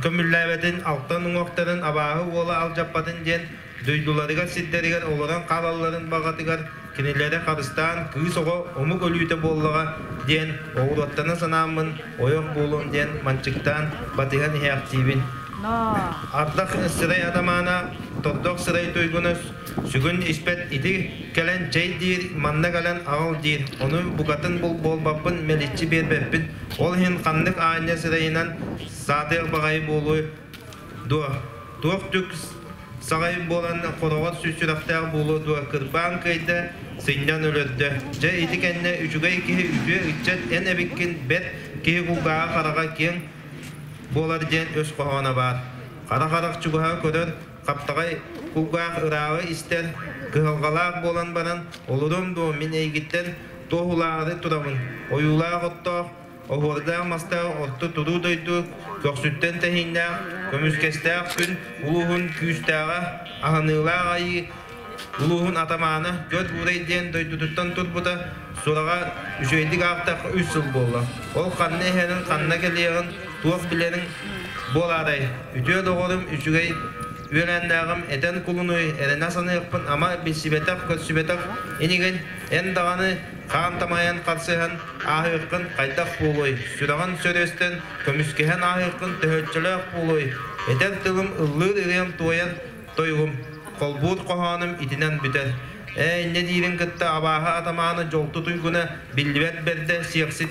көмүллээбэтин, алтан уҥуохтарын абааһы уола алдьаппатын диэн дойдуларыгар сирдэригэр олорон хаалалларын баҕатыгар кинилэри харыстаан кыыс оҕо омук өлүүтэ буоллаҕа диэн оҕуруоттана санааммын ойох буолуом диэн манчыктаан батыһан иһээхтиибин. Ардах сырай атамаана, тордох сырай туйгуна сүгүн испэт ити кэлэн чэй диир, манна кэлэн аҕал диир, ону букатын буолбаппын, мэличчи биэрбэппин, ол иһин ханнык аанньа сырайынан саатыах баҕайы буолуой дуо? Туох түк саҕай буолан хороҕор сүрэхтээх буолуо дуо? Кырбаан кыайда, сынньан өлөрдө. Дьэ ити кэннэ үчүгэй киһи үтүө ыччат эн эбиккин бэрт киһи кулгааҕа хараҕа киэҥ буолар диэн өс хоһооно баар. Хара харах чугаһа көрөр, хаптаҕай кулгаах ырааҕы истэр, кыһалҕалаах буолан баран, олоруом дуо мин эйигиттэн туоһулаары турабын, ойуулаах оттоох, оһуордаах мастаах орто туруу дойду көхсүттэн тэһииннээх, көмүскэстээх күн улууһун күүстээҕэ, аһыныылаах айыы улууһун атамаана Көт Буурай диэн дойдутуттан турбута сураҕа үчүгэйдик аахтахха үс сыл буолла. Ол ханна иһэрин, ханна кэлиэҕин, туох билэрин буолаарай? Үтүө доҕорум үчүгэй үөлээннээҕим этэн кулунуй, эрэнэ саныахпын ама билсибэтэх, көрсүбэтэх инигин эн даҕаны хаан тамайан харсыһан ааһыаххын хайдах буолуой? Сүрэҕин сөрүөстэн көмүскэһэн ааһыаххын төһөччөлөөх буолуой? Этэр тылым ыллыыр ырыам туойар тойугум, холбуур хоһоонум итинэн бүтэр. Ээ, инньэ диирин кытта абааһы атамаана дьолту туйгуна биллибэт бэрдэ сиэхсит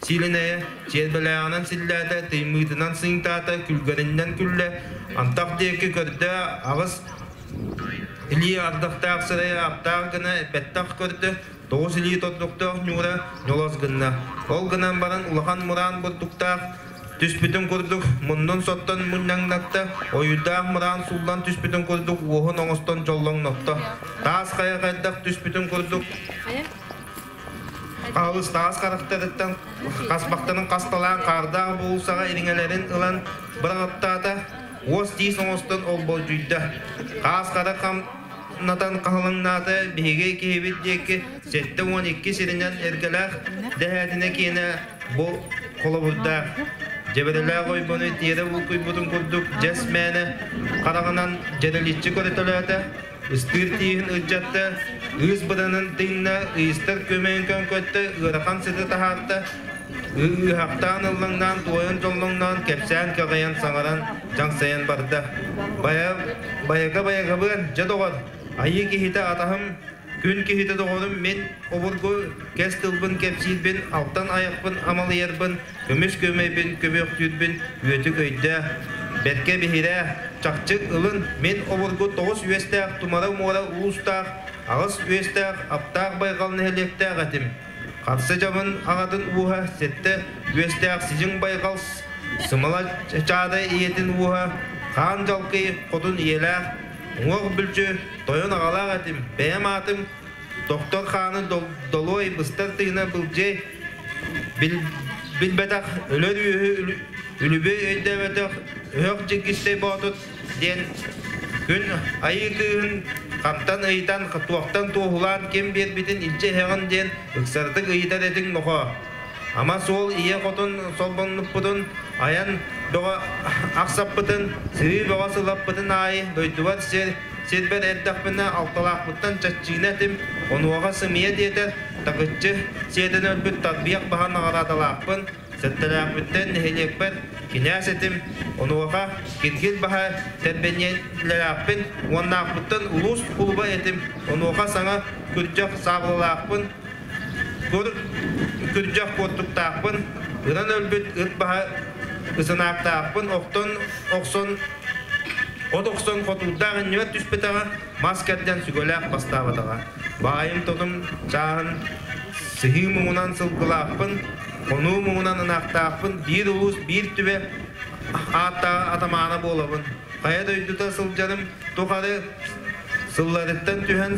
сиилинэйэ чиэрбэлээҕинэн силлээтэ, тыймыытынан сыыҥтаата, күлгэринэн күллэ, антах диэки көрдө, аҕыс илии ардахтаах сырайа аптаах гына бэттэх көрдө, тоҕус илии тордуктаах ньуура ньолос гынна. Ол гынан баран улахан мураан бурдуктаах түспүтүн курдук муннун соттон мунньаҥнатта, ойуурдаах мураан сууллан түспүтүн курдук уоһун оҥостон дьоллоҥнотто. Таас хайа хайдах түспүтүн курдук хаалыс таас харахтарыттан хаспахтарын хасталаан хаардаах буолсаҕа ириҥэлэрин ылан быраҕаттаата, уос-тиис оҥостон олболдьуйда. Хаас хара хам натан хаһылыҥнаата биһиги киһибит диэки 72 сиринэн эргэлээх дэһээтинэ киэнэ бу холобурдаах дьэбэрэлээх ойбону тиэрэ булкуйбутун курдук дьэс мээнэ хараҕынан дьэрэличчи көрөтөлөөтө ыстыыр тииһин ыдьатта ыыс быданын тыынна ыйыстар көмөйүн көҥкөттө ыарахан сыты таһаарта ыыһахтаан ыллаҥнаан туойан дьоллоҥноон кэпсээн кэҕийэн саҥаран дьаҥсайан барда байа байага байагабыан дьэ доҕор айыы киһитэ атаһым күн киһитэ доҕорум мин обургу кэс тылбын кэпсиирбин алтан айахпын амалыйарбын көмүс көмөйбүн көмүөхтүүрбүн үөтүк өйдөө бэркэ биһирээ чахчы ылын мин обургу тоҕус үөстээх тумара муора улуустаах аҕыс үөстээх аптаах байҕал нэһилиэктээх этим Харса дьабын аҕатын ууһа сэттэ үөстээх сидьиҥ байҕал Сымала Чаадай ийэтин ууһа, хаан дьалкый хотун ийэлээх, уҥуох бүлдьү тойон аҕалаах этим, бэйэм аатым Тохтор хааны долуой быстар тыына былдьай билбэтэх өлөр үөһү үлүбүөй өйдөөбөтөх өһөх дьиггистэй боотут диэн күн айыы кыыһын хантан ыйытан туохтан туоһулаан ким биэрбитин илдьэ иһэҕин диэн ыксардык ыйытар этиҥ нохоо ама суол ийэ хотун солбоннуппутун айан бөҕө ахсаппытын сырыы бөҕө сылаппытын аайы дойдубар сир Сирбэр эрдэхпинэ алталаахпыттан чаччыына этим, онуоха сымыйа диэтэр, такыччы сиэтэн өлбүт тарбыйах баһа наҕараадалаахпын, сэттэлээхпиттэн нэһилиэкпэр кинээс этим, онуоха киргил баһа тэрбэниэлээхпин, уоннаахпыттан улуус кулуба этим, онуоха саҥа күрдьэх саабылалаахпын, күрдьэх куоттуктаахпын, ыран өлбүт ыт баһа ысынаактаахпын, охтон охсон От охсон хотуурдаах иннибэр түспэтэҕэ, мас кэрдэн сүгэлээх бастаабатаҕа. Баайым-тотум чааһын сыһыы муҥунан сылгылаахпын, хонуу муҥунан ынахтаахпын, биир улуус биир түбэ ааттааҕа атамаана буолабын. Хайа дойдута сылдьарым тухары сылларыттан түһэн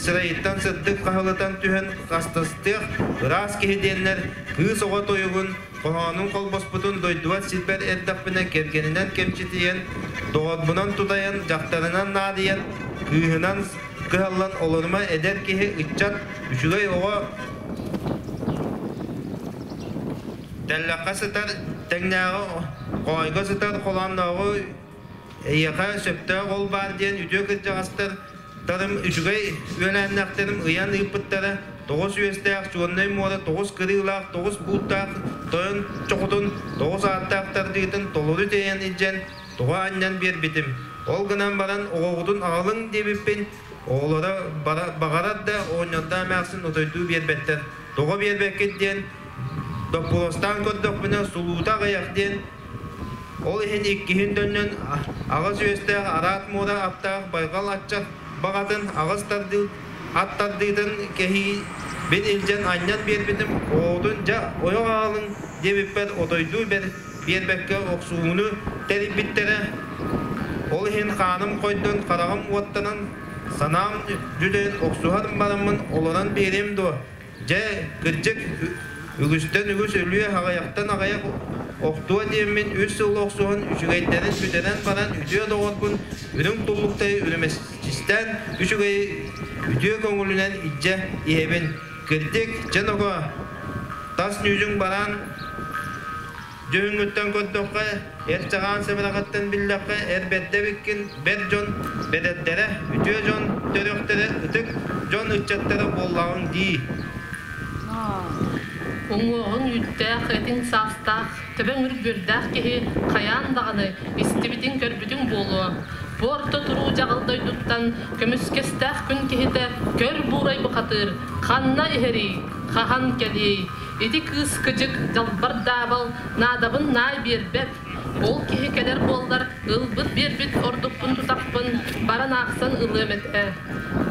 сырайыттан сырдык хаһылытан түһэн хастастыах ыраас киһи диэннэр кыыс оҕо тойугун Хоһоонун холбоспутун дойдубар сирбэр эрдэхпинэ кэргэнинэн кэмчитийэн, доҕорбунан тутайан, дьахтарынан наадыйан, кыыһынан кыһаллан олорума эдэр киһи, ыччат, үчүгэй оҕо тэллэххэ сытар тэҥнээҕи хоойго сытар холооннооҕу эйиэхэ сөптөөх ол баар диэн үтүө кырдьаҕастар Тарым үчүгэй үөлээннэхтэрим ыйан ыыппыттара тоҕус үөстээх Чуоннай муора тоҕус кырыылаах тоҕус бууттаах тойон чохутун тоҕус ааттаах тардыытын толору тиэйэн илдьэн тоҕо анньан биэрбитим. Ол гынан баран оҕоҕутун аҕалыҥ диэбиппин оҕолоро баҕарар да оҕонньордоох эмээхсин отойдуу биэрбэттэр. Тоҕо биэрбэккит диэн доппуруостаан көрдөхпүнэ сулуута аҕыйах диэн Ол иһин иккиһин төннөн аҕыс үөстээх араат муора аптаах байҕал аччах баҕатын аҕыс тардыы ат тардыытын кэһиибин илдьэн анньан биэрбитим оҕотун дьэ ойох аҕалыҥ диэбиппэр отойдуу биэрбэккэ охсуһууну тэрийбиттэрэ. Ол иһин хааным хойдон хараҕым уоттанан санаам дьүлэйэн охсуһар бараммын олорон биэриэм дуо Дьэ, кырдьык, үгүстэн үгүс өлүө, аҕыйахтан аҕыйах охтуо диэммин үс сыл охсуһан үчүгэйдэрин бүтэрэн баран үтүө доҕорбун үрүҥ туллуктай үрүмэччистээн үчүгэйи үтүө көҥүлүнэн илдьэ иһэбин. Кырдьык, чэ нохоо, тас ньүүдьүҥ бараан Дьүһүҥҥүттэн көрдөххө, эр чаҕаан сэбэрэҕиттэн биллэххэ, эр бэрдэ эбиккин, бэрт дьон бэдэрдэрэ, үтүө дьон төрүөхтэрэ, ытык дьон ыччаттара буоллаҕыҥ дии. Уҥуоҕуҥ үүттээх, этиҥ саастаах, төбөҥ үргүөрдээх киһи хайаан даҕаны истибитиҥ-көрбүтүҥ буолуо. Бу орто туруу дьаҕыл дойдуттан көмүскэстээх күн киһитэ көр буурай бухатыыр ханна иһэрий, хаһан кэлиэй? Ити кыыс кыдьык, дьалбар даабал, наадабын наай биэрбэт. Ол киһи кэлэр буоллар, ылбыт биэрбит ордукпун тутахпын баран аахсан ылыам этэ.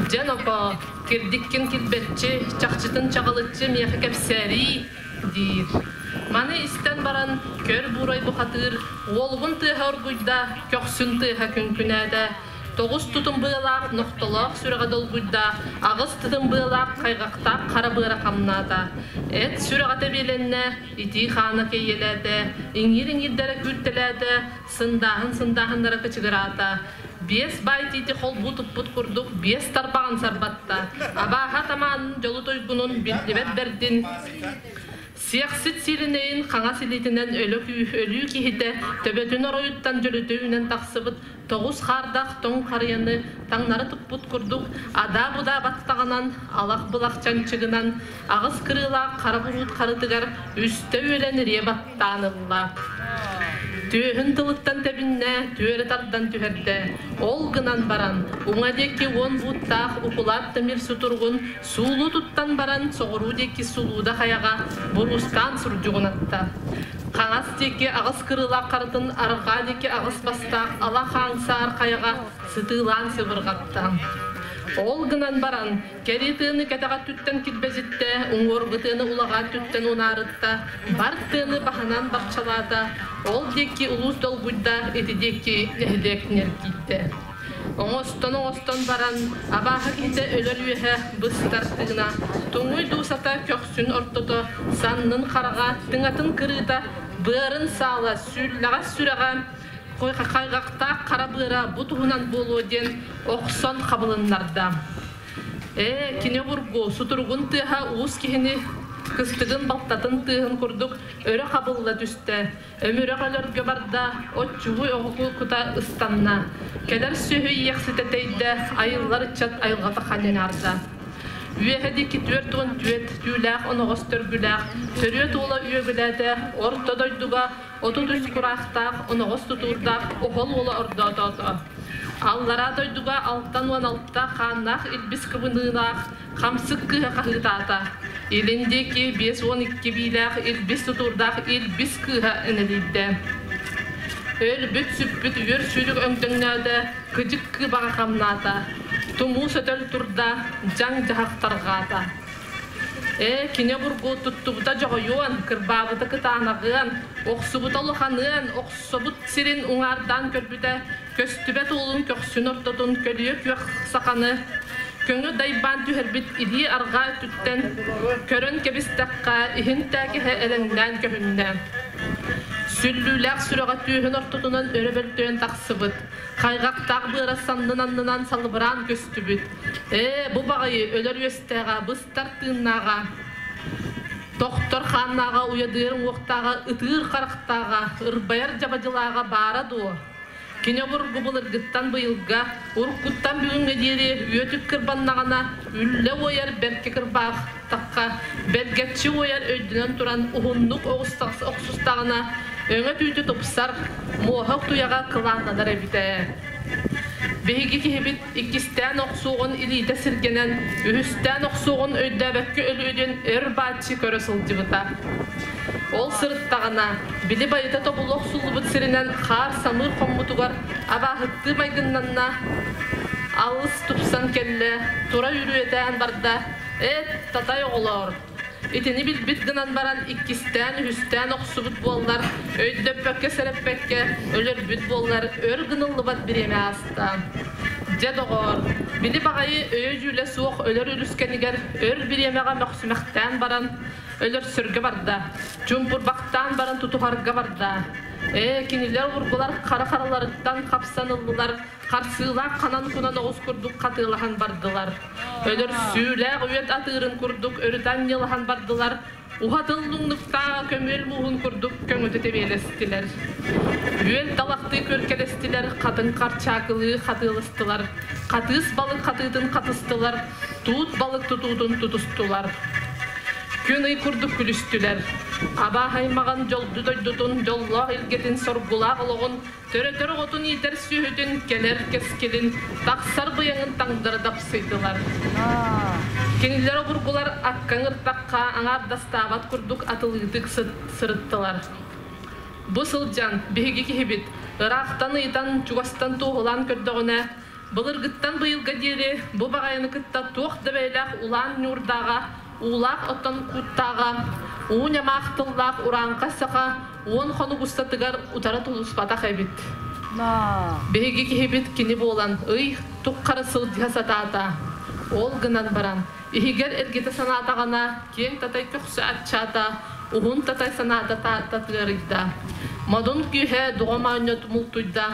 Дьэ, нокоо, кирдиккин килбэччи, чахчытын чаҕылыччы миэхэ кэпсээриий, диир. Маны истэн баран, көр буурай бухатыыр уолугун тыаһа оргуйда, көхсүн тыаһа күҥкүнээтэ. Тоҕус тутум быалаах, нохтолоох сүрэҕэ долгуйда, аҕыс тытым быалаах, хайҕахтаах хара быара хамнаата. Эт сүрэҕэ тэбиэлэннэ, итии хаана кэйиэлээтэ, иҥиир-иҥиирдэрэ күүртэлээтэ, сындааһын сындааһыннара кычыгыраата. Биэс баай тиити холбуу туппут курдук биэс тарбаҕын сарбатта. Абааһа атамаанын дьолу туйгунун биллибэт бэрдин Сиэхсит сиилинэйин хаҥас илиитинэн өлө өлүү киһитэ төбөтүн оройуттан дьөлүтэ үүнэн тахсыбыт тоҕус хаардаах тоҥ харыйаны таҥнары туппут курдук адаа-будаа баттаҕынан, алах-былах чанчыгынан аҕыс кырыылаах хара буруут харытыгар үстэ үөлэн ириэ баттаан ылла. Түөһүн тылыттан тэбиннэ, түөрэ тардан түһэрдэ. Ол гынан баран, уҥа диэки уон бууттаах укулаат тимир сутуругун Суулуу туттан баран, соҕуруу диэки Сулууда хайаҕа буруустаан сурдьугунатта. Хаҥас диэки аҕыс кырыылаах харытын арҕаа диэки аҕыс бастаах ала хаан саар хайаҕа сытыылаан сыбырҕатта. Ол гынан баран, кэрии тыаны кэтэҕэ түттэн килбэзиттэ, уҥуоргу тыаны улаҕаа түттэн унаарытта, бар тыаны баһынан барчалаата, ол диэки улуус долгуйда, ити диэки нэһилиэк ньиргийдэ. Оҥостон-оҥостон баран, абааһы киһитэ өлөр үөһэ быстар тыына, туҥуй дуусата көхсүн ортото, саннын хараҕа, тыҥатын кырыыта, быарын саала, сүүллэҕэс сүрэҕэ, хайҕахтаах хара быара бу туһунан буолуо диэн охсон хабылыннарда. Ээ, кини обургу, сутуругун тыаһа уус киһини кыстыгын балтатын тыаһын курдук өрө хабылла түстэ. Өмүрэх өлөргө барда, оччугуй оҕоку кута ыстанна. Кэлэр сүөһү иэхситэ тэйдэ, айыллар ыччат айылҕата ханньаарда. Үөһэ диэки 44 түүлээх оноҕос төргүлээх, төрүөт уола үөгүлээтэ, орто дойдуга 33 кураахтаах, оноҕос тутуурдаах оһол уола ордоотоото. Аллараа дойдуга 66 хааннаах илбис кыбыныылаах хамсык кыыһа хаһыытаата. Илин диэки 52 биилээх илбис тутуурдаах илбис кыыһа энэлийдэ. Өлбүт, сүппүт үөр сүүрүк өҥдөҥнөөтө, кыдьык кыыбаҕа хамнаата. Тумуу сөтөл турда, дьаҥ-дьаһах тарҕаата. Ээ, кини обургу туттубута дьоҕойуон, кырбаабыта кытаанаҕыан, охсубута улаханыан, охсубут сирин уҥаардаан көрбүтэ, көстүбэт уолун көхсүн ортотун көлүйэ күөх саханы көҥү дайбаан түһэрбит илии арҕаа өттүттэн көрөн кэбистэххэ, иһин тээкиһэ элэҥнээн көһүннэ. Сүллүүлээх сүрэҕэ түөһүн ортотунан өрө бөлтөйөн тахсыбыт, хайҕахтаах быара саннын аннынан салыбыраан көстүбүт. Ээ, бу баҕайы өлөр үөстээҕэ, быстар тыыннааҕа, тохтор хааннааҕа, уйадыар уҥуохтааҕа, ытыыр харахтааҕа, ырбайар дьабадьылааҕа баара дуо? Кини обургу былыргыттан быйылга, уруккуттан бүгүҥҥэ диэри үөтүк кырбаннаҕына, үллэ уойар бэркэ кырбаахтахха, бэргэччи уойар өйдөнөн туран уһуннук охсустаҕына, өҥө түүтэ тупсар, муоһа туйаҕа кылааннанар эбитэ. Биһиги киһибит иккистээн охсуоҕун илиитэ сиргэнэн, үһүстээн охсуоҕун өйдөөбөккө өлүөдүн өр бааччы көрө сылдьыбыта. Ол сырыттаҕына, били байыта тобулу охсуллубут сиринэн хаар самыыр хоммутугар абааһыттыы майгыннанна, алыс тупсан кэллэ, тура үрүөтээн барда, «Эт, татай оҕолоор, Итини билбит гынан баран иккистээн, үһүстээн охсубут буоллар, өйдөппөккө, сэрэппэккэ өлөрбүт буоллар, өр гыныллыбат бириэмэ ааста. Дьэ, доҕоор, били баҕайы өйө-дьүүлэ суох өлөр үлүскэнигэр өр бириэмэҕэ мөхсүмэхтээн баран, өлөрсөргө барда, чуумпурбахтаан баран тутуһарга барда. Ээ, кинилэр ургулар хара хараларыттан хапсан ыллылар, харсыылаах ханан-кунан оҕус курдук хатыылаһан бардылар. Өлөрсүүлээх үөт атыырын курдук өрүтэ анньылаһан бардылар, уһатыл луҥнуктааҕа көмүөл мууһун курдук көҥүтэ тэбиэлэстилэр. Үөл талахтыы күөркэлэстилэр, хатыҥ харчаакылыы хатыыластылар, хатыыс балык хатыытын хатыстылар, туут балык тутуутун тутустулар. Күн-ый курдук күлүстүлэр. Абааһ аймаҕын дьолду дойдутун, дьоллоох илгэтин, соргулаах олоҕун Төрөтөр оҕотун иитэр сүөһүтүн, кэлэр кэскилин, тахсар быйаҥын таҥдары дапсыйдылар. Кинилэр обургулар акка ыҥыртахха аҥаардастаабат курдук атылыытык сырыттылар. Бу сылдьан, биһиги киһибит, ыраахтан ыйытан, чугастан туоһулаан көрдөҕүнэ, былыргыттан быйылга диэри бу баҕайыны кытта туох да бэйэлээх улаан ньуурдааҕа, уулаах оттон кууттааҕа, уу ньамаах тыллаах урааҥхай саха 10 хонук устатыгар утары тулуспатах эбит. Биһиги киһибит кини буолан ый туххара сылдьыһа сатаата. Ол гынан баран, иһигэр эргитэ санаатаҕына, киэҥ татай көхсө аччаата, уһун татай санаата татыарыйда. Модун күүһэ дуҕа моонньо мултуйда,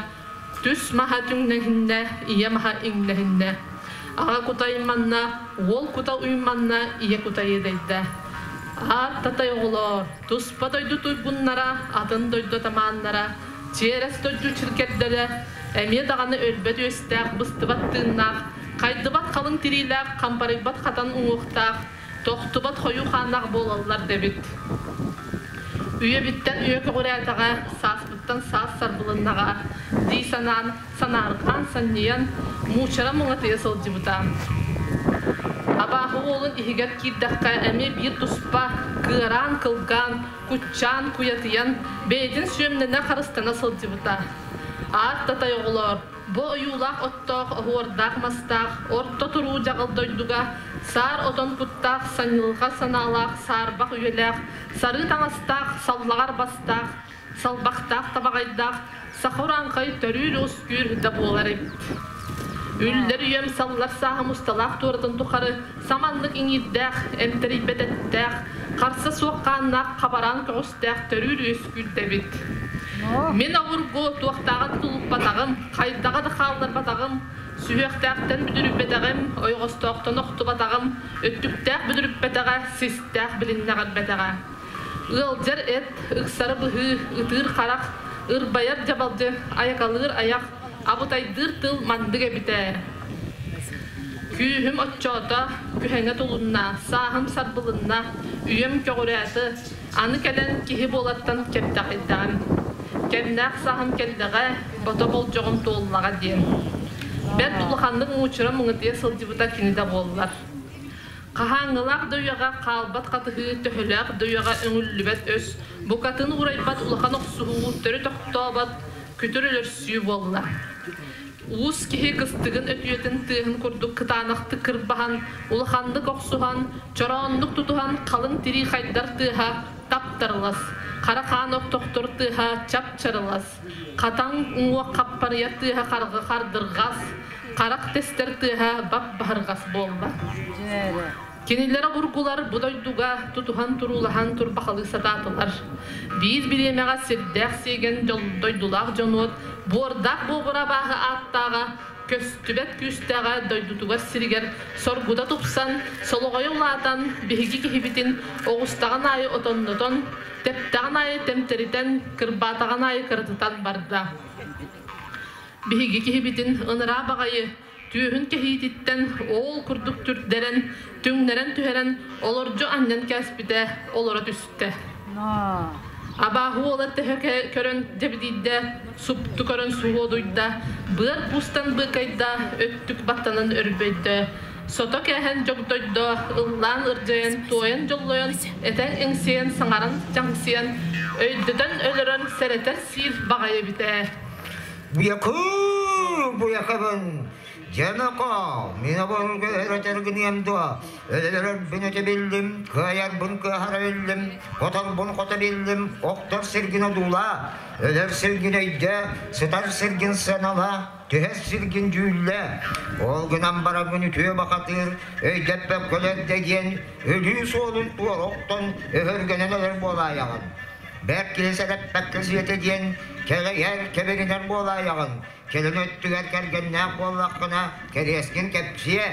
түс маһа түҥнэһиннэ, ийэ маһа иҥнэһиннэ. Аҕа кута уйманна, уол кута уйманна, ийэ кута иэдэйдэ. Аат татай оҕолоор, туспа дойду туйгуннара, атын дойду атамааннара, чиэрэс дойду чиркэрдэрэ, эмиэ даҕаны өлбөт үөстээх, быстыбат тыыннаах, хайдыбат халыҥ тириилээх, хампарыйбат хатан уҥуохтаах, тохтубат хойуу хааннаах буолаллар дэбит. Үйэбиттэн үйэ көҕүрээтэҕэ, сааспыттан саас сарбылыннаҕа дии санаан, санаарҕаан санньыйан, муучара муҥатыйа сылдьыбыта. Абааһы уолун иһигэр киирдэххэ эмиэ биир туспа кыараан-кылгаан, куччаан-куйатыйан, бэйэтин сүөмнэнэ харыстана сылдьыбыта. Аат татай оҕолоор, Бу ойуулаах оттоох, оһуордаах мастаах, орто туруу дьаҕыл дойдуга саар отон куттаах, санньылҕа санаалаах, саарбах үйэлээх, сарыы таҥастаах, саллаҕар бастаах, салбахтаах табаҕайдаах, саха урааҥхай төрүүр-ускүүр да буолар эбит. Үллэр үйэм саллар сааһым усталаах туоратын тухары саманнык иҥиирдээх, эмтэрийбэт эттээх, харса суох хааннаах хабараан көҕүстээх төрүүр-үөскүүр да эбит. Мин обургу туохтааҕа да тулуппатаҕым, хайдаҕа да хаалларбатаҕым, сүһүөхтээхтэн бүдүрүйбэтэҕим, ойоҕостоохтон охтубатаҕым, өттүктээх бүдүрүппэтэҕэ, систээх билиннэҕирбэтэҕэ. Ыалдьар эт, ыксары быһыы, ытыыр харах, ырбайар дьабалдьы, айакалыыр айах, абытайдыыр тыл маннык эбитэ. Күүһүм оччоото, күһэҥэ тулунна, сааһым сарбылынна, үйэм көҕүрээтэ, аны кэлэн киһи буолартан кэптэхийдэҕим. Кэмнээх сааһым кэллэҕэ, бото болдьоҕум туоллаҕа диэн. Бэрт улаханнык муучура муҥутуйа сылдьыбыта кини да буоллар. Хаһааҥҥылаах да үйэҕэ хаалбат хатыһыы, төһөлөөх да үйэҕэ өҥүллүбэт өс, букатын уурайбат улахан охсуһуу, төрүт охтообот күтүр өлөрсүү буолла. Уус киһи кыстыгын өтүйэтин тыаһын курдук кытаанахтык кырбаһан, улаханнык охсуһан, чорооннук тутуһан халыҥ тирии хайдар тыаһа тап-тарылас, хара хаан охтохтор тыаһа чап-чарылас, хатаҥ уҥуох хаппарыйар тыаһа харҕы хардырҕас, харах тэстэр тыаһа бап-баһырҕас буолла. Кинилэр обургулар бу дойдуга тутуһан туруулаһан турбахалыы сатаатылар. Биир бириэмэҕэ сирдээх сиэгэн дойдулаах дьонуот буордаах буобура абааһы ааттааҕа көстүбэт күүстээҕэ дойдутугар сиригэр соргута тупсан, солоҕойо улаатан, биһиги киһибитин оҕустаҕын аайы отоннотон, тэптэҕин аайы тэмтэритэн, кырбаатаҕын аайы кыратытан барда. Биһиги киһибитин ыныраа баҕайы түөһүн кэһиититтэн оол курдук түрдэрэн, түҥнэрэн түһэрэн олордьу анньан кээспитэ олоро түстэ. Абааһы уола төһө көрөн дьэбидийдэ, супту көрөн суһуодуйда, быар куустан быыкайда, өттүк баттанан өрбөйдө. Сото кээһэн дьогдойдо, ыллаан ырдьайан, туойан дьоллойон, этэн иҥсийэн, саҥаран чаҥсыйан, өйдөтөн өлөрөн сэрэтэр сиир баҕайы эбитэ. Буйакы, буйакабын, дьэ нохоо, мин оборго өрөтөргүнүөм дуо, өлөрөрбүн өтө биллим, кыайарбын кыаһара биллим, хоторбун хото биллим, охтор сиргин одуулаа, өлөр сиргин өйдөө, сытар сиргин сыаналаа, түһэр сиргин дьүүллээ. Ол гынан барабын үтүө бахатыыр, өйдөппөккөлөр да диэн, өлүү суолун туора охтон, өһөргөнөн өлөр буолаайаҕын. Бэрт киһи сэрэппэккэ сиэтэ диэн кэлэйэр, кэбиринэр буолаайаҕын. Кэлин өттүгэр кэргэннээх буоллаххына, кэриэскин кэпсиэ.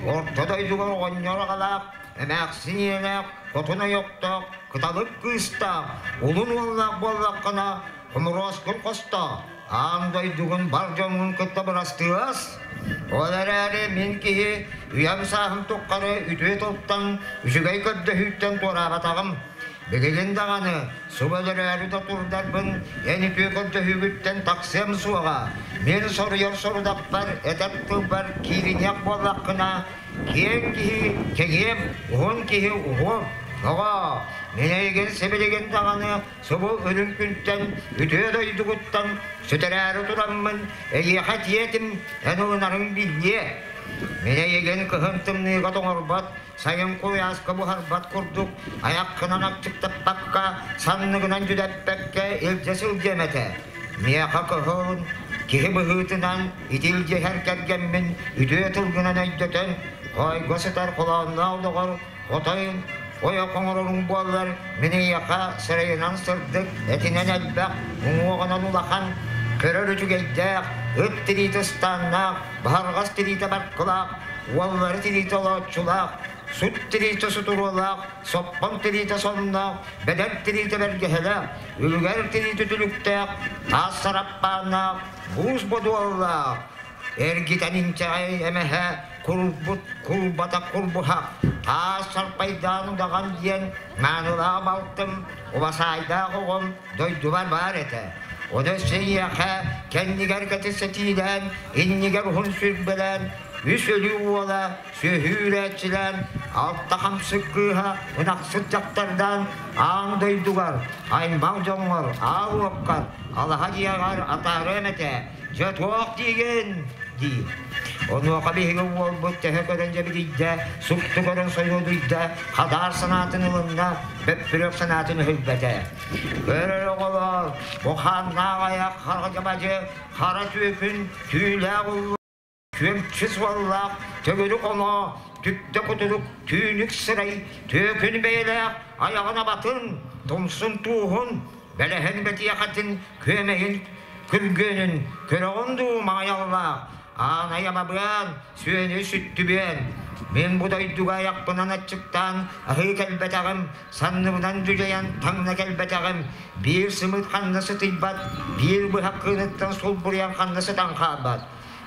Орто дойдуга оҕонньор аҕалаах, эмээхсин ийэлээх, хотун ойохтоох, кыталык кыыстаах, улун уоллаах буоллаххына, хомуруоскун хостоо, аан дойдугун бар дьоҥҥун кытта бырастыас. Ол эрээри мин киһи үйэм-сааһым тухары үтүө тылтан, үчүгэй көрдөһүүттэн туораабатаҕым. Билигин даҕаны субу өлөрөөрү да турдарбын эн үтүө көрдөһүүгүттэн тахсыам суоҕа. Мин соруйар сорудахпар, этэр тылбар киириниэх буоллаххына, киэҥ киһи кэҥиэм, уһун киһи уһуом. Тоҕо? Мин эйигин сибилигин даҕаны субу үрүҥ күнтэн, үтүө дойдугуттан сүтэрээри тураммын, эйиэхэ тиэтим, эн ылынарыҥ биллиэ. Мин эйигин кыһын тымныыга тоҥорбот, сайын куйааска буһарбат курдук айаххынан аччыктаппакка, санныгынан дьүдэппэккэ илдьэ сылдьыам этэ. Миэхэ кыһын киһи быһыытынан итилдьиһэр кэргэммин үтүө тылгынан өйдөтөн, хоойго сытар холоонноох доҕор отой ойох оҥороруҥ буоллар, мин эйиэхэ сырайынан сырдык, этинэн элбэх, уҥуоҕунан улахан, көрөр үчүгэйдээх, ыт тириитэ ыстааннаах, баһарҕас тириитэ баркылаах, уоллары тириитэ олооччулаах, сут тириитэ сутуруолаах, соппоҥ тириитэ сонноох, бэдэр тириитэ бэргэһэлээх, үлүгэр тириитэ түлүктээх, таас сараппааннаах, буус бодуоллаах, эргитэн инчэҕэй эмэһэ курбут кулбата курбуһах, таас сарпайдаан удаҕан диэн маанылаах балтым, убасаайдаах оҕом дойдубар баар этэ. Ону өссө эйиэхэ кэннигэр кэтисэтиилээн, иннигэр уһун сүрбэлээн, үс өлүү уола сүөһү үүрээччилээн, алта хамсык кыыһа ынахсыт дьахтардаан аан дойдугар, аймах дьоҥҥор, аал уоккар, алаһа дьиэҕэр атаарыам этэ. Дьэ туох диигин? диир. Онуоха биһиги уолбут тэһэ көрөн дьэбидийдэ, супту көрөн сойуодуйда, хадаар санаатын ылынна, бөппүрүөк санаатын өһүлбэтэ. Көрөр оҕолоор, бу хааннаах айах хара хара түөкүн түүлээх уллу күөмчү суоллаах төгүрүк оноо түптэ кутурук түүнүк сырай түөкүн бэйэлээх айаҕын абатын тумсун тууһун бэлэһин бэтиэхэтин күөмэйин күргүөнүн көрөҕүн дуу маайаллаах аан айамабыан сүөнү сүттүбүөн мин бу дойдуга айахпынан аччыктаан аһыы кэлбэтэҕим санныбынан дьүдьэйэн таҥна кэлбэтэҕим биир сымыыт ханна сытыйбат биир быһах кыыныттан сулбуруйан ханна сытан хаалбат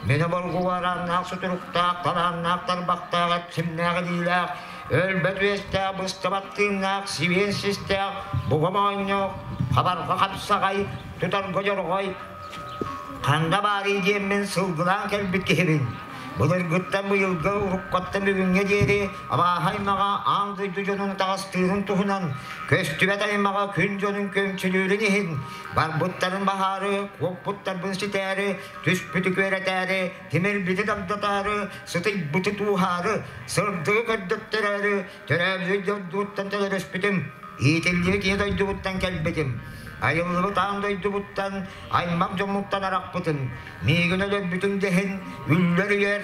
мин оборгу арааннаах сутуруктаах талааннаах тарбахтаах эпсимнээх илиилээх өлбөт үөстээх быстыбат тыыннаах сибиэн систээх буга моонньоох хабарҕа хапсаҕай тутарга дьорҕой ханна баарый диэммин сылгылаан кэлбит киһибин. Былыргыттан быйылгы уруккаттан бүгүҥҥэ диэри абааһы аймаҕа аан дойду дьонун таҕастыырын туһунан көстүбэт аймаҕа күн дьонун көмчүлүүрүн иһин барбыттарын баһаары, куоппуттарбын ситээри, түспүтү күөрэтээри, тимирбити дагдатаары, сытыйбыты тууһаары, сырдыгы көрдөттөрөөрү төрөөбүт дойдуттан төлөрөспүтүм, иитиллибит ийэ дойдубуттан кэлбитим. Айыллыбыт аан дойдубуттан, аймах дьоммуттан арахпытым. Миигин өлөрбүтүҥ дэһин, үллэр үйэр,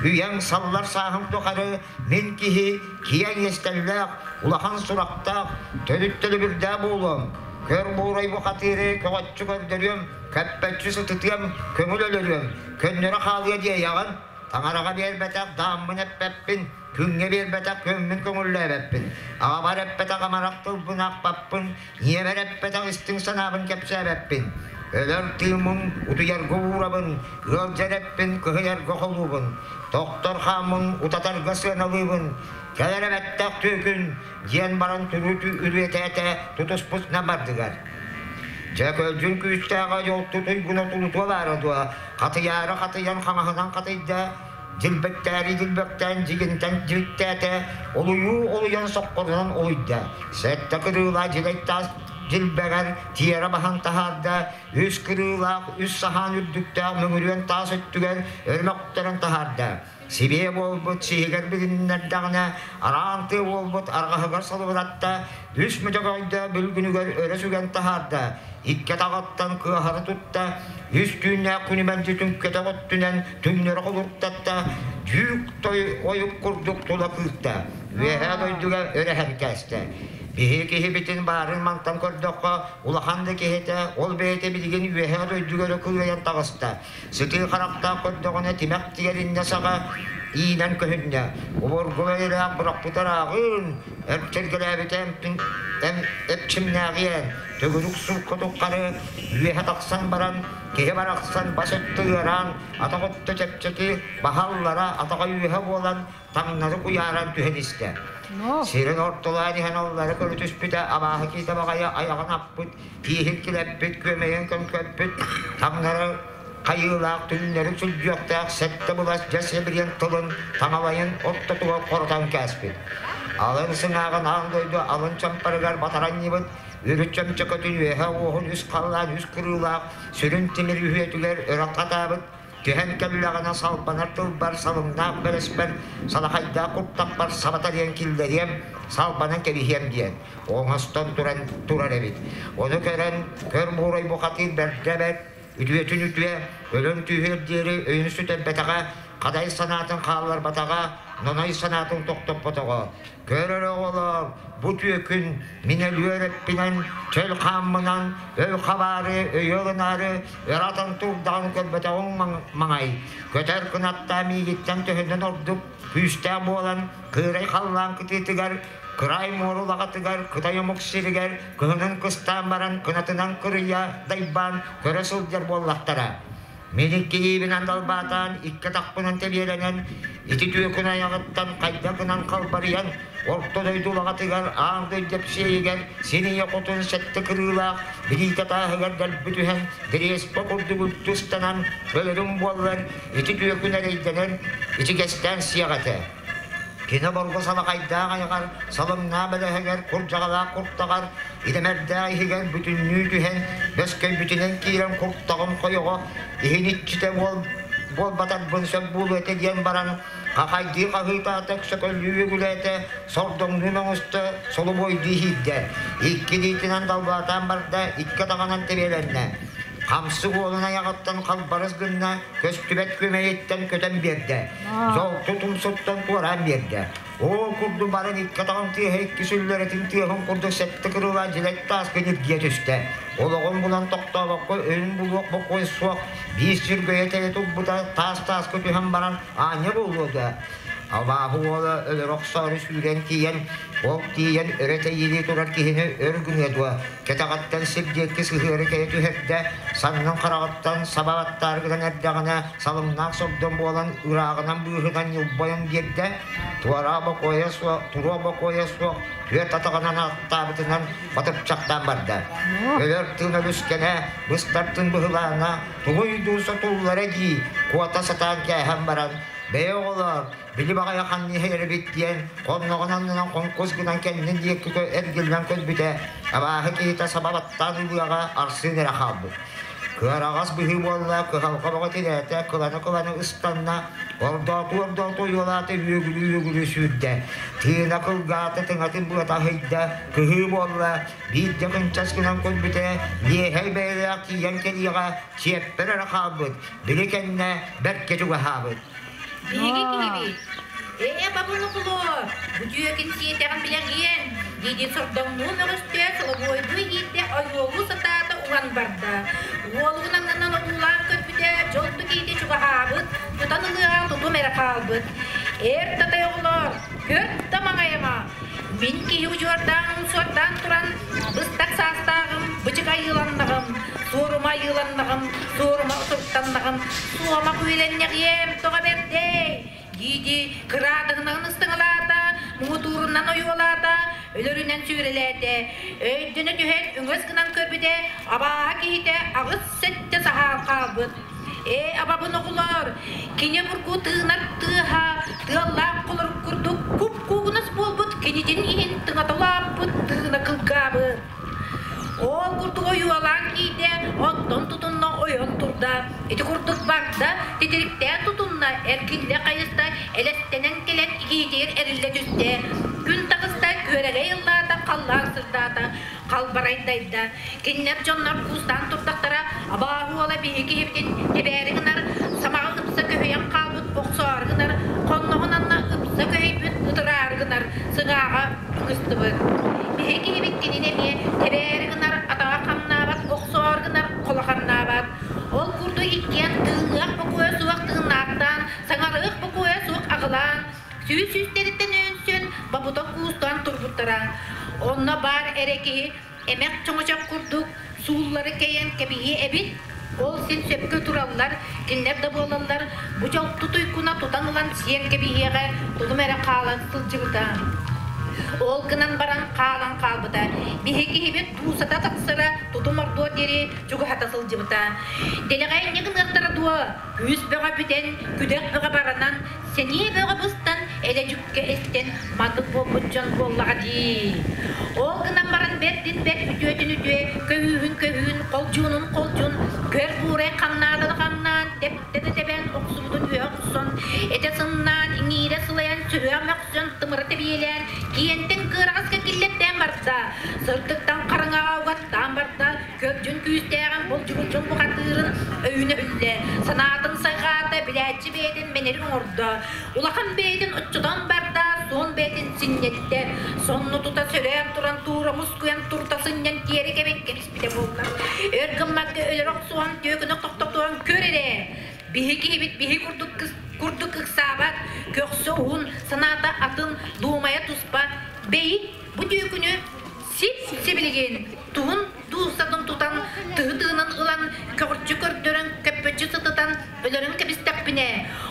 үйэҥ саллар сааһым тухары мин киһи киэҥ иэстэллээх, улахан сурахтаах, төрүт төлөбүрдээх буолуом. Көр буурай бу хатыыры көҕөччү көрдөрүөм, көппөччү сытытыам, көҥүл өлөрүөм, көннөрө хаалыа диэйэҕин. Таҥараҕа биэрбэтэх дааммын эппэппин, күҥҥэ биэрбэтэх күөммүн көҥүллээбэппин, аҕабар эппэтэх амарах тылбын аахпаппын, ийэбэр эппэтэх истиҥ санаабын кэпсээбэппин. Өлөр тыыммын утуйарга уурабын, ыалдьар эппин кыһыйарга холуубун, тохтор хааммын утатарга сыаналыыбын, кэлэр эбэттээх түөкүн диэн баран түрүт үрүөтээтэ тутуспутунан бардыгар. Дьэ көлдьүн күүстээҕэ дьолту туйгуна тулутуо баара дуо, хатыйаары хатыйан хаҥаһынан хатыйда, дьилбэктээри дьилбэктээн дьигинтэн дьибиктээтэ, олуйуу олуйан соххорунан олуйда, сэттэ кырыылаах дьилэй таас дьилбэҕэр тиэрэ баһан таһаарда, үс кырыылаах үс саһаан үрдүктээх мөҥүрүөн таас өттүгэр өрмөктөрөн таһаарда. Сибиэ буолбут сиһигэр билиннэрдэҕинэ, араан тыа буолбут арҕаһыгар салыбыратта, үс мөтөгөйдө бүлгүнүгэр өрө сүгэн таһаарда, икки атаҕыттан кыаһары тутта, үс түүннээх күнү мэлдьи түҥкэтэх өттүнэн түҥнэри холуртатта, дьүүк той ойук курдук тула кыырта, үөһээ дойдуга өрөһөн кээстэ. Биһи киһибитин баарын мантан көрдөххө, улахан да киһитэ, ол бэйэтэ билигин үөһээ дойдуга өрө кыайан таҕыста. Сытыы харахтаах көрдөҕүнэ тимэх тиэриннэ саҕа иинэн көһүннэ. Обургу бэйэлээх бырахпыта ырааҕын, эрчэргэлээбитэ эпчимнээҕиэн, төгүрүк сурка туххары үөһэ тахсан баран, киһи барахсан бас өттө ыараан, атах өттө чэпчэки, баһаллара атаҕа үөһэ буолан, таҥнары куйааран түһэн истэ. Сирин ортолоон иһэн аллара көрө түспүтэ, абааһы киитэ баҕайы айаҕын аппыт, тииһин килэппит, күөмэйин көҥкөппүт, таҥнары хайыылаах түннэри сүлдьүөхтээх сэттэ былас дьэс эбириэн тылын таҥалайын ортотугар хорутан кээспит. Алын сыҥааҕын аан дойду алын чампарыгар батаранньыбыт, үрүт чөмчөкөтүн үөһэ уоһун үс халлаан үс кырыылаах сүрүн тимир үһүөтүгэр өрө хатаабыт, Түһэн кэллэҕинэ салбанар тылбар, салыҥнаах бэлэспэр, салахайдаах куртахпар сабатарыан киллэриэм, салбанан кэбиһиэм диэн оҥостон туран турар эбит. Ону көрөн, көр буурай бухатыыр бэрдэ бэрт, үтүөтүн үтүө, өлөн түһүөр диэри өйүн сүтэрбэтэҕэ, хадай санаатын хаалларбатаҕа, ноной санаатын тохтоппотоҕо. Көрөр оҕолоор, бу түөкүн мин өлүөр эппинэн, чөл хааммынан, өй хабаары, өйө ылынаары, ыратан турдаҕын көрбөтөҕүҥ маҥай. Көтөр кынаттаа миигиттэн төһөнөн ордук күүстээх буолан, кыырай халлаан кытыытыгар, кыраай муора улаҕатыгар, кытай омук сиригэр кыһынын кыстаан баран кынатынан кырыйа дайбаан көрө сылдьар буоллахтара. Мин иккилиибинэн далбаатаан, икки атахпынан тэбиэлэнэн, ити түөкүн айаҕыттан хайдах гынан халбарыйан, орто дойду улаҕатыгар, аан дойду эпсиэйигэр, син ийэ хотун сэттэ кырыылаах билиитэ тааһыгар дэлби түһэн, кириэспэ курдук үлтү ыстанан, өлөрүм буоллар, ити түөкүн эрэйдэнэн, ичигэстээн сиэх этэ. Кини обургу салахайдаах айаҕар, салыҥнаах бэлэһигэр, курдьаҕалаах куртаҕар, Идэмэрдээх иһигэр бүтүннүү түһэн, бөскөйбүтүнэн киирэн куртаҕым хойоҕо иһин иччитэ буол буолбатарбын сөп буолуо этэ диэн баран, хахайдыы хаһыытаата, өксөкөллүү үөгүлээтэ, сордоҥнуу мөҥүстэ, солобуойдуу иһиирдэ. Икки илиитинэн далбаатаан барда, икки атаҕынан тэбиэлэннэ. Хамсык уолун айаҕыттан халбарыс гынна, көстүбэт күөмэйиттэн көтөн биэрдэ. Дьолту тумсуттан туораан биэрдэ. Ол курдук баран икки атаҕын тыаһа икки сүллэрэтин тыаһын курдук сэттэ кырыылаах дьилэк тааска ньиргийэ түстэ. Олоҕун булан тохтообокко өйүн булуох бокуой суох биир сүргэйэ тэйэ турбута таас-тааска түһэн баран аанньа буолуо да. Абааһы уола өлөрө охсоору сүүрэн тиийэн, ол тиийэн өрө тэйиилии турар киһини өр гыныа дуо, кэтэҕиттэн сир диэки сыһыары кэйэ түһэрдэ, саннын хараҕыттан саба баттаары гынан эрдэҕинэ салыҥнаах сордон буолан ырааҕынан быыһынан ньылбайан биэрдэ, туора бокуойа суох, туруо бокуойа суох түөрт атаҕынан аттаабытынан батыпчахтаан барда. Өлөр тыын өлүскэнэ, быстар тыын быһылаана, тугуй дуу сотуллара дии, куота сатаан кээһэн баран, бэйэ оҕолоор, били баҕайы ханныһа эрэбит диэн, хонноҕун аннынан хоҥкус гынан кэннин диэки эргиллэн көрбүтэ, абааһы киһитэ саба баттаан ылыаҕа арсыын эрэ хаалбыт. Кыараҕас быһыы буолла, кыһалҕа бөҕө тирээтэ, кылана-кылана ыстанна, ордоотуу-ордоотуу ойуолаата, үөгүлүү-үөгүлүү сүүрдэ. Тыына кылгаата, тыҥатын быата аһыйда, кыһыы буолла, биирдэ кынчас гынан көрбүтэ, лиэһэй бэйэлээх тиийэн кэлиэҕэ, чиэппэр эрэ хаалбыт, били кэннэ бэркэ чугаһаабыт. Биһиги киһибит, ээ бабын оҕолоор, бу дьүөкүн сиэтэҕин билэҕиэн, дии сордоҥнуу мөҕүстэ, солобуойдуу иһиирдэ, ойуолуу сатаата уган барда. Уолугун аннынан одуулаан көрбүтэ, дьолту киһитэ чугаһаабыт, тутан ылыаҕа тутум эрэ хаалбыт. Эр татай оҕолоор, көр да маҥайама, мин киһи удьуордаан суордаан туран, быстах саастааҕым, бычык айыыланнаҕым, суорума айыыланнаҕым, суорума утуктаннаҕым, суома күйэлэннэҕиэм, тоҕо бэрдэй, дии-дии кыраадыгынан ыстыҥалаата, муҥутуурунан ойуолаата, өлөрүнэн сүүрэлээтэ. Өйдөнө түһэн өҥөс гынан көрбүтэ, абааһы киһитэ аҕыс-сэттэ саһаан хаалбыт. Ээ, абабын оҕолоор, кини бургу тыынар тыаһа, тыаллаах холорук курдук куп-куугунас буолбут кинитин иһин тыҥата улааппыт, тыына кылгаабыт. Ол курдук ойуолаан киирдэ, онтон тутунна ойон турда. Ити курдук барда, титириктээн тутунна, эргиллэ хайыста, элэстэнэн кэлэн игиитигэр эриллэ түстэ. Күн таҕыста, күөрэгэй ыллаата, халлаан сырдаата, халбарайдайда. Кинилэр дьоннор куустаан турдахтара, абааһы уола биһиги киһибитин тэбээри гынар, самаҕа ыпса көһүйэн хаалбыт охсоору гынар, хонноҕун анна ыпса көһүйбүт ытыраары гынар, сыҥааҕа ыгыстыбыт. Биһиги киһибит кинини эмиэ тэбээри гынар, атаҕа хамнаабат, охсоору гынар, холо хамнаабат. Ол курдук иккиэн тыыныах бокуойа суох тыыннаахтаан, саҥарыах бокуойа суох аҕылаан, сүүс сүүстэриттэн өйөнсөн, бобута куустаан турбуттара. Онно баар эрэ киһи эмэх чоҥочох курдук сууллары кэйэн кэбиһиэ эбит. Ол син сөпкө тураллар, кинилэр да буолаллар, бу дьолту туйкуна тутан ылан сиэн кэбиһиэҕэ тутум эрэ хаалан сылдьыбыта. Ол гынан баран хаалан хаалбыта. Биһи киһибит дуусата тахсара тутум ордуо диэри чугаһата сылдьыбыта. Дэлэҕэ инньэ гыныахтара дуо? Күүс бөҕө бүтэн, күдэх бөҕө баранан, сэниэ бөҕө быстан, элэ-дьүккэ эстэн маннык буолбут дьон буоллаҕа дии. Ол гынан баран бэрдин бэрт үтүөтүн үтүө, көһүүһүн көһүүн, холдьуунун холдьун, көр буурай хамнаатан хамнаан, тэптэ да тэбэн, охсубутун үөһэ охсон, этэ сымнаан, иҥиирэ сылайан, сүһүөх мөхсөн, тымыра тэбиэлээн, киэнтэн кыараҕаска киллэртээн барда, сырдыктан хараҥаҕа угаттаан барда, Көрдьүн күүстээҕин, булдьугуччун бухатыырын өйүнэ үллэ, санаатын сайҕаата, билээччи бэйэтин мэнэрин оҥордо, улахан бэйэтин оччотон барда, суон бэйэтин синньэттэ, сонно тута сөрөөн туран туура мускуйан турта сынньан тиэрэ кэбин кэбиспитэ буолла. Өр гыммакка өлөрө охсуһан түөкүнү тохтотуон көр эрэ. Биһи киһибит биһи курдук курдук ыксаабат, көхсө уһун, санаата атын, дуумайа туспа. Бэйи, бу түөкүнү сип-сибилигин туһун дуусатын тутан, тыһы тыынын ылан, көҕүрчү көрдөрөн, көппөччү сытытан өлөрөн кэбистэхпинэ,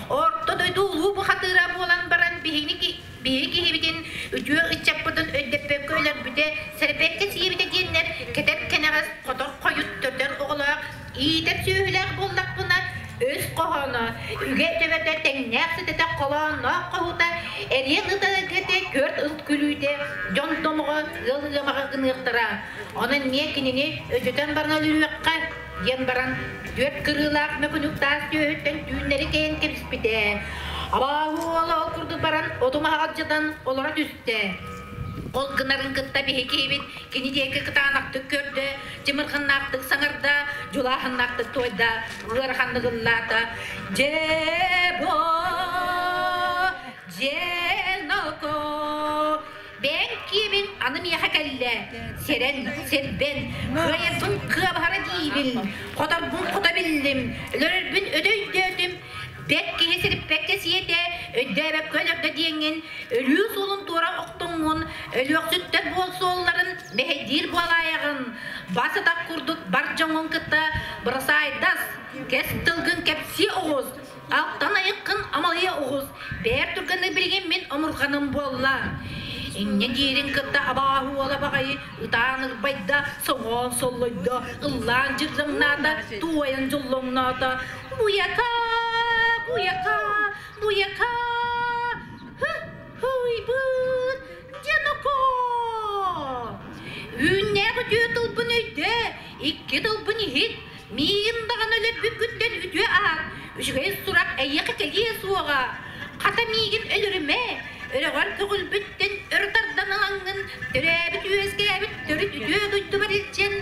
орто дойду улуу бухатыыра буолан баран биһигини биһиги киһибитин үтүө ыччаппытын өйдөппөккө өлөрбүтэ, сэрбэккэ сиэбитэ диэннэр кэтэр кэнэҕэс хотор хойут төрдөр оҕолоох иитэр сүөһүлээх буоллахпына, өс хоһооно, үгэ төбөтө тэҥнээх ситэтэ холоонноох хоһута, эриэн ытаргыта, көрт ылт күлүүтэ, дьон домоҕо. ыал ыамаҕа гыныахтара. Онон эмиэ кинини өтүтэн баран өлөрүөххэ диэн баран түөрт кырыылаах мөкүнүк таас түөһүттэн түүннэри кэйэн кэбиспитэ. Абааһы уола ол курдук баран оту маһаҕалдьытан олоро түстэ. Ол гынарын кытта биһиги киһибит кини диэки кытаанахтык көрдө, чымырҕаннаахтык саҥарда, дьулааһыннаахтык туойда, ыараханнык ыллаата. Дьэ-бо, дьэ-ноко, бэйэҥ киэбин аны миэхэ кэллэ. Сэрэн, сэрбэн, кыайарбын кыабаһара диибин, хоторбун хото биллим, өлөрөрбүн өтө өйдөөтүм, бэт киһи сириппэккэ сиэтэ, өйдөөбөккө өлөрдө диэҥҥин, өлүү суолун туора охтоҥҥун, өлүөхсүттэр буол суолларын мэһэйдиир буолаайаҕын, бас атах курдук бар дьоҥҥун кытта бырасаайдас, кэс тылгын кэпсии оҕус, алтан айыккын амалыйа оҕус, бээр түргэнник билигин мин омурҕаным буолла. Инньэ диирин кытта абааһы уола баҕайы ытаан ырбайда, соҥоон соллойдо, ыллаан дьырдаҥнаата, туойан дьоллоҥноото. Буйака, буйака, буйака, Һыйбыт, Дьаноко! Үүннээх үтүө тылбын өйдөө, икки тылбын иһит, миигин даҕаны өлөрбүккүттэн үтүө аһар, үчүгэй сурах эйиэхэ кэлиэ суоҕа. Хата миигин өлөрүмэ, өрөҕөр көҕүлбүттэн өр тардан ылаҥҥын, төрөөбүт-үөскээбит төрүт үтүө дойдубар илдьэн,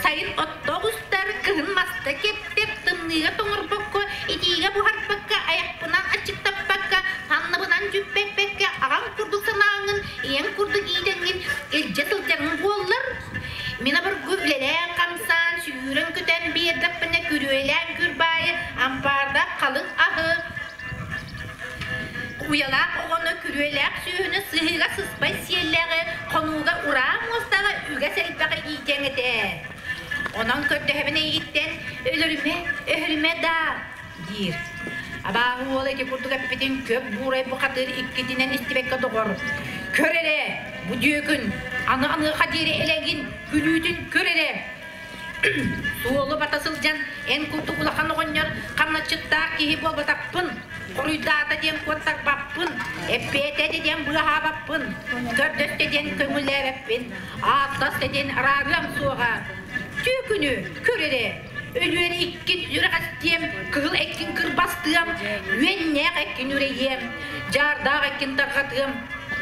сайын оттоох устар, кыһын маста кэптэр, тымныыга тоҥорбокко, итиигэ буһарбакка, айахпынан аччыктаппакка, санныбынан дьүппэппэккэ, аҕаҥ курдук санааҥҥын, ийэҥ курдук иитэҥҥин илдьэ сылдьарыҥ буоллар, мин обургу үлэлээн-хамсаан, сүүрэн-көтөн биэрдэхпинэ күрүөлээн күрбаайы, ампаардаах халыҥ аһы, уйалаах оҕону күрүөлээх сүөһүнү сыһыыга сыспай сиэллээҕи, хонууга ураа муостаҕа үгэс элбэҕи иитиэҥ этэ. Онон көрдөһөбүн эйигиттэн, өлөрүмэ, өһөрүмэ даа, диир. Абааһы уола ити курдук эппитин көп буурай бухатыыр иккитинэн истибэккэ доҕор. Көр эрэ, бу дьүөкүн, аны аныаха диэри элэгин, күлүүтүн көр эрэ. Суолу бата сылдьан эн курдук улахан оҕонньор хамначчыттаах киһи буолбатахпын, хоруйдаата диэн куоттарбаппын, эппиэтэ диэн быаһаабаппын, көрдөстө диэн көҥүллээбэппин, ааттаста диэн араарыам суоҕа. Түөкүнү көр эрэ, өлүөн иккин үрэҕэстиэм, кыһыл эккин кырбастыам, үөннээх эккин үрэйиэм, дьаардаах эккин тарҕатыам,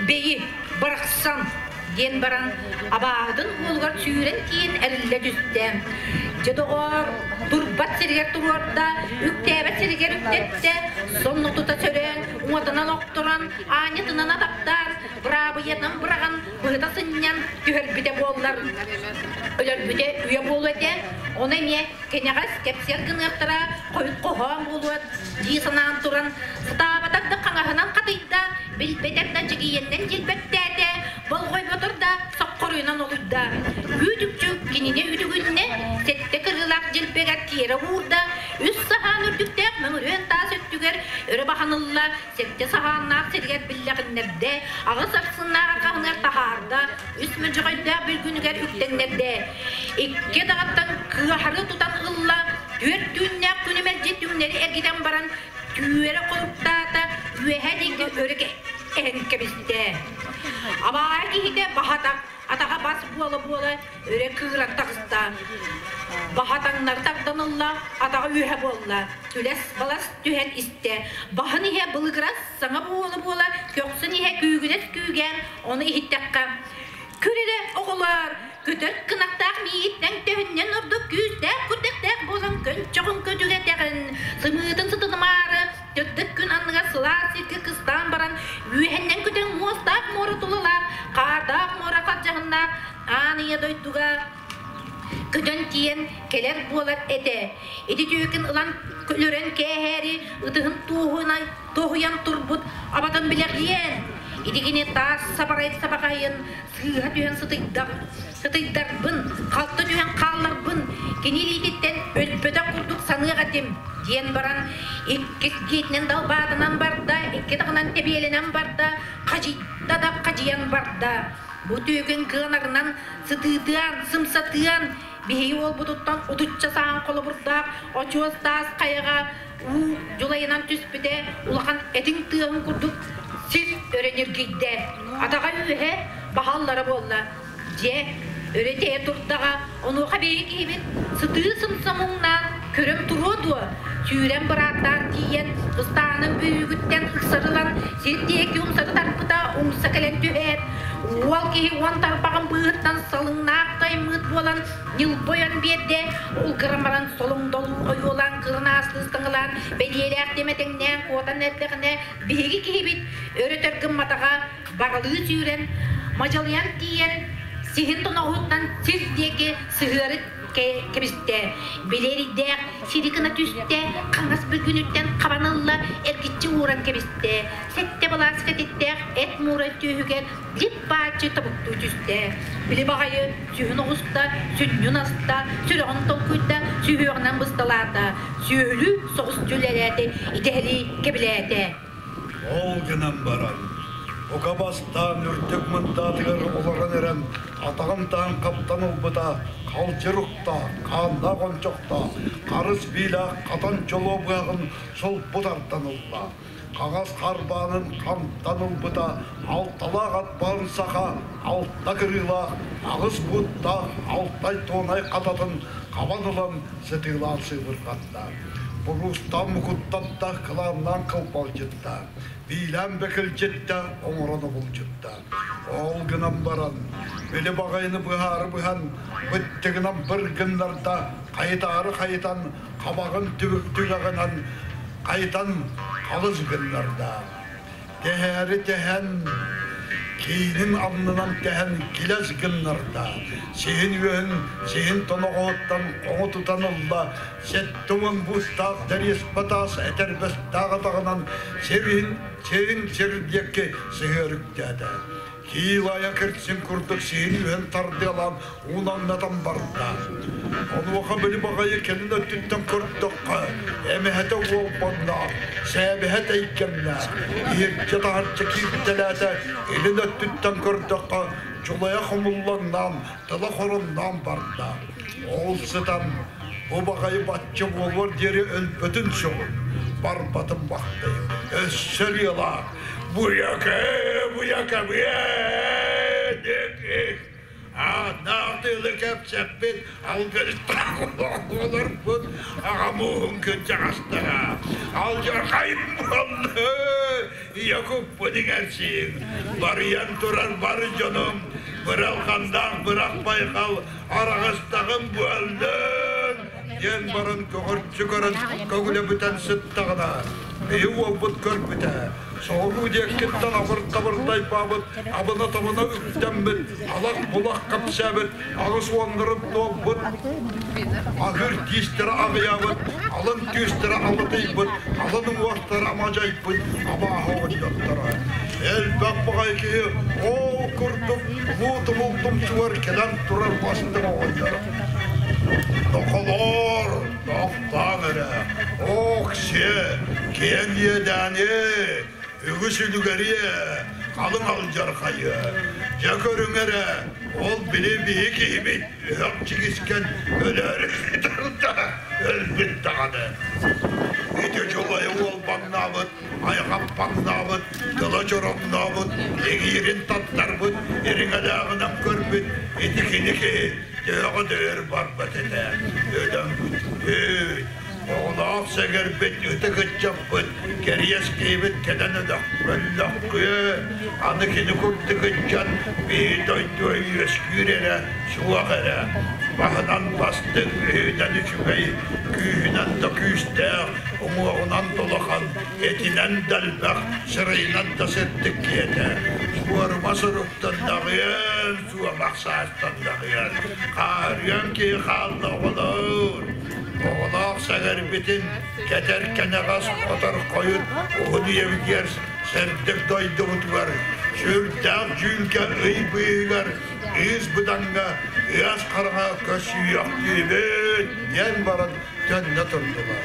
бэйи, барахсан диэн баран абааһытын уолугар сүүрэн тиийэн эриллэ түстэ. Дьэ доҕоор, турбат сиригэр туруорда, үктээбэт сиригэр үктэттэ, сонно тута сөрөөн, уҥатынан охторон, аанньатынан атахтаан, быраабыйатын быраҕан, быһыта сынньан түһэрбитэ буоллар, өлөрбүтэ үйэ буолуо этэ. Ону эмиэ кэнэҕэс кэпсиэр гыныахтара, хойут хоһоон буолуо дии санаан туран, сатаабатар да хаҥаһынан хатыйда, билбэтэр да дьигийэннэн дьилбэктээтэ, болҕойботор да соххоруйунан олуйда. Үүт-үкчү кинини үтүгүннэ, сэттэ кырыылаах дьилбэгэр тиэрэ уурда, үс саһаан үрдүктээх мөҥүрүөн таас өттүгэр өрө баһанылла, сэттэ саһааннаах сиригэр биллэҕиннэрдэ, аҕыс арсыннаах арҕаһыныгар таһаарда, үс мөдьөҕөйдөөх бүлгүнүгэр үктэннэрдэ. Икки даҕаттан кыаһары тутан ылла, түөрт түүннээх күнү мэлдьи түҥнэри эргитэн баран, түүрэ хоруктаата, үөһэ диэки өрө эһэн кэбистэ. Абааһы киһитэ баһатах, атаҕа бас буола-буола өрө кыыран таҕыста. Баһа таҥнары тардан ылла, атаҕа үөһэ буолла. Түлэс-балас түһэн истэ. Баһын иһэ былыгырас саҥа буола-буола, көхсүн иһэ күүгүнэс күүгээн, ону иһиттэххэ, Күр эрэ, оҕолоор, көтөр кынаттаах миигиттэн төһөннөн ордук күүстээх курдэхтээх буолан көнчөҕүн көтүгэтэҕин, сымыытын сытынымаары, төрдүк күн анныгар сылаас сиргэ кыстаан баран, үөһэннэн көтөн муостаах муора тулалаах, хаардаах муора хардьаһыннаах аан ийэ дойдуга көтөн тиийэн кэлэр буолар этэ. Ити түөкүн ылан өлөрөн кээһээри ытыһын туоһуйан турбут абатын билэҕиэн. Итигини таас сабарай сабаҕайын сыыһа түһэн сытыйдарбын, халты түһэн хаалларбын, кини илиититтэн өлбөтөх курдук саныах этим, диэн баран иккис дьиэтинэн далбаатынан барда, икки таҕынан тэбиэлэнэн барда, хадьыйда да хадьыйан барда. Бу түөкүн кыанарынан сытыытыан, сымсатыан, биһиги уолбутуттан утучча саһан холобурдаах очуос таас хайаҕа уу дьулайынан түспүтэ улахан этиҥ тыаһын курдук сир өрө ньиргийдэ. Атаҕа үөһэ, Баһаллара буолла. Дьэ, өрө тэйэ турдаҕа, онуоха биһиги киһибит сытыы сымса муҥнаан көрөн туруо дуо? Сүүрэн бырааттаан тиийэн, ыстаанын бүүгүттэн ыксарылан, сир диэки умсары тарпыта, умса кэлэн түһээт, уол киһи уон тарбаҕын быыһыттан салыҥнаах таймыыт буолан ньылбойон биэрдэ, ол гынан баран солоҥдолуу ойуолаан кырынааслыы ыстаҥалаан, бэлиэлээх дэмэтэҥнээн куотан эрдэҕинэ, биһиги киһибит өрө-өтөр гымматаҕа, барылыы сүүрэн, мадьалыйан тиийэн, сиһин тоноҕоһуттан сир диэки сыһыары кэбистэ. Билэрийдээх сири гына түстэ, хаҥас бүгүнүттэн хабан ылла, эргиччи ууран кэбистэ. Сэттэ былаас кэтиттээх эт муурай түөһүгэр лип-бааччы тобуктуу түстэ. Били баҕайы сүһүн оҕуста, сүнньүн аста, сүрэҕин толкуйда, сүһүөҕүнэн бысталаата, сүөһүлүү соҕус дьүлэлээтэ, итэһэлии кэбилээтэ. Ол гынан баран, бука бастаан үрдүк мындаатыгар олорон эрэн атаҕын таһын хаптан ылбыта халдьыр уктаах, хааннаах ончохтоох, харыс биилээх хатан чолуо быһаҕын сулбу тардан ылла. Хаҥас харбаанын хантан ылбыта алталаах атбаан саха алта кырыылаах, аҕыс бууттаах алтай туонай хататын хабан ылан сытыылаан сыыбырҕатта. Буруустан мукуттатта, кылааннаан кылбалдьытта, биилээн бэкилдьиттэ, оҥорон обулдьутта. Ол гынан баран, били баҕайыны быһаары быһан, быттыгынан быр гыннарда, хайытаары хайытан, хабаҕын түбүк түгэҕинэн хайытан халыс гыннарда. Тэһээри тэһэн, киинин аннынан тэһэн килэс гыннарда, сиһин үөһүн сиһин тоноҕоһуттан хоҥу тутан ылла, 70 буустаах дэриэс батаас этэрбэстээх атаҕынан сирин сирин сир диэки сыһыарыктээтэ. Киил айа кирсин курдук сиһин үһэн тардыалаан уунаҥнатан барда. Онуоха били баҕайы кэлин өттүттэн көрдөххө, эмэһэтэ уолбаннаах, сээбэһэ тэйгэмнээх, иһирдьэ-таһырдьа кииртэлээтэ, илин өттүттэн көрдөххө, дьулайа хомуллаҥнаан, тыла хоронноон барда. Ол сытан, бу баҕайы бачча буолуор диэри өлбөтүн сөҕүн, барбатын бахтайым, өссө ырыалаах «Буйака, буйака, буйа!» Аатнаах тыалы кэпсэппит, алгыстаах олорбут аҕам ууһун кырдьаҕастара алдьархайым буолла. Якуппун иҥэрсиин, барыйан турар бары дьонум, быралҕандаах бырах байҕал араҕастаҕым буоллун диэн баран көҕөрчү көрөн көҥүлэ бүтэн сыттаҕына, биһи уолбут көрбүтэ, соҕуруу диэккиттэн абыр-табырдайбаабыт, абына-табына үктэммит, алах-булах кэпсээбит, аҕыс уоннарын туолбут, аһыыр тиистэрэ аҕыйаабыт, алын түүстэрэ алытыйбыт, алын уҥуохтара амадьайбыт абааһы оҕонньотторо. Элбэх баҕайы киһи ол курдук улуу-тумул тумсугар кэлэн турар бастыҥ оҕонньоро. Нохолоор, тохтооҥ эрэ, ок-сиэ, киэҥ иэдээни, үгүс үлүгэриэ, халыҥ алдьархайы. Дьэ көрүҥ эрэ, ол били биһи киһибит өһөх чигискэн өлөөрү сытарда өлбүт даҕаны. Ити дьулайы уолбаҥнаабыт, айҕаппаҥнаабыт, тыла чороҥнообут, иҥиирин таттарбыт, ириҥэлээҕинэн көрбүт ити кини киһи төһөҕө да өр барбат этэ. Өлөн бүттүт. Оҕолоох сэгэрбит, ытык ыччаппыт, кэриэс киһибит кэлэн өллөххүө, аны кини курдук ыччат биһи дойду үөскүүр эрэ, суох эрэ. Баһынан бастыҥ, өйүнэн үчүгэй, күүһүнэн да күүстээх, уҥуоҕунан да улахан, этинэн да элбэх, сырайынан да сырдык киһи этэ. Суорума суруктан даҕыан, суомах саастан даҕыан, хаарыан киһи хаалла оҕолоор. Оҕолоох сэгэрбитин кэтэр кэнэҕэс хотор хойут уһун үйэбитигэр сырдык дойдубутугар сүрдээх дьүүлгэ ый быыһыгар ыыс быдаҥҥа ыас хараҥа көссүйүөхтүүбүт диэн баран төннө турдулар.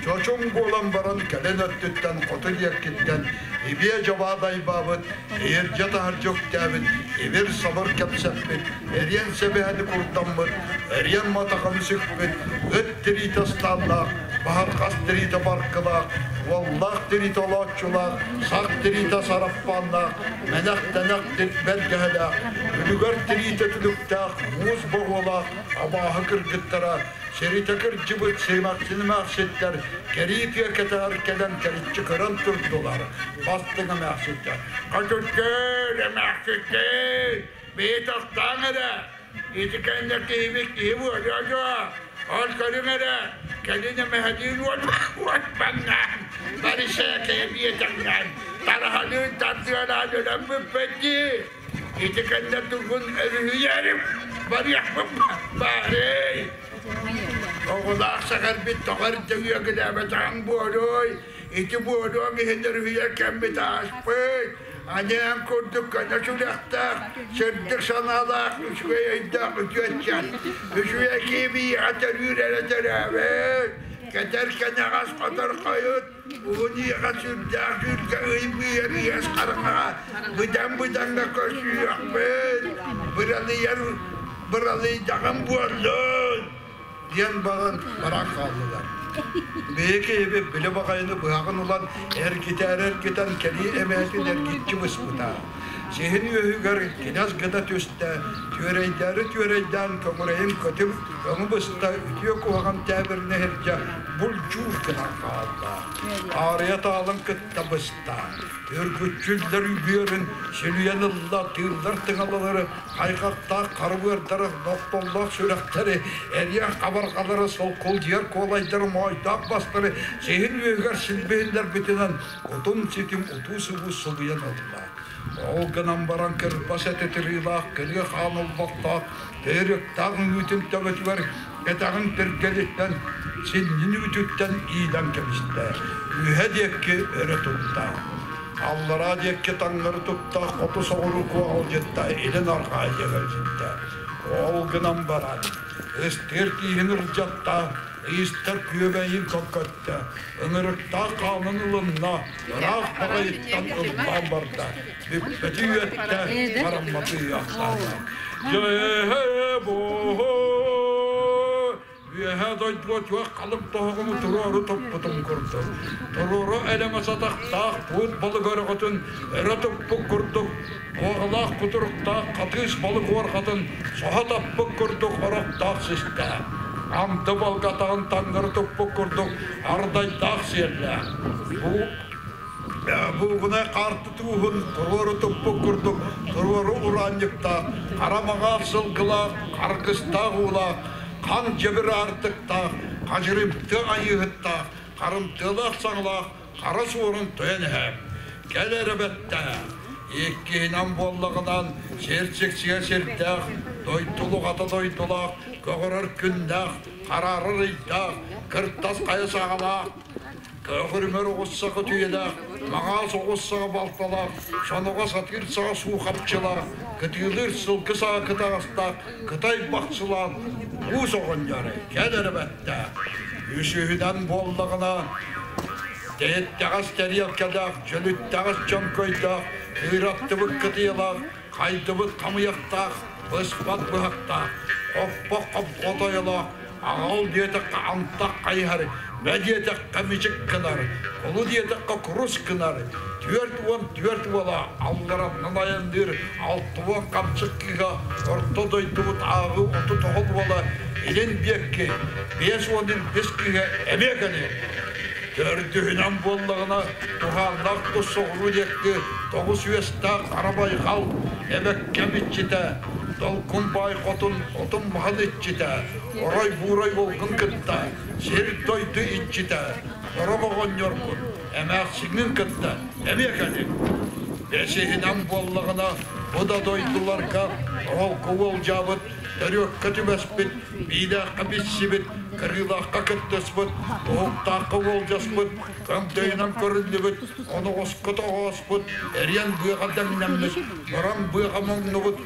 Чочуҥ буолан баран кэлин өттүттэн хоту диэккиттэн ибиэ дьабаа дайбаабыт, иһирдьэ-таһырдьа үктээбит, ибир-сабыр кэпсэппит, эриэн сэбэһэни курдаммыт, эриэн матаханы сүкпүт, ыт тириитэ ыстааннаах, баһырҕас тириитэ баркылаах, Уоллаах тириитэ олооччулаах, сах тириитэ сараппааннаах, мэнэх-тэнэх бэргэһэлээх, үлүгэр тириитэ түлүктээх, муус боруолаах абааһы кыргыттара, сиритэ кырдьыбыт симэхсин эмээхситтэр кэрии тыа кэтэҕэр кэлэн кэриччи көрөн турдулар. Бастыҥ эмээхситтэр: «Көтүттэр, эмээхситтэр, бэйэ тохтооҥ эрэ, ити кэннэ киһибит киһи буолуо дуо? Ол көрүҥ эрэ, кэлин эмэһэлиин уотпаҥнаан, бары сээкэйэ биэтэҥнээн, тараһалыын тардыалаан өлөн бүппэт дии. Ити кэннэ тугун өрүһүйэрим, барыахпын баарый. Оҕолоох сэхэрбит тоҕо эрдэ үөгүлээбэтэҕиҥ буолуой? Ити буолуоҥ иһин өрүһүйэр кэммит ааспыт. Аньаан курдук көнө сүрэхтээх, сырдык санаалаах, үчүгэй өйдөөх үтүөччэн, үчүгэй киһи биһиэхэ төрүүр эрэ төрөөбүт. Кэтэр кэнэҕэс хотор хойут, уһун ийэҕэ сүрдээх дьүүлгэ ый быыһар ыас хараҥаҕа быдан-быдаҥҥа көрсүһүөхпүт, быралыйар быралыйдаҕым буоллун диэн баран баран хааллылар. Биһиги эбит били баҕайыны быһаҕын ылан эргитээри эргитэн кэлии эмээтин эргиччи быспыта. Сиһин үөһүгэр кинээс гына түстэ, түөрэйдээри түөрэйдээн көҥүрэйин көтүм өҥү быста үтүө куһаҕан тээбиринэ иһирдьэ булдьуур гынан хаалла. Аарыйа таалан кытта быста. Үргүччүллэр үбүөрүн сүлүйэн ылла, тыыллар тыҥалалары хайҕахтаах харыбыардары, нохтоллоох сүрэхтэри, эриэн хабарҕалары, солкулдьуйар куолайдары, моойдоох бастары сиһин үөһүгэр силбиһиннэрбитинэн утум-ситим утуу-субуу субуйан ылла. Ол гынан баран кырбас этэ тырыылаах, кырыа хаан олбохтоох, тыырыктаах үҥүүтүн төбөтүгэр кэтэҕин тиргэлиттэн, синньин үүтүттэн иилэн кэбистэ, үөһэ диэки өрө тутта. Аллараа диэки таҥнары тутта, хоту соҕуруу куоҕалдьытта, илин арҕаа иэгэлдьиттэ. Ол гынан баран, ыстыыр тииһин ырдьатта, ыйыстар күөбэйин көккөттө, ыҥырыктаах хаанын ылынна, ыраах баҕайыттан ыллаан барда, бүппэти үөттэ, барамматы ыйаахтаата. Дьэ, бу Үөһээ дойдуга туох халыҥ тоһоҕону туруору туппутун курдук, туруору элэмэс атахтаах туут балык өрөҕөтүн өрө туппут курдук, куоҕалаах кутуруктаах хатыыс балык уорҕатын соһо таппыт курдук орохтоох систээх, анды балгатаҕын таҥнары туппут курдук ардайдаах сиэллээх. Бу Буугунай хаарты тууһун туруору туппут курдук туруору ураанньыктаах, хара маҥаас сылгылаах, харгыстаах уулаах, хан дьэбир аартыктаах, хадьырымты айыыһыттаах, харымтыалаах саҥалаах хара суорун тойон эһээм. Кэл эрэ бэттээ, иккиһинэн буоллаҕынан сир сиксигэ сирдээх, дойдулук ата дойдулаах, көҕөрөр күннээх, хараарар ыйдаах, кыртас хайа саҕалаах, Көҕүрүмэр оҕус саҕа түйэлээх, маҥаас оҕус саҕа балталаах, соноҕо сатыыр саҕа суухапчылаах, кытыылыыр сылгы саҕа кытаҕастаах кытай бахсылаан уус оҕонньор кэл эрэ бэттээх. Үсүһүнэн буоллаҕына, тэйиттэҕэс тэриэлкэлээх, дьөлүттэҕэс чөҥкөйдөөх, кыыраттыбыт кытыйалаах, хайдыбыт хамыйахтаах, быспат быһахтаах, хоппох хоппотойолоох, аҕал диэтэххэ антах хайыһар, мэ диэтэххэ мичик гынар, кулу диэтэххэ курус гынар, 44 уола аллараннан айанныыр 60 хамсык кыыһа орто дойдубут ааҕыы 39 уола илин диэки 55 кыыһа эмиэ кэлиэ. Төрдүһүнэн буоллаҕына, туһааннаах тус соҕуруу диэки тоҕус үөстээх хара байҕал эбэккэм иччитэ, долгун баай хотун отун маһын иччитэ, орой-буурай уолгун кытта сир-дойду иччитэ, сорох оҕонньоргун, эмээхсиҥҥин кытта эмиэ кэлиҥ. Бэсиһинэн буоллаҕына, бу да дойдуларга оһолго уолдьаабыт төрүөккэ түбэспит, биилээххэ билсибит, кырыылаахха кыттыспыт, уһуктаахха уолдьаспыт, көҥдөйүнэн көрүллүбүт, оноҕоско тоҕооспут, эриэн быаҕа дэҥнэммит, баран быаҕа моҥнубут,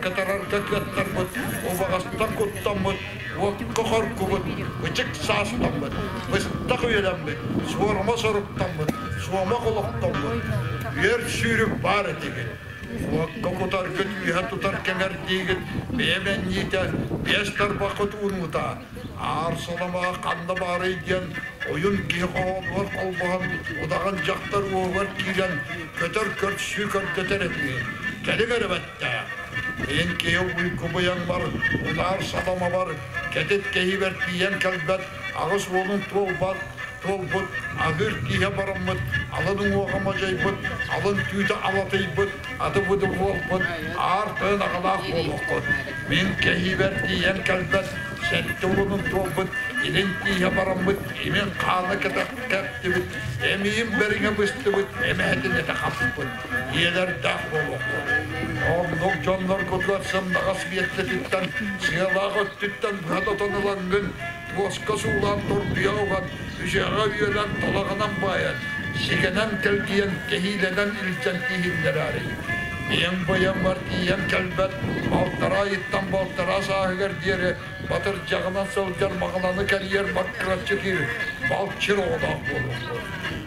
кытарарга кыаттарбыт, убаҕастан куттаммыт, уокка хоргубут, ычык саастаммыт, быстах үйэлэммит, суорума соруктаммыт, суома олохтоммут, үөр сүүрүк баар этигит. Уокка кутаргыт үөһэ тутар кэҥэрдиигит бэйэм энньиитэ биэс тарбаххыт уунуута. Аар саламаҕа ханна баарый диэн ойун киһи хоһоонугар холбоһон удаҕан дьахтар уоһугар киирэн көтөр көрсүү көрдөтөр этигит. Кэлиҥ эрэ бэттээх. Мин киһи уйгу быйаҥмар, унаар саламабар, кэтит кэһиибэр тиийэн кэлбэт, 80-ун туолбат, туолбут, аһыыр киһи бараммыт, алын уҥуоҕа мадьайбыт, алын түүтэ алатыйбыт, аты-быды буолбут, аар тойон аҕалаах буолуоххут. Мин кэһиибэр тиийэн кэлбэт, 70-ун туолбут, илин тииһэ бараммыт, имин хаана кэхтибит, эмиийим бэриҥэ быстыбыт, эмэһэтин этэ хаппыт, ийэлэрдээх буолуоххут. Оннук дьонноргутугар сымнаҕас миэстэтиттэн, сыалаах өттүттэн быһа тотон ылаҥҥын, туоска суулаан тордуйа уган, үсэҕэ үөлэн талаҕынан баайан, сигэнэн кэлгийэн, кэһиилэнэн илдьэн тииһиннэрээри. Ийэм быйаммар тиийэн кэлбэт, балтараа ыйыттан балтараа сааһыгар диэри батырдьаҕынан сылдьар маҕаланы кэрийэр баккыраччы киир, балчыр оҕолоох буолуохпут.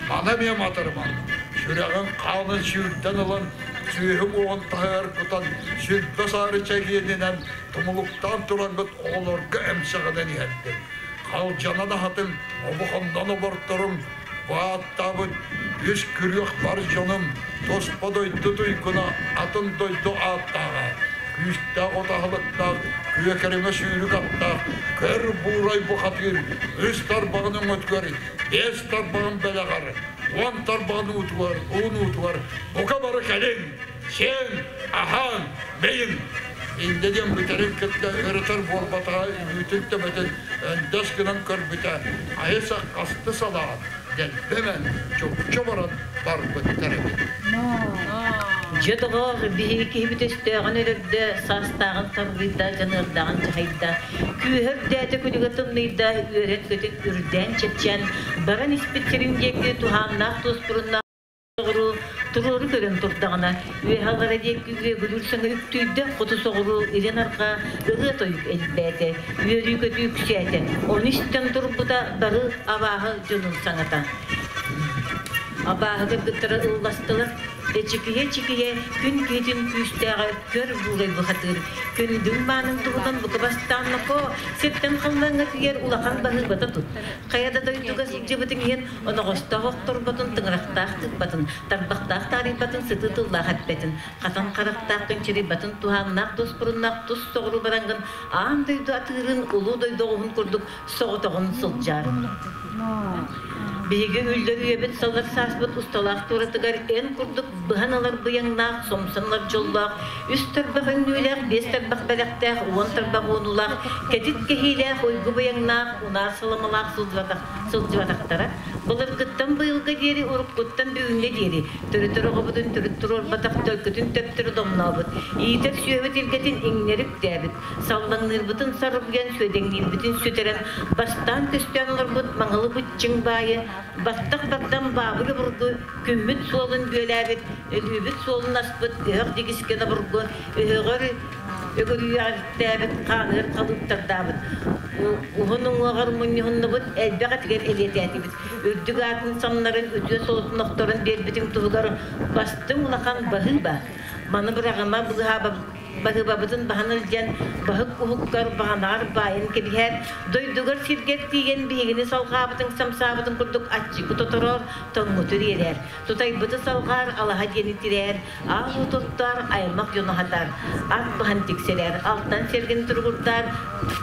Маны эмиэ матырымаҥ, сүрэҕин хаанын сүүрдэн ылан, сүөһү уоҕун таһыгар кутан, сүлбэ саары чэгиэнинэн тумулуктаан турангыт оҕолорго эмсэҕинэн иһэрдим. Халдьанан аһатыҥ, обухоннон оборторуҥ, бааттаабыт үс күрүөх бар дьонум, туспа дойду туйгуна, атын дойду ааттааҕа, күүстээх от аһылыктаах, күөкэриҥэ сүүрүк аттаах, көр буурай бухатыыр, үс тарбаҕын өҥөтүгэр, биэс тарбаҕын бэлэҕэр, 10 тарбаҕын уутугар, уун уутугар, бука бары кэлиҥ, сиэҥ, аһааҥ, бэйиҥ! Инньэ диэн бүтэрин кытта ырытар буолбатаҕа үҥүүтүн төбөтүн өндөс гынан көрбүтэ, айы саххасты салаан, дэлбэмэн, чопчу баран барбыттар эбит. Дьэ, доҕоор, биһиги киһибит өстөөҕүн өлөрдө, саастааҕын сарбыйда, дьаныардааҕын дьаһайда, күүһэ үрдээтэ, күлүгэ тымныйда, үөрэн-көтөн, үрдээн-чэпчээн, баран испит сирин диэки туһааннаах туоспуруннаах Соҕуруу туруору көрөн турдаҕына, үөһэ аллара диэки үөгүлүүр саҥа үктүйдэ, хоту соҕуруу илин арҕаа ырыа-тойук элбээтэ, үөрүү-көтүү үксээтэ. Ону истэн турбута бары абааһы дьонун саҥата. Абааһы кыргыттара ылластылар, эчикийэ-эчикийэ күн киһитин күүстээҕэ көр буурай бухатыыр, күндүҥ маанын туһунан бука бастаан нокоо, сиртэн халлааҥҥа тиийэр улахан баһыыбата тут. Хайа да дойдуга сылдьыбытыҥ иһин Оноҕостоох охторботун, тыҥырахтаах тыыппатын, тарбахтаах таарыйбатын, сытыы тыллаах эппэтин, хатан харахтаах кынчарыйбатын, туһааннаах дуоспуруннаах тус соҕуруу бараҥҥын аан дойду атыырын, улуу дойду оҕуһун курдук соҕотоҕун сылдьаар. Биһиги үллэр үйэбит саллар сааспыт усталаах туоратыгар эн курдук быһан ылар быйаҥнаах, сомсон ылар дьоллоох, үс тарбах өҥнүүлээх, биэс тарбах бэлэхтээх, 10 тарбах уонуулаах, кэтит кэһиилээх, уйгу быйаҥнаах, унаар саламалаах сылдьыбатах сылдьыбатахтара. Былыргыттан быйылга диэри, уруккуттан бүгүҥҥэ диэри төрөтөр оҕобутун төрүт туруорбатах төлкөтүн төптөрү домнообут, иитэр сүөһүбүт илгэтин иҥнэри үктээбит, саллаҥныырбытын сарбыйан, сүөдэҥниирбитин сүтэрэн, бастаан көстөөн олорбут маҥалы быччыҥ баайы, баттах бардам баабыр обургу, күммүт суолун бүөлээбит, өлүүбүт суолун аспыт өһөх дьигискэн обургу, өһөҕөр өгөрүйэҕиртээбит, хааныгар халыыптардаабыт, уһун уҥуоҕар мунньуһуннубут, элбэх этигэр элиэтээтибит. Үрдүк аатын самнарын, үтүө солотун охторон биэрбитиҥ туһугар бастыҥ улахан баһыыба. Маны быраҕыма быыһаабаппыт баһыыбабытын баһан илдьэн, баһык уһуккар баҕанаҕар баайан кэбиһээт, дойдугар сиргэр тиийэн биһигини салҕаабытыҥ самсаабытыҥ курдук аччыгы тотороор, тоҥмуту ириэрээр, тутайбыты салҕаар, алаһа диэни тирээр, аал уотуттаар, аймах дьону аһатаар, ат баһан тиксэрээр, алтан сэргэни туругурдаар,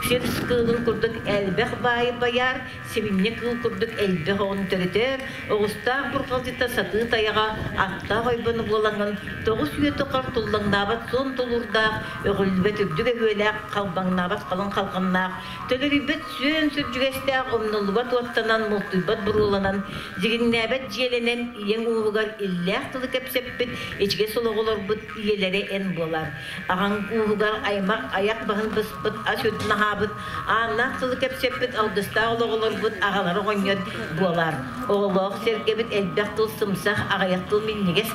сир кыылын курдук элбэх баайы байаар, сибинньэ кыыл курдук элбэх оҕону төрөтөр, оҕустаах бурҕалдьыта сатыы тайаҕа, аттаах ойбону буолаҥҥын тоҕус үйэ тухары туллаҥнаабат суон тулуурдаах, өҕүллүбэт үрдүк өһүөлээх, халбаҥнаабат халыҥ халҕаннаах, төлөрүйбэт сүөн сүрдьүгэстээх, умнуллубат уоттанан, мултуйбат буруоланан, дьигиҥнээбэт дьиэлэнэн, ийэҥ ууһугар иллээх тылы кэпсэппит, ичигэс олоҕу олорбут ийэлэрэ эн буолар. Аҕаҥ ууһугар аймах айах баһын быспыт, ас үрдүн аһаабыт, ааннаах тылы кэпсэппит, алгыстаах олоҕу олорбут аҕалара оҕонньор буолар. Оҕолоох сэргэбит элбэх тыл сымсах, аҕыйах тыл минньигэс,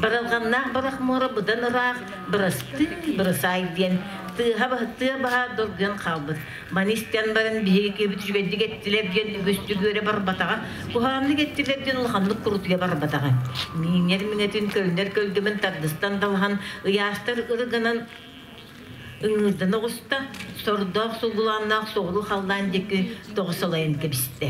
барылҕаннаах барах муора быдан ыраах, бырастыы, бырысаай диэн. Тыаһа тыа баһа доргуйан хаалбыт. Маны истэн баран биһиги киһибит үчүгэйдик эттилэр диэн үгүстүк үөрэ барбатаҕа, куһаҕаннык эттилэр диэн улаханнык курутуйа барбатаҕа. Миинньэр миҥэтин көлүнэр көлгөмүн тардыстан далаһан, ыйаастар ырыганан ыҥыырдан оҕуста, сордоох сулгулааннаах соҕуруу халлаан диэки тоҕо салайан кэбистэ.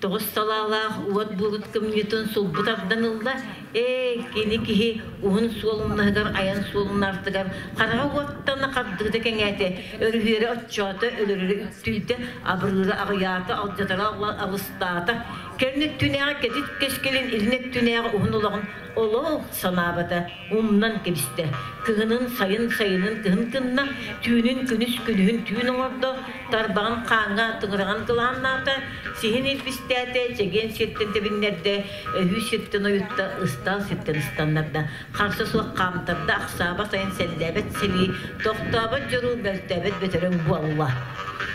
Тоҕус салаалаах уот буурут кымньыытын сулбу тардан ылла. Ээ, кини киһи уһун суол умнаһыгар айан суолун артыгар хараҕа уоттана хардыыта кэҥээтэ, өрүһүөрэ оччоото, өлөрөрө үктүйдэ, абырыыра аҕыйаата, алдьатара алыстаата. Кэлин өттүнээҕи кэтит кэскилин илин өттүнээҕи уһун олоҕун олох санаабата. Умнан кэбистэ. Кыһынын сайын сайынын кыһын гынна, түүнүн күнүс күнүһүн түүн оҥордо, тарбаҕын хааҥҥа тыҥыраҕын кылааннаата, сиһин илбистээтэ, чэгиэн сиртэн тэбиннэрдэ, өһүү сиртэн ойутта, ыстаал сиртэн ыстаннарда, харса суох хаамтарда, ахсаабат сайын сэллээбэт сэлии, тохтообот дьоруу, мөлтөөбөт бөтөрөҥ буолла.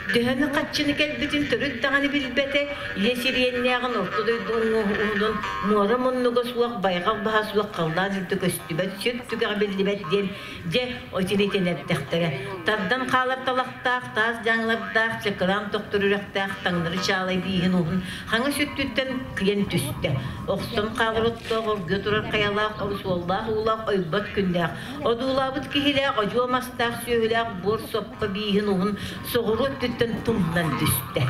Төһөнү хаччыны кэлбитин төрүт даҕаны билбэтэ, ийэ сириэннээҕин орто дойду уҥуоһун муора муннуга суох, байҕал баһа суох халлаан үрдэ көстүбэт, сүр түгэҕэ биллибэт диэн дьэ отин эрдэхтэрэ. Тардан хаалар талахтаах, таас дьаҥылардаах, чакыраан тохтор үрэхтээх таҥнары чаалай бииһин уһун хаҥас өттүттэн кыйан түстэ. Охсон хаалар оттоох, оргуйа турар хайалаах, суоллаах уулаах, ойбот күннээх, одуулаабыт киһилээх, одьуо мастаах сүөһүлээх буор соппо бииһин уһун соҕуруу өттүттэн тумнан түстэ.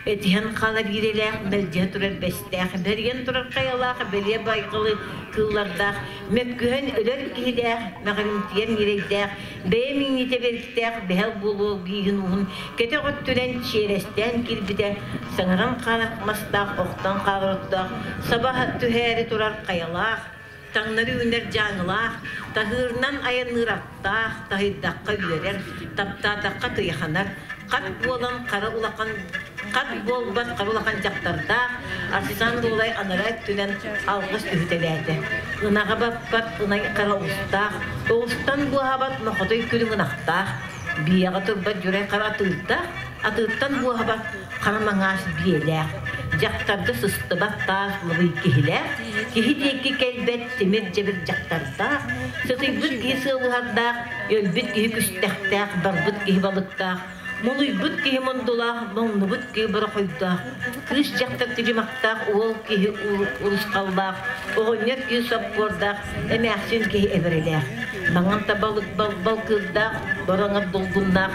Этиһэн хаалар иирэлээх, мэлдьэһэ турар бэстээх, бэрийэн турар хайалаах, бэлиэ байҕалы кыыллардаах, мөккүһэн өлөр киһилээх, мэҕиримтийэр ньирэйдээх, бэйэ миҥнитэ бэриктээх бэһэл буолуо бииһин уһун кэтэх өттүнэн чиэрэстээн киирбитэ, саҥаран хаалар мастаах, охтон хаалар оттоох, саба түһээри турар хайалаах, таҥнары үүнэр дьааҥылаах, таһыырынан айанныыр аттаах, таһыйдахха үөрэр, таптаатахха кыйаханар, хат буолан хара улахан хат буолбат хара улахан дьахтардаах Арсан Дуолай анараа өттүнэн алгыс түһүтэлээтэ. Ынаҕа баппат ынай хара оҕустаах, оҕустан буоһабат мохотой күлүҥ ынахтаах, биэҕэ турбат дьүрэй хара атыырдаах, атыыртан буоһабат хара маҥаас биэлээх, дьахтарга сыстыбат таас лабый киһилээх, киһи диэки кэлбэт тимир дьэбир дьахтардаах, сытыйбыт киһи сыалыһардаах, өлбүт киһи күстэхтээх, барбыт киһи балыктаах, мунуйбут киһи мундулаах, моҥнубут киһи борохойдоох, кыыс дьахтар кыдьымахтаах, уол киһи урусхаллаах, оҕонньор киһи соппуордаах, эмээхсин киһи эбэрэлээх, маҥан табалык балкыырдаах, бороҥор долгуннаах,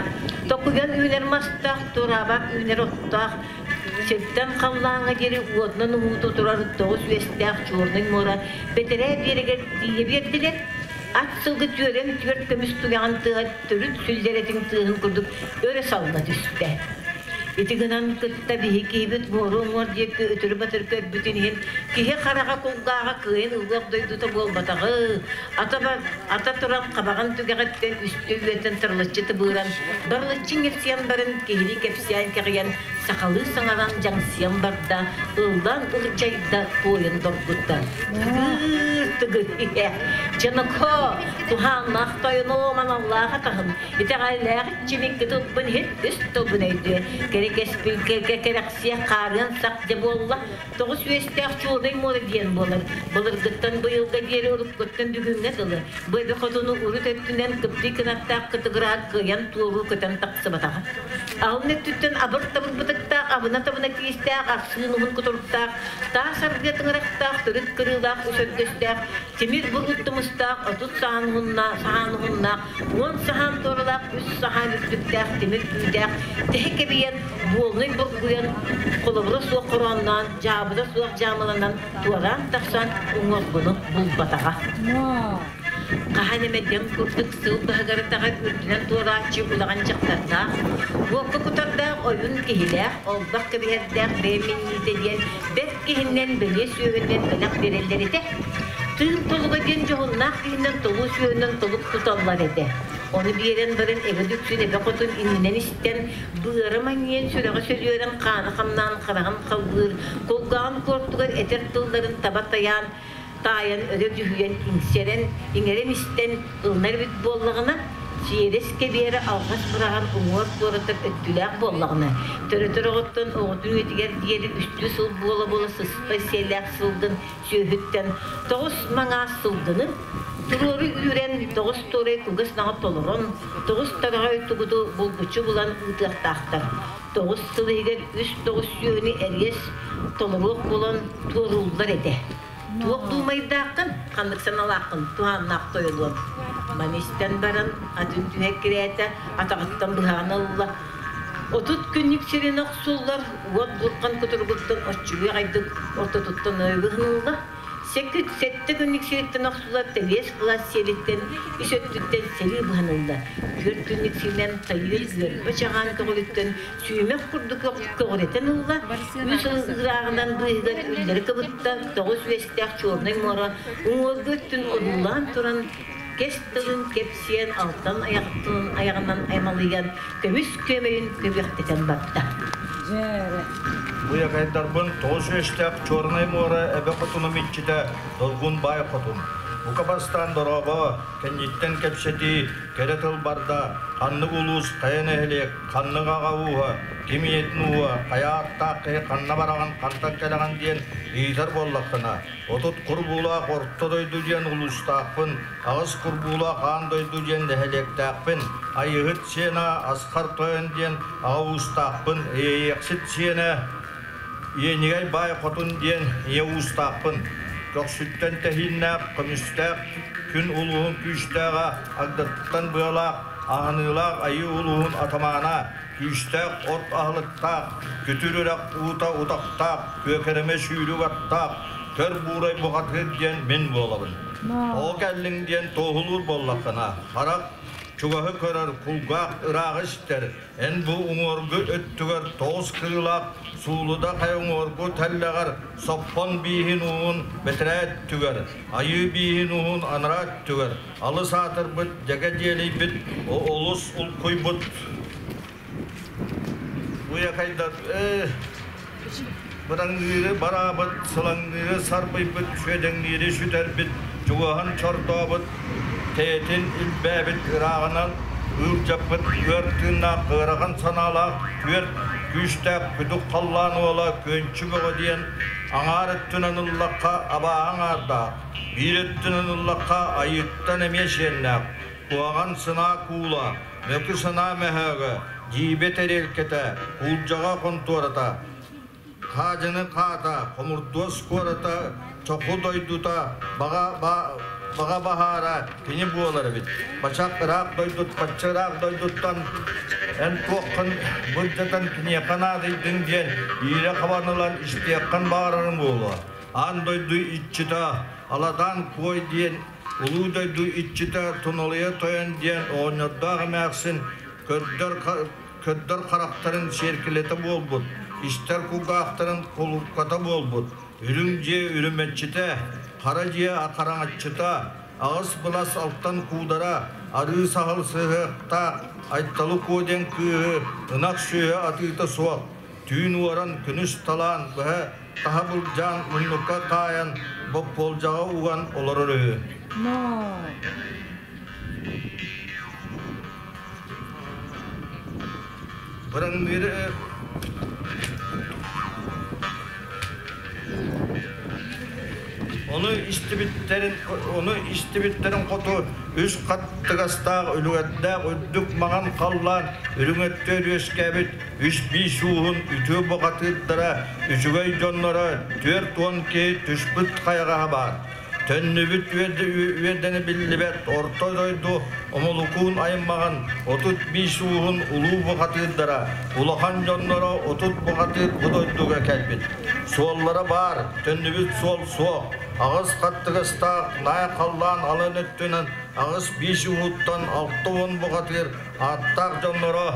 токуйан үүнэр мастаах, туораабат үүнэр оттоох, сиртэн халлааҥҥа диэри уотунан уһуута турар тоҕус үөстээх Черный муора бэтэрээ биэрэгэр тиийэ биэрдилэр. Ат сылгы түөрэн түөрт көмүс туйаҕын тыаһа төрүт сүллэрэтин тыаһын курдук өрө салла түстэ. Ити гынан кытта биһи киһибит муору уҥуор диэки өтөрү-батыры көрбүтүн иһин киһи хараҕа кулгааҕа кыайан ылыах дойдута буолбатаҕы, ата, ата туран хабаҕын түгэҕиттэн үстэ үөтэн тырылыччы тыбыыран, барылыччы иҥэрсийэн баран киһилии кэпсээн кэҕийэн сахалыы саҥаран дьаҥсыйан барда, ыллаан ырдьайда, туойан доргутта. Тыгыр, тыгыр, Чыныкхо, туһааннаах тойонуом аналлаах атаһым, итэҕэллээх иччимикки тылбын иһит, үс тылбын өйдүө, кэрэ кэспилгэ кэрэхсиэ хаарыан сах дьэ буолла, тоҕус үөстээх чуолай муора диэн буолар. Былыргыттан быйылга диэри уруккуттан бүгүҥҥэ дылы бу эбэ хотуну урут өттүнэн кыптый кынаттаах кытыгыраһа кыайан туоруу көтөн тахсыбатаҕа. Алын өттүттэн абыр-табыр бытыктаах, абына-табына тиистээх, арсыын уһун кутуруктаах, таас аргыа тыҥырахтаах, төрүт кырыылаах үс өргөстөөх, тимир буруут тумустаах, 30 саһаан уһуннаах, саһаан уһуннаах, 10 саһаан туоралаах, үс саһаан үрдүктээх тимир күүдээх, тэһэ кэбийэн, буолнай бургуйан, холобура суох хороонноон, дьаабыта суох дьаамаланан, туораан тахсан уҥуоргуну булбатаҕа. Хаһан эмэ дэм курдук сыл баһыгар-атаҕар үрдүнэн туорааччы улахан дьахтардаах, уокка кутардаах ойуун киһилээх, олбох кэбиһэрдээх бэйэ минньиитэ диэн бэрт киһиннэн бэлиэ сүөһүнэн бэлэх биэрэллэр этэ. Тыын толуга диэн дьоһуннаах киһинэн толуу сүөһүнэн толук туталлар этэ. Ону биэрэн баран эбэ дүксүн эбэ хотун иннинэн истэн, быара манньыйан сүрэҕэ сөлүөрэн хаана хамнаан хараҕын халбыыр, кулгааҕын куортугар этэр тылларын таба тайаан, таайан өрө дьүһүйэн иҥсэрэн, иҥэрэн истэн ылынар эбит буоллаҕына, Сиэдэс кэбиэрэ алҕас быраҕан уҥуор туоратар өттүлээх буоллаҕына, төрөтөр оҕоттон оҕотун үйэтигэр диэри үстүү сыл буола-буола сыспай сиэлээх сылгын сүөһүттэн тоҕус маҥаас сылгыны туруору үүрэн, тоҕус туорай кугас наҕа толорон, тоҕус тараҕай тугуту булгуччу булан ыытыахтаахтар. Тоҕус сыл иһигэр үс тоҕус сүөһүнү эриэс толоруох буолан туорууллар этэ. Туох дуумайдааххын, ханнык саналааххын туһааннаах тойонуом. Маны истэн баран атын түһэ кирээтэ, атаҕыттан быһаҕын ылла. 30 күннүк сирин охсуллар уот бурхан кутуругуттан оччугуй аҕайдык ортотуттан ыһынылла. Сэттэ күннүк сириттэн охсуллар тэбиэс былаас сиэлиттэн үс өттүттэн сэрии быһан ылла. Түөрт күннүк сиринэн тайыыр үөрбэ чаҕаан көҕүлүттэн сүүмэх курдук көҕүрэтэн ылла, үс ырааҕынан быыһыгар үллэри кыбытта, тоҕус үөстээх Чернай муора уҥуоргу өттүн одуулаан туран, кэс тылын кэпсиэн алтан айаҕынан аймалыйан, көмүс күөмэйин көбүөхтэтэн барда. Бу якайдарбын тоҕус үөстээх Чернай муора эбэ хотунум иччитэ Долгун баай хотун. Бука бастаан дорообо, кэнниттэн кэпсэтии, кэрэ тыл барда, ханнык улуус, хайа нэһилиэк, ханнык аҕа ууһа, ким ийэтин ууһа, хайа ааттаах киһи ханна бараҕын, хантан кэлэҕин диэн ыйытар буоллаххына, 30 курбуулаах Орто дойду диэн улуустаахпын, аҕыс курбуулаах Аан дойду диэн нэһилиэктээхпин, Айыһыт сиэнэ Асхар Тойон диэн аҕа уустаахпын, Иэйиэхсит сиэнэ Иэнигэй Баай Хотун диэн ийэ уустаахпын, көхсүттэн тэһииннээх, көмүстээх күн улууһун күүстээҕэ агдаттан быалаах, аһыныылаах айыы улууһун атамаана, күүстээх от аһылыктаах, күтүр үрэх уута утахтаах, күөкэрэмэ сүүрүк аттаах, көр буурай бухатыыр диэн мин буолабын. Тоҕо кэллиҥ диэн туоһулуур буоллаххына, харах чугаһы көрөр, кулгаах ырааҕы истэр, Эн бу уҥуоргу өттүгэр тоҕус кырыылаах суулуда хайа уҥуоргу тэллэҕэр соппон бииһин уһун бэтэрээ өттүгэр, айыы бииһин уһун анараа өттүгэр алыс аатырбыт дьэгэ дьиэлийбит олус улкуйбут уйакайдар быраҥныыры бараабыт, сылаҥныыры сарбыйбыт, сүөдэҥниири сүтэрбит, чугаһын чордообут, тэйэтин илбээбит ырааҕынан ыылдьаппыт ыар тыыннаах ыарахан санаалаах түөрт күүстээх күдүк халлаан уола Күөнчү Бөҕө диэн аҥаар өттүнэн ыллахха абааһы аҥаардаах, биир өттүнэн ыллахха айыыттан эмиэ сиэннээх, куһаҕан сынаа куула, мөкү санаа мөһөөҕө, дьиибэ тэриэлкэтэ, куулдьаҕа хонтуората, Хаадьыны хаата, хомурдуос куората, чоху дойдута, баҕа, баҕа баһаара кини буолар эбит. Бачах ыраах дойдут, бачча ыраах дойдуттан эн туоххун былдьатан киниэхэ наадыйдыҥ диэн иирэ хабан ылан истиэххин баҕарарым буолуо. Аан дойду иччитэ Аладаан Куой диэн улуу дойду иччитэ Туналыйа Тойон диэн оҕонньордоох эмээхсин көрдөр көрдөр харахтарын сиэркилэтэ буолбут, истэр кулгаахтарын кулукката буолбут, үрүҥ дьиэ үрүмэччитэ, хара дьиэ хараҥаччыта, аҕыс былас алтан куудара, арыы саһыл сыһыахтаах Айталы Куо диэн кыыһы ынах сүөһү атыыта суох, түүн уоран, күнүс талаан, быһа таһа былдьаан, муннукка таайан, боппуолдьаҕа уган олорор үһү. Быраңныыры Ону истибиттэрин, ону истибиттэрин хоту үс хаттыгастаах үлүгэрдээх үрдүк маҥан халлаан үрүҥ өттүгэр үөскээбит үс биис ууһун үтүө бухатыырдара, үчүгэй дьонноро 40 киһи түспүт хайаҕаһа баар. Төннүбүт үөрдэнэ биллибэт орто дойду омолукуун аймаҕын 35 ууһун улуу бухатыырдара, улахан дьонноро 30 бухатыыр бу дойдуга кэлбит. Суоллара баар, төннүбүт суол суох. Аҕыс хаттыгастаах наай халлаан алын өттүнэн аҕыс биис ууһуттан 60 бухатыыр ааттаах дьонноро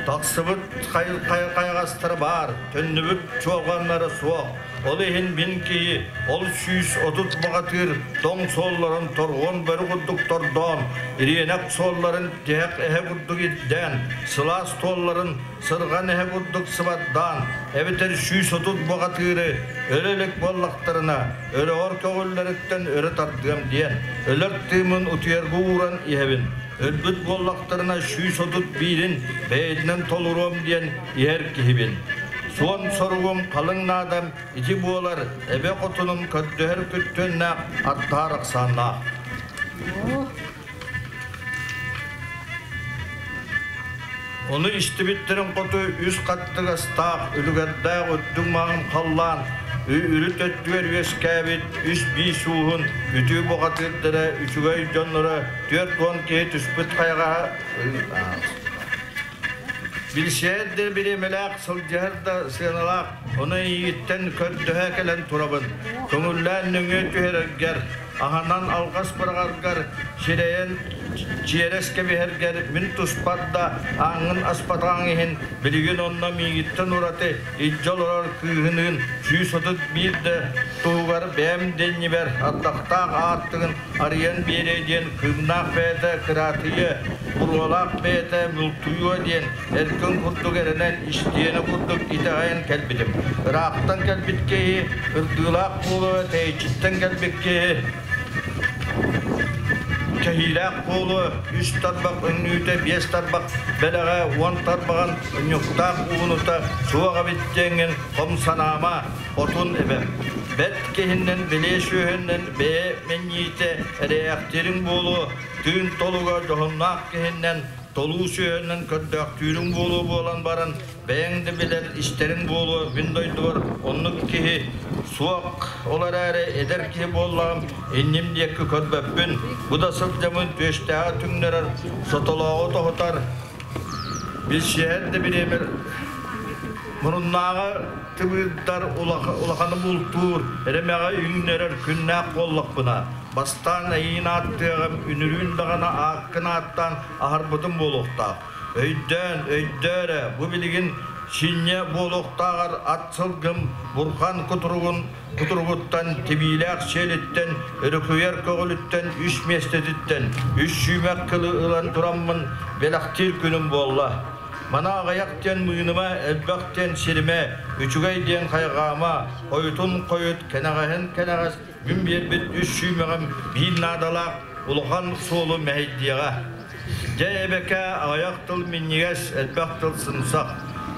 тахсыбыт хайаҕастара баар, төннүбүт чуолҕаннара суох. Ол иһин мин киһи ол 130 баҕатыыр тоҥ суолларын торҕон бөрө курдук тордоон, ириэнэх суолларын тиһэх эһэ курдук ирдээн, сылаас туолларын сырҕан эһэ курдук сыбардаан, эбэтэр 130 баҕатыыры өлө илик буоллахтарына, өрөҕөр көҕүллэриттэн өрө тардыам диэн, өлөр тыымын утуйарга ууран иһэбин. Өлбүт буоллахтарына 131-ин бэйэтинэн толоруом диэн иһэр киһибин. Суон соругум халыҥ наадам ити буолар, эбэ хотунум көрдөһөр күттүөннээх аттаар ахсааннаах. Ону истибиттэрин хоту үс хаттыгастаах, үлүгэрдээх үрдүк маҥан халлаан үрүт өттүгэр үөскээбит үс биис ууһун үтүө бухатыырдара, үчүгэй дьонноро 40 киһи түспүт хайаҕаһа Билсиһэр да бириэмэлээх, сылдьыһар да сыаналаах, ону эйигиттэн көрдөһө кэлэн турабын. Көҥүллээн нөҥүө түһэрэргэр, аһынан алҕас быраҕаргар, сирэйэн чиэрэс кэбиһэргэр мин туспар да ааҥҥын аспатаҕыҥ иһин, билигин онно миигиттэн ураты илдьэ олорор кыыһыныын 131 да туһугар бэйэм дэнньибэр ардахтаах аартыгын арыйан биэриэ диэн кыымнаах бэйэтэ кыраатыйа, буруолаах бэйэтэ мултуйуо диэн эркин курдук эрэнэн, истиэнэ курдук итэҕэйэн кэлбитим. Ыраахтан кэлбит киһи ырдыылаах буолуо, тэйиччиттэн кэлбит киһи кэһиилээх буолуо, үс тарбах үҥүүтэ, биэс тарбах бэлэҕэ, уон тарбаҕын унньуктаах уунута суох эбит диэҥҥин хом санаама, Хотун эбэм, бэрт киһиннэн билиэ сүөһүннэн бэйэ мэнньиитэ эрэйээхтиириҥ буолуо, тыын толуга дьоһуннаах киһиннэн толуу сүөһүнэн көрдөөхтүүрүҥ буолуо буолан баран, бэйэҥ да билэр истэриҥ буолуо, мин дойдубар оннук киһи суох, ол эрээри эдэр киһи буоллаҕым, инним диэки көрбөппүн, бу да сылдьаммын түөстээҕи түҥнэрэр, сотолооҕу тоһутар, билсиһэр да бириэмэ муруннааҕы Тыбыырдар улаханы бултуур, эрэмэҕэ үүннэрэр күннээх буоллахпына, бастаан эйиин ааттыаҕым, үнүрүүн даҕаны ааккын ааттаан аһарбытым буолуохтаах. Өйдөөн, өйдөө эрэ, бу билигин синньэ буолуохтааҕар ат сылгым бурхан кутуругун кутуругуттан, тибиилээх сиэлиттэн, өрүкүйэр көҕүлүттэн үс миэстэтиттэн үс сүүмэх кылы ылан тураммын бэлэхтиир күнүм буолла. Мана аҕыйах диэн мыыныма, элбэх диэн сиримэ, үчүгэй диэн хайҕаама, хойутун хойут, кэнэҕэһин кэнэҕэс мин биэрбит үс сүүмэҕим биир наадалаах улахан суолу мэһэйдиэҕэ. Дьэ эбэкээ аҕыйах тыл минньигэс, элбэх тыл сымсах.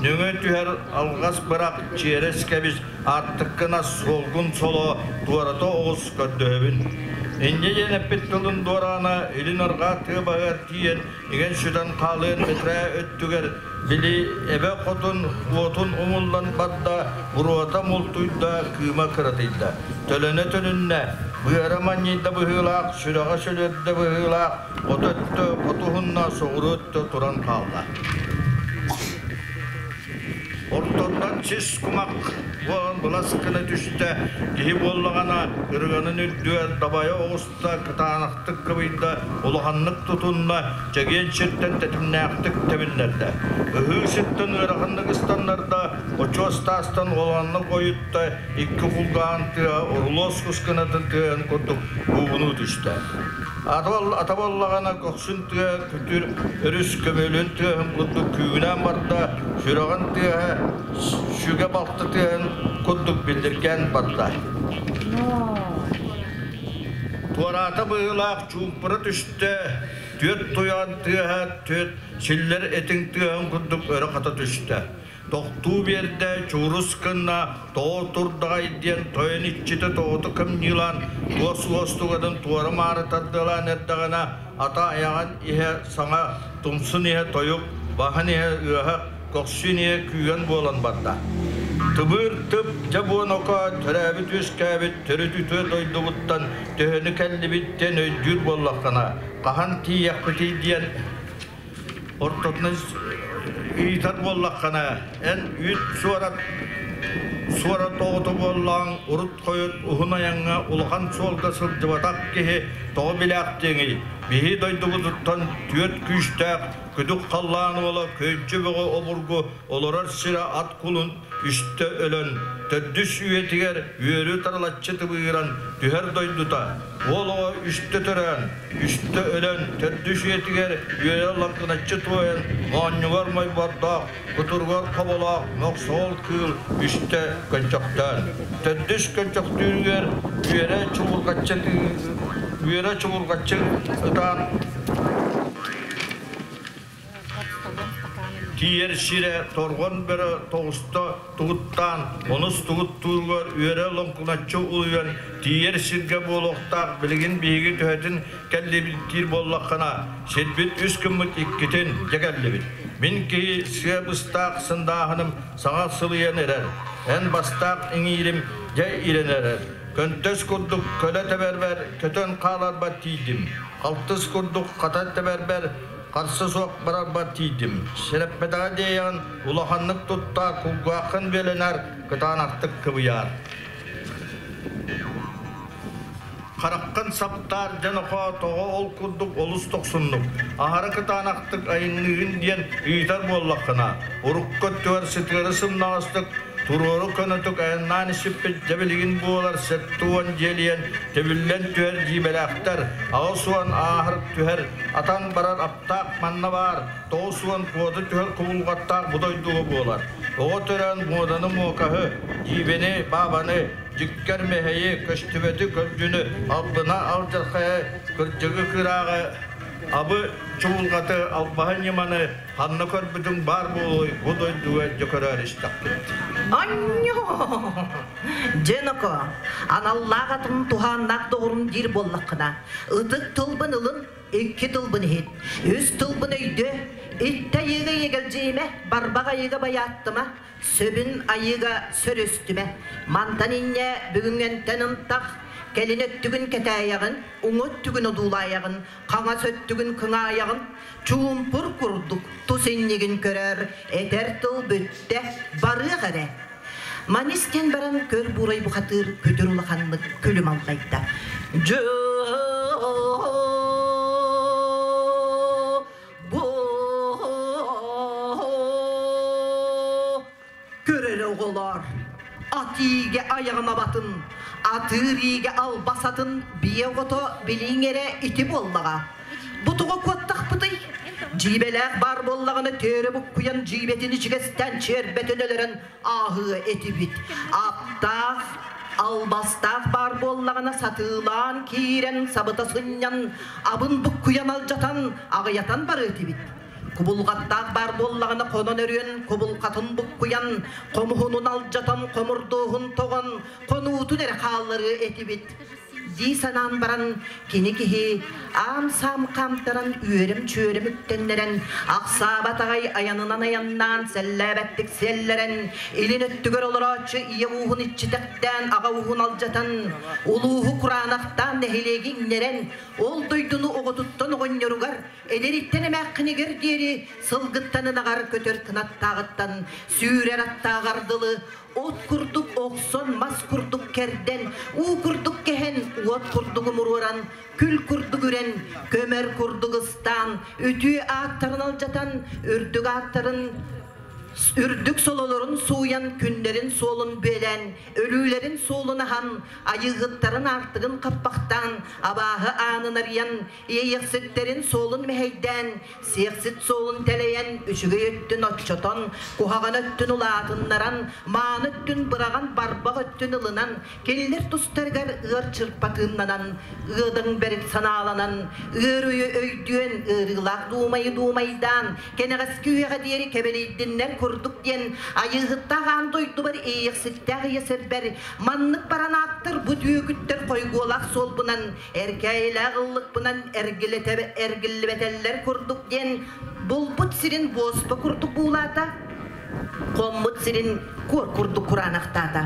Нөҥүө түһэр алҕас бырах, чиэрэс кэбис, ааттыккын ас, суолгун соло, туората оҕус көрдөһөбүн. Инньэ диэн эппит тылын дуораана илин-арҕаа тыа баһыгар тиийэн игэн-сүтэн хаалыан бэтэрээ өттүгэр били эбэ хотун уотун умуллан барда, буруота мултуйда, кыыма кыратыйда. Төлөнө төнүннэ, быара манньыйда быһыылаах, сүрэҕэ сүлүөрдэ быһыылаах, от өттө хотуһунна, соҕуруу өттө туран хаалла. Ортотунан сис кумах буолан былас гына түстэ, киһи буоллаҕына ырыганын үрдүгэр дабайа оҕуста, кытаанахтык кыбыйда, улаханнык тутунна, чэгиэн сиртэн тэтимнээхтик тэбиннэрдэ. Ыһыы сиртэн ыараханнык ыстаннарда, очуос таастан улаханнык ойутта, икки кулгаан тыаһа орулуос кусканатын тыаһын курдук куугунуу түстэ. Ата буоллаҕына көхсүн тыаһа күтүр өрүс көмүөлүн тыаһын курдук күүгүнээн барда, сүрэҕин тыаһа сүгэ балта тыаһын курдук биллиргээн барда. Туораата быһыылаах чуумпура түстэ, түөрт туйаҕын тыаһа түөрт силлэр этиҥ тыаһын курдук өрө хата түстэ. Тохтуу биэрдэ, чуурус гынна, тоҕо турдаҕай диэн тойон иччитэ тоҕото кымньыылаан, туос уостугатын туора-маары тардыалаан эрдэҕинэ, ата айаҕын иһэ саҥа, тумсун иһэ тойук, баһын иһэ ыаһах, көхсүн иһэ күүгэн буолан барда. Тыбыыр тып дьэ буоноко төрөөбүт-үөскээбит төрүт үтүө дойдубуттан төһөнү кэллибит диэн өйдүүр буоллаххына, хаһан тиийиэхпитий диэн ортотунан ыйытар буоллаххына, эн үүт суорат суорат оҕото буоллаҕыҥ, урут-хойут уһун айаҥҥа улахан суолга сылдьыбатах киһи тоҕо билээхтиэҥий? Биһи дойдубутуттан түөрт күүстээх күдүк халлаан уола Көөччү Бөҕө обургу олорор сирэ ат кулун үстэ өлөн, төрдүс үйэтигэр үөрү тарылаччы тыбыыран түһэр дойдута, уол оҕо үстэ төрөөн, үстэ өлөн, төрдүс үйэтигэр үөрэ лаҥкыначчы туойан, моонньугар мойбордоох, кутуругар хоболоох мохсоҕол кыыл үстэ көнчөхтөөн, төрдүс көнчөхтүүрүгэр үөрэ чубурҕаччы үөрэ чубурҕаччы ытаан Тиийэр сирэ торҕон бөрө тоҕуста тугуттаан, онус тугуттууругар үөрэ лоҥкуначчы улуйан тиийэр сиргэ буолуохтаах билигин биһиги төһөтүн кэллибит диир буоллаххына, сирбит үс гыммыт иккитин дьэ кэллибит. Мин киһи сыа быстаах сындааһыным саҥа сылыйан эрэр, эн бастаах иҥиирим дьэ ирэн эрэр. Көнтөс курдук көлө тэбэрбэр көтөн хааларбар тиийдим. Алтыс курдук хата тэбэрбэр Харса суох барарбар тиийдим. Сэрэппэтэҕэ диэйэҕин улаханнык туттаар, кулгааххын бүөлэнэр, кытаанахтык кыбыйаар. Хараххын саптаар дьон охоо тоҕо ол курдук олус дохсуннук, аһара кытаанахтык айанныыгын диэн ыйытар буоллаххына, урукку өттүгэр сытыары сымнаҕастык Туруору көнөтүк айаннаан испиппит дьэ билигин буолар 70 дьиэлийэн төбүллэн түһэр дьиибэлээхтэр, 80 ааһар түһэр, атан барар аптаах манна баар, 90 куота түһэр кубулҕаттаах бу дойдуга буолар. Оҕо төрөөн муоданы муокаһы, дьиибэни, баабаны, дьиккэр мэһэйи, көстүбэти көлдьүнү, албына алдьархайы, кырдьыгы кырааҕы, абы чуулҕаты, албаһы ньыманы Ханна көрбүтүҥ баар буолуой, бу дойдуга дьэ көрөөр истэхпит. Анньоо! Дьэ, ноко, аналлаах атын туһааннаах доҕорум диир буоллаххына, ытык тылбын ылын, икки тылбын иһит, үс тылбын өйдөө, итти айыыга иэгэлдьийимэ, барбах айыыга байааттыма, сөбүн айыыга сөрүстүмэ. Мантан инньэ бүгүҥҥэнтэн ынтах, кэлин өттүгүн кэтээйэҕин, уҥа өттүгүн одуулаайаҕын, хаҥас өттүгүн кыҥаайаҕын, чуумпур курдук тус иннигин көрөр, этэр тыл бүттэ, барыах эрэ. Маны истэн баран көр буурай бухатыыр күтүр улаханнык күлүм аллайда. Дьэ бу Көр эрэ оҕолоор, ат иигэ айаҕын абатын, атыыр иигэ албас атын биэ оҕото билиҥ эрэ ити буоллаҕа. Бу тоҕо куоттахпытый? Дьиибэлээх баар буоллаҕына төөрө буккуйан дьиибэтин ичигэстээн чиэрбэтин өлөрөн ааһыа этибит. Аптаах, албастаах баар буоллаҕына сатыылаан киирэн сабыта сынньан, абын буккуйан алдьатан, аҕыйатан барыа этибит. Кубулҕаттаах баар буоллаҕына хонон өрүөн, кубулҕатын буккуйан, хомуһунун алдьатан, хомурдуоһун тоҕон, хонуутун эрэ хаалларыа этибит дии санаан баран, кини киһи аам-саам хаамтаран, үөрүм-чүөрүм үктэннэрэн, ахсаабат аҕай айанынан айаннаан, сэллээбэттик сиэллэрэн, илин өттүгэр олорооччу ийэ ууһун иччитэхтээн, аҕа ууһун алдьатан, улууһу кураанахтаан нэһилиэги иҥнэрэн, ол дойдуну оҕотуттан оҕонньоругар Эдэриттэн эмээххинигэр диэри сылгыттан ынаҕар көтөр кынаттааҕыттан сүүрэр аттааҕар дылы от курдук охсон, мас курдук кэрдэн, уу курдук кэһэн, уот курдук умуруоран, күл курдук үрэн, көмөр курдук ыстаан, үтүө ааттарын алдьатан, үрдүк ааттарын үрдүк сололорун сууйан, күннэрин суолун бүөлээн, өлүүлэрин суолун аһан, айыыһыттарын аартыгын хаппахтаан, абааһы аанын арыйан, Иэйэхситтэрин суолун мэһэйдээн, сиэхсит суолун тэлэйэн, үчүгэй өттүн оччотон, куһаҕан өттүн улаатыннаран, мааны өттүн быраҕан, барбах өттүн ылынан, кинилэр тустарыгар ыар чырпатыыннанан, ыадаҥ бэрик санааланан, ыар өйү өйдүөн, ыарыылаах дуумайы дуумайдаан, кэнэҕэски үйэҕэ диэри кэбэлийдиннэр курдук диэн айыыһыттаах аан дойдубар иэйэхситтээх ийэ сирбэр маннык баранааттар бу түөкүттэр хойгуолаах суолбунан Эркээйилээх ыллыкпынан эргиллибэтэллэр курдук диэн булбут сирин буоспа курдук буулаата, хоммут сирин куор курдук кураанахтаата.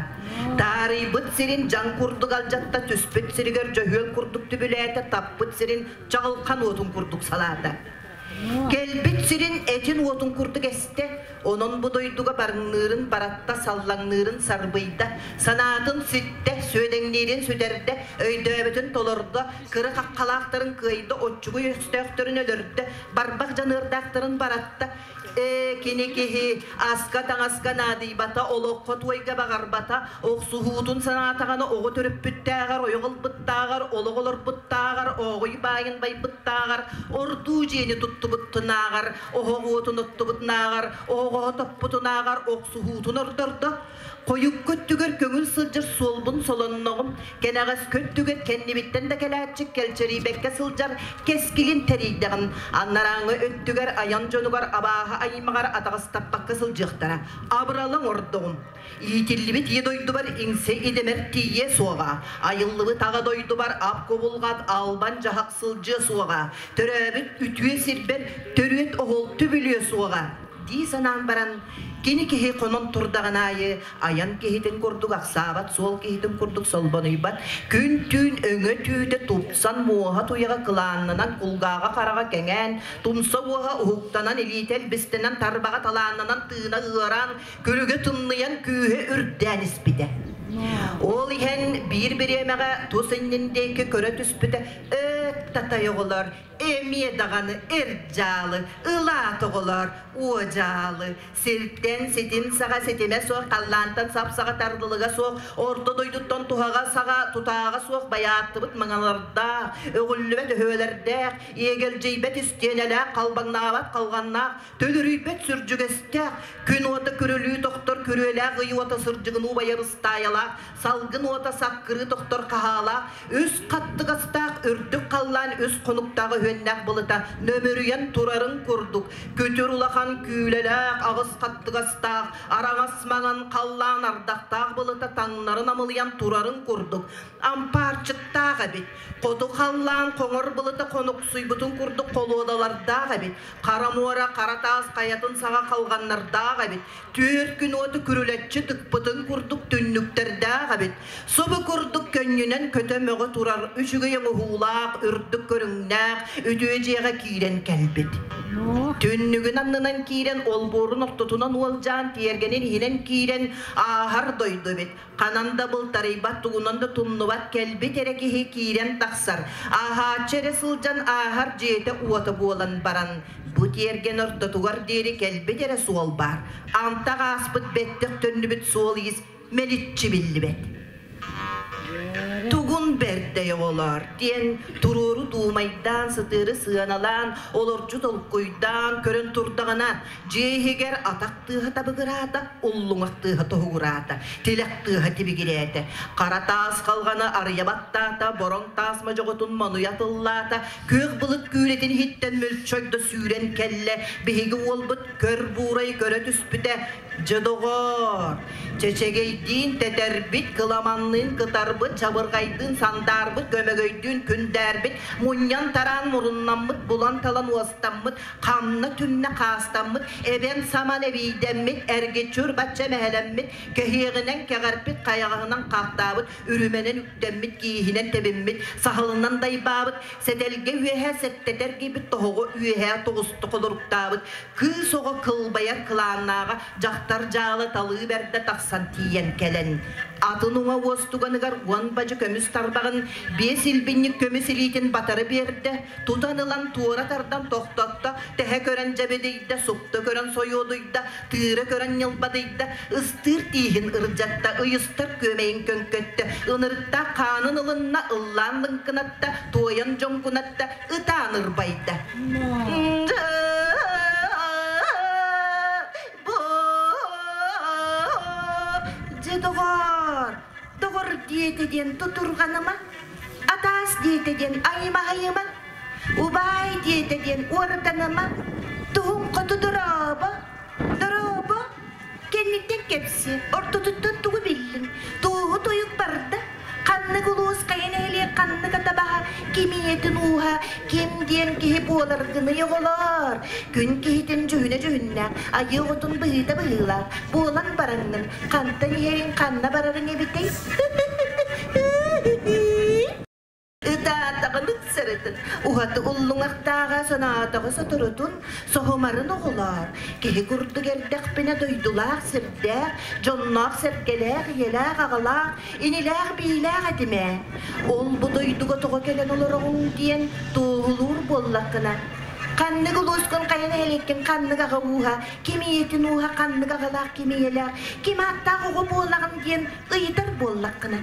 Таарыйбыт сирин дьаҥ курдук алдьатта, түспүт сиригэр дьөһүөл курдук түбүлээтэ, таппыт сирин чаҕылхан уотун курдук салаата. Кэлбит сирин этин уотун курдук эстэ, онон бу дойдуга барыҥныырын баратта, саллаҥныырын сарбыйда, санаатын ситтэ, сүөдэҥниирин сүтэрдэ, өйдөөбүтүн толордо, кыра хаххалаахтарын кыайда, оччугуй өстөөхтөрүн өлөрдө, барбах дьаныардаахтарын баратта. Ээ, кини киһи аска-таҥаска наадыйбата, олоххо туойга баҕарбата, охсуһуутун санаатаҕына оҕо төрөппүттээҕэр, ойох ылбыттааҕар, олох олорбуттааҕар, ооҕуй баайын байбыттааҕар, ордуу дьиэни туттубуттунааҕар, оһох уотун оттубутунааҕар, оһоҕоһо топпутунааҕар охсуһуутун ордордо. Хойукку өттүгэр көҥүл сылдьар суолбун солонноҕум, кэнэҕэски өттүгэр кэннибиттэн да кэлээччик кэлчэрийбэккэ сылдьар кэскилин тэрийдэҕим. Анарааҥҥы өттүгэр айан дьонугар абааһы аймаҕар атаҕастаппакка сылдьыахтара. Абыралыҥ ордоҕум. Иитиллибит ийэ дойдубар иҥсэ идэмэр тиийиэ суоҕа. Айыллыбыт аҕа дойдубар ап кубулҕат албан дьаһах сылдьыа суоҕа. Төрөөбүт үтүө сирбэр төрүөт оһол түбүлүө суоҕа. Дии санаан баран, кини киһи хонон турдаҕын аайы айан киһитин курдук ахсаабат, суол киһитин курдук солбонуйбат, күн-түүн өҥө-түүтэ тупсан, муоһа-туйаҕа кылааннанан, кулгааҕа-хараҕа кэҥээн, тумса уоһа уһуктанан, илиитэ илбистэнэн, тарбаҕа талааннанан, тыына ыараан, күлүгэ тымныйан, күүһэ үрдээн испитэ. Ол иһэн биир бириэмэҕэ тус иннин диэки көрө түспүтэ, «Өөт, татай оҕолор, Эмиэ даҕаны эр дьаалы, ылаат оҕолоор, уодьаалы, сиртэн ситим саҕа ситимэ суох, халлаантан сап-саҕа тардылыга суох, орто дойдуттан туһаҕа саҕа тутааҕа суох байааттыбыт маҥалардаах, өҕүллүбэт өһүөлэрдээх, иэгэлдьийбэт истиэнэлээх, халбаҥнаабат халҕаннаах, төлөрүйбэт сүрдьүгэстээх, күн уота күрүлүү тохтор күрүөлээх ый уота сырдьыгынуу байар ыстаайалаах, салгын уота саккырыы тохтор хаһаалаах, үс хаттыгастаах үрдүк халлаан үс хонуктаах өһүөннээх былыта нөмүрүйэн турарын курдук, күтүр улахан күүлэлээх аҕыс хаттыгастаах, араҥас маҥан халлаан ардахтаах былыта таҥнары намылыйан турарын курдук, ампаарчыктаах эбит. Хоту халлаан хоҥор былыта хонуксуйбутун курдук холуодалардаах эбит. Хара муора хара таас хайатын саҕа халҕаннардаах эбит. Түөрт күн уоту күрүлэччи тыкпытын курдук түннүктэрдээх эбит. Субу курдук көнньүнэн көтө-мөҕө турар үчүгэй оҥоһуулаах, үрдүк көрүҥнээх үтүө дьиэҕэ киирэн кэлбит. Түннүгүн аннынан киирэн, олбуорун ортотунан уолдьаан, тиэргэнин иһинэн киирэн ааһар дойду эбит. Ханан да былтарыйбат, тугунан да тумнубат кэлбит эрэ киһи киирэн тахсар. Ааһааччы эрэ сылдьан ааһар дьиэтэ уота буолан баран, бу тиэргэн ортотугар диэри кэлбит эрэ суол баар. Антах ааспыт бэттэх төннүбүт суол-иис мэличчи биллибэт. Тугун бэрдэй оҕолоор диэн туруору дуумайдаан, сытыары сыаналаан, олорчу толкуйдаан көрөн турдаҕына, Дьиэ иһигэр атах тыаһа табыгыраата, уллуҥах тыаһа тоһугураата, тилэх тыаһа тибигирээтэ. Хара таас халҕаны арыйа баттаата, бороҥ таас модьоҕотун монуйа атыллаата, күөх былыт күүлэтин иһиттэн мөлчөйдө сүүрэн кэллэ, биһиги уолбут көр буурай көрө түспүтэ, Дьэ доҕоор, чэчэгэйдиин тэтэрбит, кыламанныын кытарбыт, чабырҕайдыын сандаарбыт, көмөгөйдүүн күндээрбит, мунньан-тараан муруннаммыт, булан-талан уостаммыт, ханна түннэ хаастаммыт, эбэн-саман эбийдэммит, эргиччи бачча мэһэлэммит, кэһиэҕинэн кэҕэрпит, хайаҕаһынан хаахтаабыт, үрүмэнэн үктэммит, кииһинэн тэбиммит, саһылынан дайбаабыт, сэтэлгэ үөһэ сэттэтэ эргийбит, тоһоҕо үөһэ тоҕуста холоруктаабыт, кыыс оҕо кылбайар кылааннааҕа дьахтар дьаалы талыы бэрдэ тахсан тиийэн кэлэн, атын уҥа уостуганыгар уон бадьы көмүс тарбаҕын, биэс илбинньик көмүс илиитин батары биэрдэ, тутан ылан туора тардан тохтотто, тэһэ көрөн дьэбидийдэ, супту көрөн сойуодуйда, тыыра көрөн ньылбадыйда, ыстыыр тииһин ырдьатта, ыйыстар күөмэйин көҥкөттө, ынырыктаах хаанын ылынна, ыллаан лыҥкынатта, туойан дьоҥкунатта, ытаан ырбайда. Дьэ доҕоор, доҕор диэтэ диэн тутурҕаныма, атаас диэтэ диэн аймаһайыма, убаай диэтэ диэн уорданыма, туһуҥ хоту дорообо, дорообо, кэнниттэн кэпсиэ, ортотуттан тугу биллиҥ, туоһу тойук барда, ханнык улуус хайа нэһилиэк ханнык атабаһа, ким ийэтин ууһа, ким диэн киһи буоларгыный оҕолоор, күн киһитин дьүһүнэ дьүһүннээх, айыы оҕотун быһыыта быһыылаах, буолан бараҥҥын, хантан иһэриҥ, ханна барарыҥ эбитэй? Ытаатаҕын ыксарытын. Уһаты уллуҥахтааҕа санаатаҕы соторутун соһумарын оҕолоор, киһи курдук эрдэхпинэ дойдулаах сирдээх, дьонноох-сэргэлээх, ийэлээх-аҕалаах, инилээх-биилээх этим ээ. Ол бу дойдуга тоҕо кэлэн олороҕуҥ диэн туоһулуур буоллаххына, ханнык улуускун хайа нэһилиэккин ханнык аҕа ууһа, ким ийэтин ууһа ханнык аҕалаах ким ийэлээх, ким ааттаах оҕо буолаҕын диэн ыйытар буоллаххына,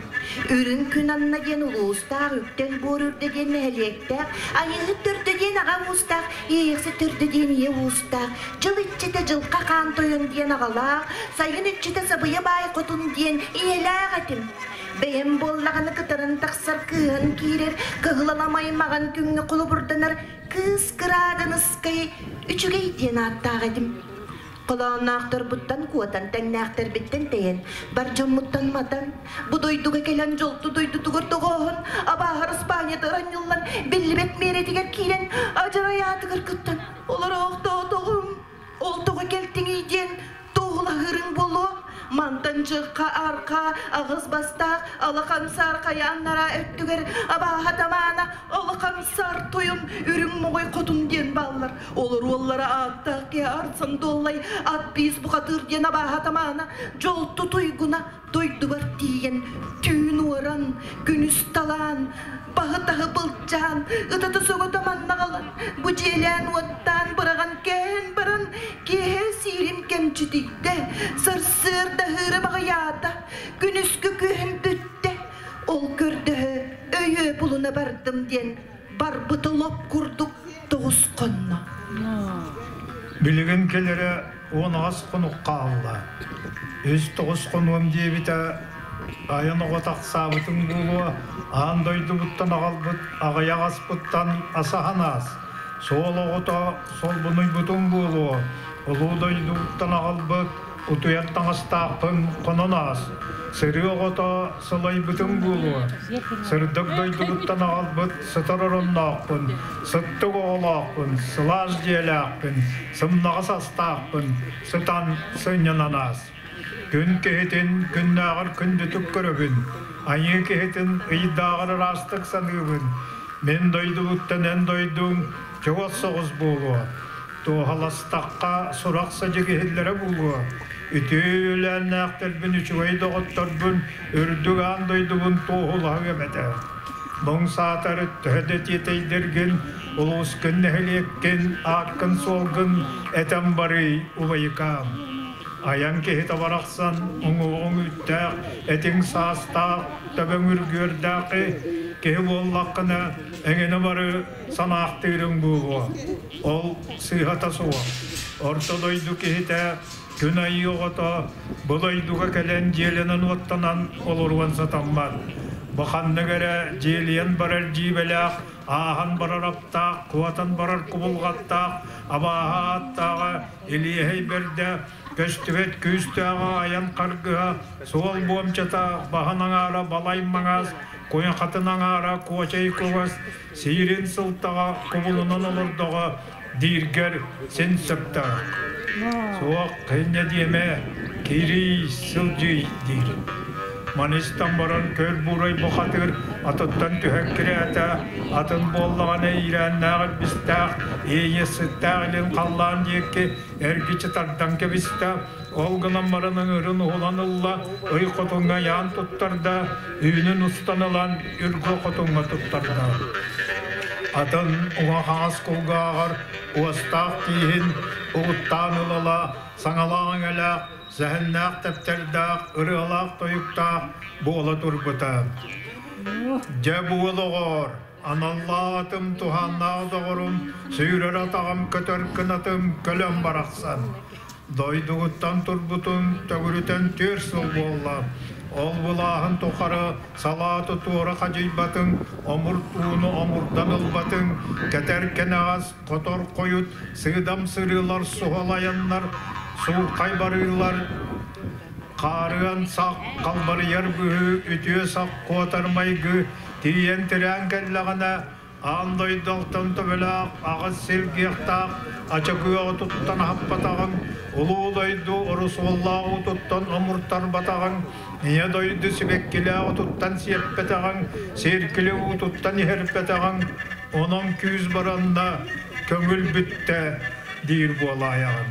Үрүҥ күн анна диэн улуустаах, Үктэл буор үрдэ диэн нэһилиэктээх, Айыыһыт төрдө диэн аҕа уустаах, Иэйэхсит төрдө диэн ийэ уустаах, Дьыл иччитэ Дьылха Хаан Тойон диэн аҕалаах, Сайын иччитэ Сабыйа Баай Хотун диэн ийэлээх этим. Бэйэм буоллаҕына кытаран тахсар кыыһан киирэр, кыһыл аламай маҕан күҥҥэ холобурданар кыыс кырааданыскай үчүгэй диэн ааттаах этим. Холоонноохторбуттан куотан, тэҥнээхтэрбиттэн тэйэн, бар дьоммуттан матан, бу дойдуга кэлэн дьолту дойдутугар тоҕооһун, абааһар Испаниятыгар анньыллан, биллибэт миэрэтигэр киирэн, адьарай аатыгар кыттан, олороохтоотоҕум. Ол тоҕо кэлтиҥий диэн туоһулаһыырыҥ буолуо. Мантан дьыхха арха аҕыс бастаах алахан саар хайа аннараа өттүгэр абааһа тамаана алахан саар тойон үрүҥ моҕой хотун диэн бааллар. Олор уоллара ааттаах киһи арсан дуоллай ат биис бухатыыр диэн абааһа тамаана дьолту туйгуна дойдубар тиийэн түүн уоран, күнүс талаан, баһы-таһы былдьаан, ытаты соҕото маннаҕалан, бу дьиэлээн-уоттаан быраҕан кээһэн баран, киэһэ сиирим кэмчитийдэ, сарсыарда ыһыырым аҕыйаата, күнүскү күһүн бүттэ, ол көрдөһө өйүө булуна бардым диэн барбыта лоп курдук тоҕус хонно. Билигин кэлэрэ 18 хонук хаалла. Үс тоҕус хонуом диэбитэ айан оҕо тахсаабытыҥ буолуо, аан дойдубуттан аҕалбыт аҕыйах аспыттан асаһан аас. Суол оҕото солбунуйбутуҥ буолуо, улуу дойдубуттан аҕалбыт утуйар таҥастаахпын хонон аас. Сырыы оҕото сылайбытыҥ буолуо, сырдык дойдубуттан аҕалбыт сытар оронноохпун, сыттык оҕолоохпун, сылаас дьиэлээхпин, сымнаҕас астаахпын, сытан сынньанан аас. Күн киһитин күннээҕэр күндүтүк көрөбүн, айыы киһитин ыйдааҕар ыраастык саныыбын. Мин дойдубуттан эн дойдуҥ чугас соҕус буолуо. Туоһаластахха сурах-садьык иһиллэрэ буолуо. Үтүө үөлээннээхтэрбин, үчүгэй доҕотторбун, үрдүк аан дойдубун туоһулаһыам этэ. Муҥ саатар төһө да тиэтэйдэргин, улуускун, нэһилиэккин, ааккын-суолгун этэн барый, убайыкаам. Айан киһитэ барахсан уҥуоҕуҥ үүттээх, этиҥ саастаах, төбөҥ үргүөрдээх киһи буоллаххына, эҥинэ бары санаахтыырыҥ буолуо. Ол сыыһата суох. Орто дойду киһитэ күн айыы оҕото бу дойдуга кэлэн дьиэлэнэн-уоттанан олоруон сатаммат. Бу ханнык эрэ дьиэлийэн барар дьиибэлээх, ааһан барар аптаах, куотан барар кубулҕаттаах, абааһы ааттааҕа Илиэһэй бэрдэ, көстүбэт күүстээҕэ айан харгыһа, суол буомчата, баһын аҥаара балай маҥаас, куйахатын аҥаара куочай кугас, сиирин сылтаҕа кубулунан олордоҕо дииргэр син сөптөөх. Суох, инньэ диэмэ, киирий, сылдьый диир. Маны истэн баран көр буурай бухатыыр атыттан түһэн кирээтэ, атын буоллаҕына иирээннээх илбистээх, иэйиэситтээх илин халлаан диэки эргиччи тардан кэбистэ, ол гынан баран ыҥырын уһулан ылла, ый хотуҥҥа ыйаан туттарда, үүнүн устан ылан үргү хотуҥҥа туттарда. Атын уҥа-хаҥас кулгааҕар уостаах тииһин угуттаан ылала, саҥалаах өҥөлөөх, сэһэннээх тэптэрдээх, ырыалаах тойуктаах буола турбута. Дьэ буол оҕоор, аналлаах атым, туһааннаах доҕорум, сүүрэр атаҕым, көтөр кынатым, көлөм барахсан. Дойдугуттан турбутун төгүрүтэн 4 сыл буолла. Ол былааһын тухары салааты туора хадьыйбатыҥ, омурт ууну омурдан ылбатыҥ, кэтэр кэнэҕэс, хотор хойут, сыыдам сырыылар суһал айаннар, суурхай барыылар, хаарыан сах, халбарыйар быһыы, үтүө сах куотар майгы тиийэн тирээн кэллэҕинэ, Аан дойду алтан төбөлөөх, аҕыс силгиэхтээх ачакыаҕы туттан аһаппатаҕыҥ, улуу дойду орусуоллаах уутуттан омуртарбатаҕыҥ, ийэ дойду сибэккилээх отуттан сиэппэтэҕиҥ, сиэркилэ уутуттан иһэрпэтэҕиҥ. Онон күүс баранна, көҥүл бүттэ диир буолаайаҕын.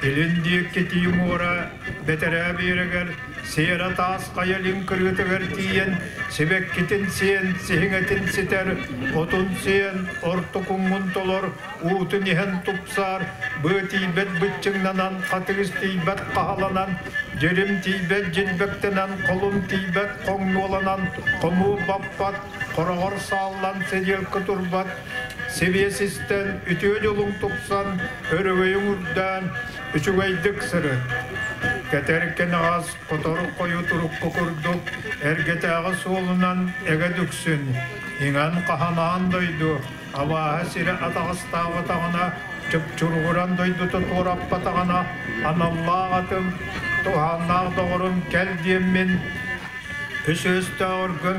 Илин диэки тии муора бэтэрээ биэрэгэр сиэрэ таас хайа илин кырыытыгар тиийэн сибэккитин сиэн, сиһиҥэтин ситэр, отун сиэн, ортокуҥҥун толор, уутун иһэн тупсаар, быа тиийбэт быччыҥнанан, хатыыс тиийбэт хаһаланан, дьирим тиийбэт дьилбэктэнэн, холум тиийбэт хоҥнуоланан, хомуу баппат, хороҕор сааллан сэдиэлкэ турбат, сибиэс истэн, үтүө дьолуҥ тупсан, өрөгөйүҥ үрдээн, үчүгэйдик сырыт. Кэтэр кэнэҕэс хотор хойу турукку курдук эргэтээҕи суолунан эгэ дүксүн, иҥэн хаһанаан дойду, абааһы сирэ атаҕастаабатаҕына, чупчуругуран дойдута туораппатаҕына, аналлаах атым, туһааннаах доҕорум кэл диэммин Үс өстөөх өргөн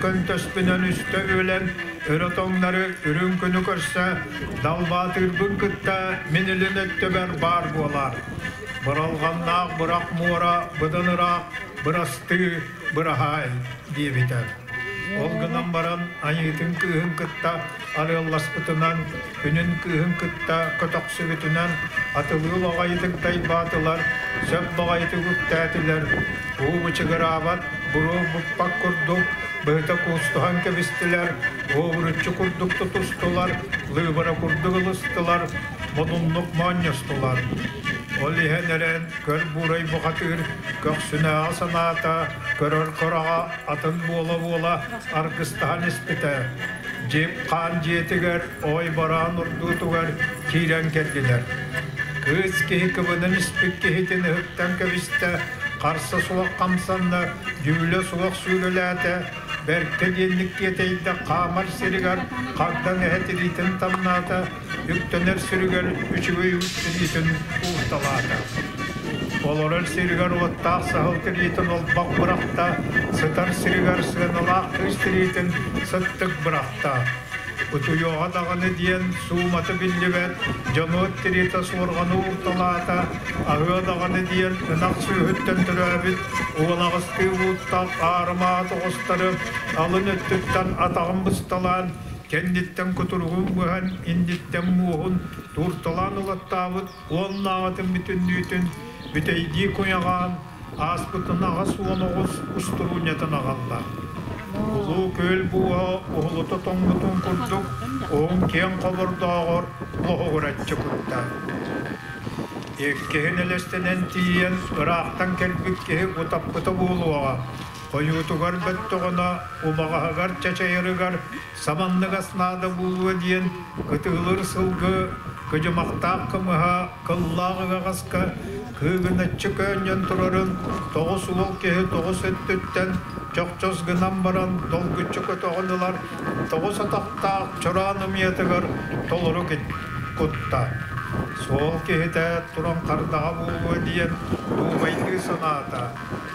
көнтөспүнэн үстэ үөлэн, өрө тоҥнору үрүҥ күнү көрсө, далбаатыырбын кытта мин илин өттүбэр баар буолар. Быралҕаннаах бырах муора быдан ыраах бырастыы быраһаай диэбитэ. Ол гынан баран айыытын кыыһын кытта арыалласпытынан, күнүн кыыһын кытта көтөхсүбүтүнэн атылыы баҕайытык дайбаатылар, сөп баҕайытык үктээтилэр, уу бычыгыраабат, буруо буппат курдук быһыта куустуһан кэбистилэр, уобуруччу курдук тутустулар, лыыбара курдук ылыстылар, модуннук моонньостулар. Ол иһэн эрэн көр буурай бухатыыр көхсүнээҕи санаата көрөр кораҕа атын буола-буола аргыстаһан испитэ. Дьип хаан дьиэтигэр ой бараан урдуутугар киирэн кэллилэр. Кыыс киһи кыбынан испит киһитин ыһыктан кэбистэ, харса суох хамсанна, дьүүлэ суох сүүрэлээтэ, бэркэ диэнник тиэтэйдэ, хаамар сиригэр хардаҥ эһэ тириитин тамнаата, үктэнэр сиригэр үчүгэй тириитин уурталаата. Олорор сиригэр уоттаах саһыл тириитин олбох бырахта, сытар сиригэр сыаналаах кыыс тириитин сыттык бырахта. Утуйуоҕа даҕаны диэн суумата биллибэт, дьонуот тириитэ суорҕаны уурталаата, аһыа даҕаны диэн ынах сүөһүттэн төрөөбүт уон аҕыстыы ууттаах аарымаа тоҕустары алын өттүттэн атаҕын бысталаан, кэнниттэн кутуругун быһан, инниттэн муоһун туурталаан ылаттаабыт уоннааҕытын бүтүннүүтүн бүтэйдии куйаҕаан, ааспытын 89 устуруунньатын аҕалла. Улуу күөл бууһа уһулута тоҥмутун курдук, уһун киэҥ хобордооҕор лоһугураччы кутта. Иккиһин элэстэнэн тиийэн, ыраахтан кэлбит киһи утаппыта буолуоҕа, хойуутугар бөттөҕүнэ, убаҕаһыгар чачайарыгар саманныгас наада буолуо диэн кытыылыр сылгы кыдьымахтаах кымыһа кыллаах ыаҕаска кыыгыначчы көөнньөн турарын тоҕус уол киһи тоҕус өттүттэн чохчос гынан баран долгуччу көтөҕөн ылар тоҕус атахтаах чораан ымыйатыгар толору кутта. Суол киһитэ туран хардаҕа буолуо диэн дуумайдыы санаата.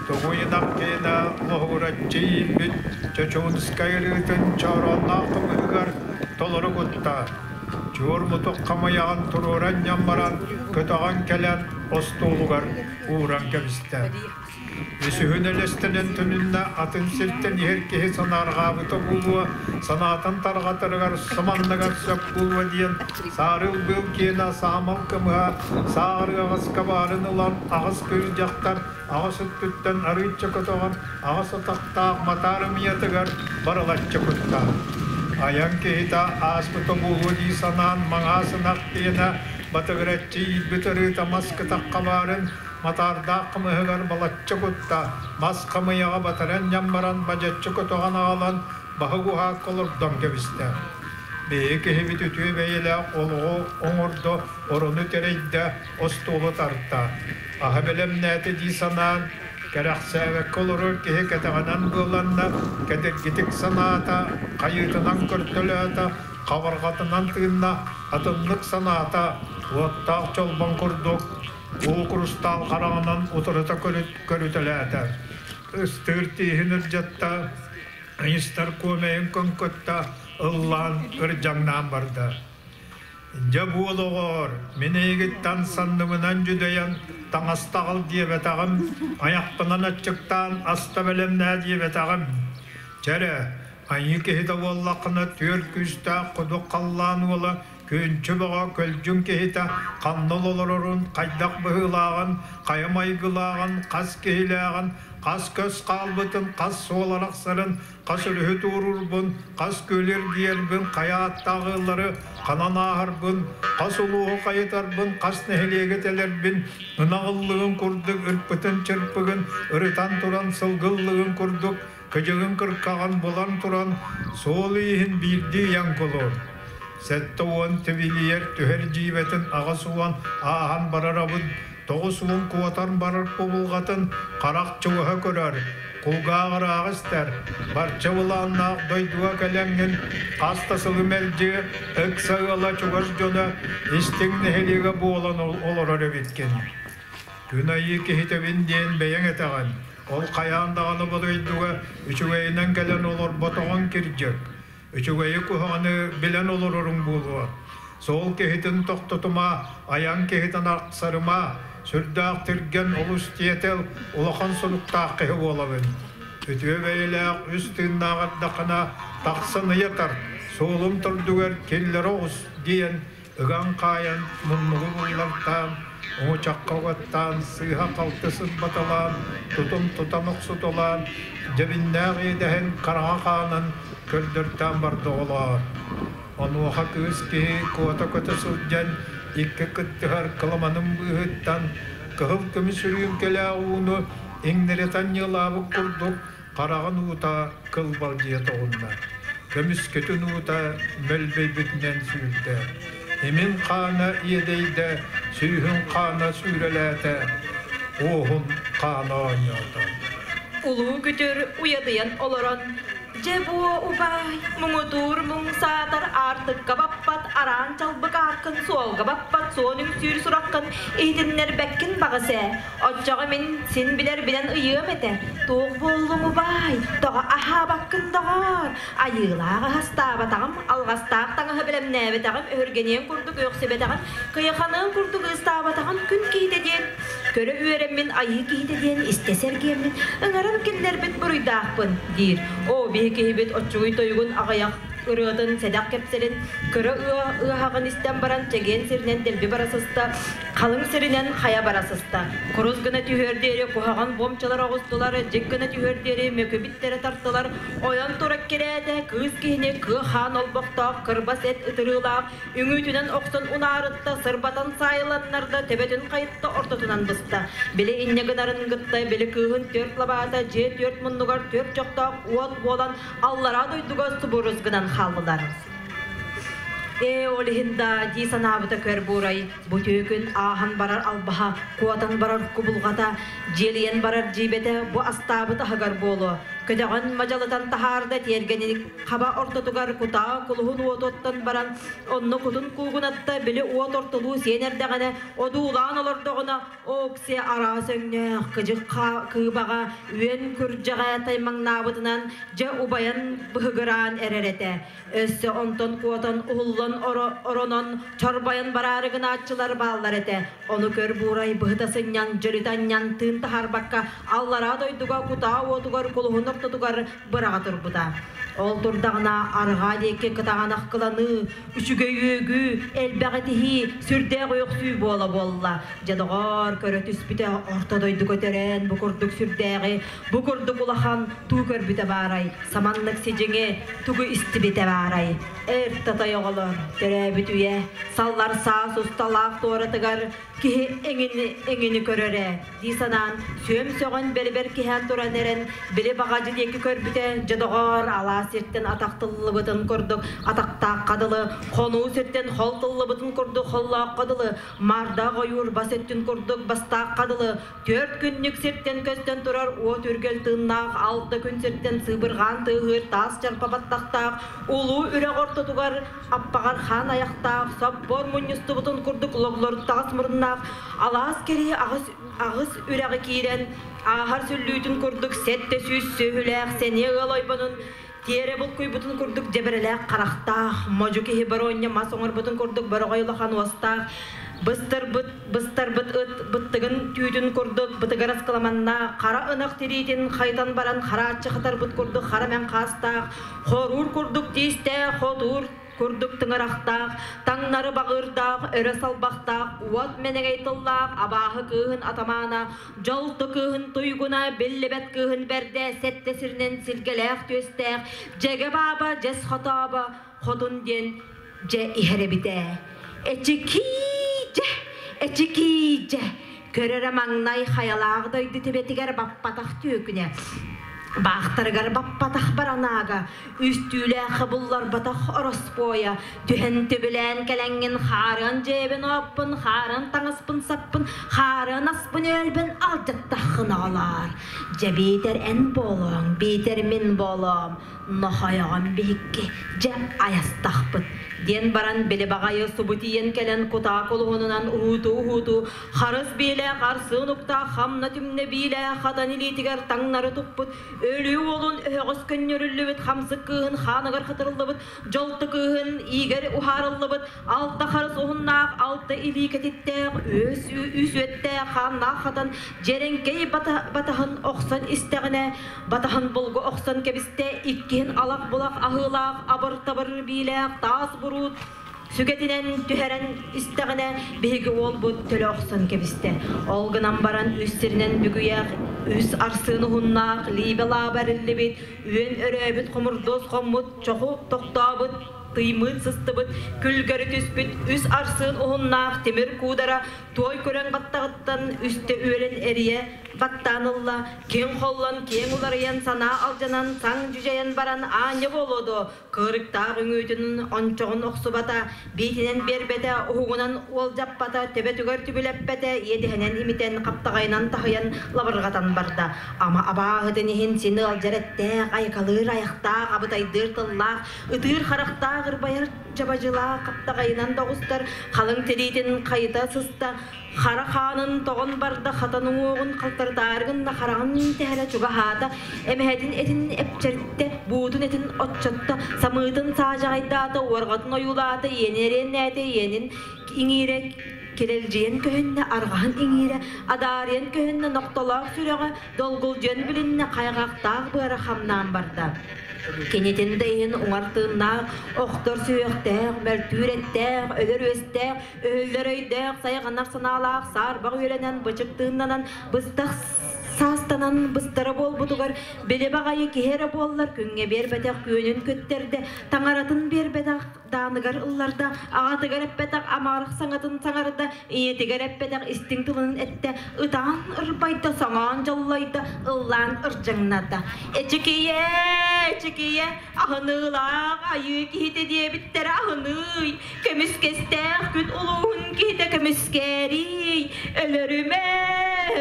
Тугуйунах киэнэ лоһугураччы иилбит Чочуунскай ырыытын чооронноох тумуһугар толору кутта. Чуор мутук хамыйаҕын туруоран ньаммаран, көтөҕөн кэлэн остуолугар ууран кэбистэ. Үсүһүн элэстэнэн төнүннэ атын сиртэн иһэр киһи санаарҕаабыта буолуо, санаатын тарҕатарыгар саманныгар сөп буолуо диэн саарыл быыл киэнэ саамал кымыһа сааҕырыаҕаска баарын ылан аҕыс кыыс дьахтар аҕыс өттүттэн арыычча көтөҕөн аҕыс атахтаах матаар ымыйатыгар барылаччы кутта. Айан киһитэ ааспыта буолуо дии санаан маҥаас ынах диэнэ батыгыраччы иирбит арыыта мас кытахха баарын матаардаах хымыһыгар балачча кутта, мас хамыйаҕа батаран ньаммаран бадьаччы көтөҕөн аҕалан баһык уһаакка олордон кэбистэ. Биһиги киһибит үтүө бэйэлээх олоҕу оҥордо, орону тэрэйдэ, остуолу тарта. Аһа бэлэмнээтэ дии санаан, кэрэхсээбэккэ олорор киһи кэтэҕинэн быаланна, кэдиргитик санаата, хайыытынан көртөлөөтө, хабарҕатынан тыынна, атыннык санаата, уоттаах чолбон курдук уу курустаал хараҕынан утарыта көрүтэлээтэ. Ыстыыр тииһин ырдьатта, ыйыстар куомэйин көҥкөттө, ыллаан ырдьаҥнаан барда. Дьэ буол оҕоор, мин эйигиттэн санныбынан дьүдэйэн таҥастаҕыл диэбэтэҕим, айахпынан аччыктаан аста бэлэмнээ диэбэтэҕим. Чэ эрэ, Айыы киһитэ буоллаххына түөрт күүстээх кудук халлаан уола Күөнчү бөҕө көлдьүн киһитэ ханна олорорун, хайдах быһыылааҕын, хайа майгылааҕын, хас киһилээҕин, хас көс хаалбытын, хас суол арахсарын, хас өрүһү туоруурбун, хас күөлү эргийэрбин, хайа ааттаах ыаллары ханан ааһарбын, хас улууһу хайытарбын, хас нэһилиэги тэлэрбин, ынах ыллыгын курдук ырпытын чырпыгын ырытан туран сылгы ыллыгын курдук кыдьыгын кыркаҕын булан туран суол ииһин биирдии ыйан кулун. 70 тибилийэр түһэр дьиибэтин 80 ааһан барарабын, 90 куотан барар кубулҕатын харах чугаһа көрөр, кулгаах ырааҕы истэр, барча былааннаах дойдуга кэлэҥҥин хас да сылы мэлдьи ыкса ыала чугас дьоно истиҥ нэһилиэгэ буолан олорор эбиккин. Күн айыы киһитэбин диэн бэйэҥ этэҕин, ол хайаан даҕаны бу дойдуга үчүгэйинэн кэлэн олорботоҕуҥ кирдьик. Үчүгэйи куһаҕаны билэн олороруҥ буолуо. Суол киһитин тохтотума, айан киһитин ахсарыма, сүрдээх түргэн, олус тиэтэл, улахан суруктаах киһи буолабын. Үтүө бэйэлээх үс тыыннаах эрдэххинэ тахсан ыйа тарт, суолум төрдүгэр киллэрэ оҕус диэн ыган-хаайан, муннугу буллартаан, оҥочоххо угаттаан, сыыһа-халты сырбаталаан, тутум тутан охсуталаан, дьэбиннээх иэдэһин хараҥа хаанын көрдөртөөн барда оҕолоор. Онуоха кыыс киһи куота көтө сылдьан икки кыттыһар кыламанын быыһыттан кыһыл көмүс үрүүмкэлээх ууну иҥнэритэн ньылаабыт курдук хараҕын уута кылбалдьыйа тоҕунна, көмүскэтин уута мөлбөйбүтүнэн сүүрдэ, имин хаана иэдэйдэ, сүүһүн хаана сүүрэлээтэ, уоһун хаана оонньоото. Улуу күтүр уйадыйан олорон Дьэ буо убаай, муҥутуур муҥ саатар аартыкка баппат, араан чалбык ааккын суолга баппат суон үҥсүүр сураххын иһитиннэрбэккин баҕас ээ. Оччоҕо мин син билэрбинэн ыйыам этэ. Туох буоллуҥ убаай, тоҕо аһаабаккын доҕоор? Айыылаах аһастаабатаҕым, алҕастаах таҥаһы бэлэмнээбэтэҕим, өһүргэниэн курдук үөхсүбэтэҕим, кыйаханыан курдук ыыстаабатаҕым күн киһитэ диэн Көрө үөрэммин айыы киһитэ диэн истэ сэргиэммин ыҥыран киллэрбит буруйдаахпын, диир. Оо, биһи киһибит оччугуй тойугун аҕыйах ырыатын сэдэх кэпсэлин кыра ыаһаҕын истэн баран чэгиэн сиринэн дэлби бара сыста, халыҥ сиринэн хайа бара сыста. Курус гына түһүөр диэри куһаҕан буомчалар оҕустулар, дьик гына түһүөр диэри мөкүбүттэрэ тартылар, ойон турар кирээтэ кыыс киһини кыа хаан олбохтоох кырбас эт ытырыылаах Үҥүүтүнэн охсон унаарытта, сырбатан саайыланнарда, төбөтүн хайытта, ортотунан быста. Били инньэ гынарын кытта, били кыыһын түөрт лабаата дьиэ түөрт муннугар түөрт чохтоох уот буолан аллараа дойдуга субурус гынан хааллылар. Ээ, ол иһин да, дии санаабыта көр буурай, бу түөкүн ааһан барар албаһа, куотан барар кубулҕата, дьиэлийэн барар дьиибэтэ бу астаабыт аһыгар буолуо. Көтөҕөн мадьалытан таһаарда тиэргэнин хаба ортотугар кутаа кулуһун уотуттан баран онно кутун куугунатта били уот ортолуу сиэн эрдэҕинэ одуулаан олордоҕуна Окси араас өҥнөөх кыдьык кыыбаҕа үөн күрдьэҕэ таймаҥнаабытынан дьэ убайан быһыгыраан эрэр этэ. Өссө онтон куотан уһуллан оронон чорбойон бараары гынааччылар бааллар этэ. Ону көр буурай быһыта сынньан дьөлүтэ анньан тыын таһаарбакка аллараа дойдуга кутаа уотугар кулуһун ортотугар быраҕа турбута. Ол турдаҕына арҕаа диэки кытаанах кыланыы, үчүгэй үөгүү, элбэх этиһии, сүрдээх үөхсүү буола буолла. Дьэ доҕоор, көрө түспүтэ орто дойдуга төрөөн бу курдук сүрдээҕи, бу курдук улахан туу көрбүтэ баарай, саманнык сидьиҥи тугу истибитэ баарай. Эр татай оҕолор, төрөөбүт үйэ, саллар саас усталаах туоратыгар киһи эҥини эҥини көрөр ээ дии санаан сүөм сөҕөн бэрибэр киһээн туран эрэн били баҕадьы диэки көрбүтэ дьэ доҕоор алаас сиртэн атах тыллыбытын курдук атахтаахха дылы хонуу сиртэн хол тыллыбытын курдук холлооххо дылы маардаах ойуур бас өттүн курдук бастаахха дылы түөрт күннүк сиртэн көстөн турар уот үргэл тыыннаах алта күн сиртэн сыыбырҕаан тыаһыыр таас чарпа баттахтаах улуу үрэх ортотугар аппаҕар хаан айахтаах, соппор мунньустубутун курдук логлоруттаҕас муруннаах, алаас кэрийэ аҕыс, аҕыс үрэҕи киирэн, ааһар сүллүүтүн курдук 700 сүөһүлээх сэниэ ыал ойбонун Тиэрэ булкуйбутун курдук дьэбэрэлээх харахтаах, модьу киһи боруонньа мас оҥорбутун курдук бороҕой улахан уостаах, быстарбыт, быстарбыт ыт быттыгын түүтүн курдук бытыгар аскыламаннаах, хара ынах тириитин хайтан баран харааччы хатарбыт курдук хара мэҥ хаастаах, хоруур курдук тиистээх, хотуур курдук тыҥырахтаах, таҥнары баҕыырдаах, өрө салбахтаах, уот мэнэгэй тыллаах абааһы кыыһын атамаана, дьолто кыыһын туйгуна, биллибэт кыыһын бэрдэ, сэттэ сиринэн силгэлээх түөстээх, дьэгэ бааба, дьэс хотооба, хотун диэн дьэ иһэр эбитэ. Эчикиидьэ, эчикиидьэ, көрөрө маҥнай хайалаах дойду түбэтигэр баппатах түөкүнэ. Баахтарыгар баппатах баранаага, үстүүлээх булларбатах ороспуойа, түһэн төбүлээн кэлэҥҥин хаарыан дьиэбин ооппун, хаарыан таҥаспын саппын, хаарыан аспын өлбүн алдьаттаххын оҕолоор. Дьэ биитэр эн буолуоҥ, биитэр мин буолуом, нохойоҕом биһикки, дьэ айастахпыт диэн баран били баҕайы субу тиийэн кэлэн кутаа кулуһунунан уһуутуу-уһуутуу Харыс биилээх, арсыын уктаах, хамна түмнэ биилээх, хатан илиитигэр таҥнары туппут, өлүү уолун өһөҕөс көнньөрүллүбүт, хамсык кыыһын хааныгар хатырыллыбыт, дьолто кыыһын иигэр уһаарыллыбыт, алта харыс уһуннаах, алта илии кэтиттээх, үс үс үөттээх хааннаах хатан дьэрэҥкэй батаһын охсон истэҕинэ, батаһын булгу охсон кэбистэ, иккиһин алах-булах аһыылаах, абыр-табыр биилээх, таас буруут Сүгэтинэн түһэрэн истэҕинэ, биһиги уолбут төлө охсон кэбистэ. Ол гынан баран үс сиринэн бүгүйэх, үс арсыын уһуннаах, лиибэ лааба эриллибит, үөн өрөөбүт хомурдуос хоммут, чоху тохтообут, тыймыыт сыстыбыт, күлгэри түспүт үс арсыын уһуннаах тимир куудара туой көрөн баттаҕыттан үстэ үөлэн эрийэ баттаан ылла, киэҥ холлон, киэҥ уларыйан, санаа алдьанан, саҥ дьүдьэйэн баран аанньа буолуо дуо, Кыырыктаах үҥүүтүн ончоҕун охсубата, биитинэн биэрбэтэ, уһугунан уолдьаппата, төбөтүгэр түбүлэппэтэ, иэдэһинэн имитэн, хаптаҕайынан таһыйан лабырҕатан барда. Ама абааһытын иһин син ыалдьар эттээх, айыкалыыр айахтаах, абытайдыыр тыллаах, ытыыр харахтаах ырбайар дьабадьылаах хаптаҕайынан да оҕустар, халыҥ тириитин хайыта сыста, Хара хаанын тоҕон барда, хатан уҥуоҕун халтарытаары гынна, хараҕын тэһэрэ чугаһаата, эмэһэтин этин эпчэртэ, буутун этин оччотто, самыытын саадьаҕайдаата, уорҕатын ойуулаата, иэнин эриэннээтэ, иэнин иҥиирэ килэлдьийэн көһүннэ, арҕаһын иҥиирэ адаарыйан көһүннэ, нохтолоох сүрэҕэ долгулдьуйан билиннэ, хайҕахтаах быара хамнаан барда. Кинитин да иһин уҥар тыыннаах, охтор сүһүөхтээх, мөлтүүр эттээх, өлөр үөстээх, Өһүллэр өйдөөх, сайҕанар санаалаах, саарбах үөлэнэн, бычык тыыннанан, быстах саастанан быстара буолбутугар, били баҕайы киһи эрэ буоллар күҥҥэ биэрбэтэх күөнүн көттөрдө, таҥаратын биэрбэтэх дааныгар ылларда, аҕатыгар эппэтэх амарах саҥатын саҥарда, ийэтигэр эппэтэх истиҥ тылын эттэ, ытаан ырбайда, соҥоон дьоллойдо, ыллаан ырдьаҥнада. Эчикийэ, эчикийэ, аһыныылаах айыы киһитэ диэбиттэрэ аһыныый, Көмүскэстээх күн улууһун киһитэ көмүскээриий, өлөрүмэ,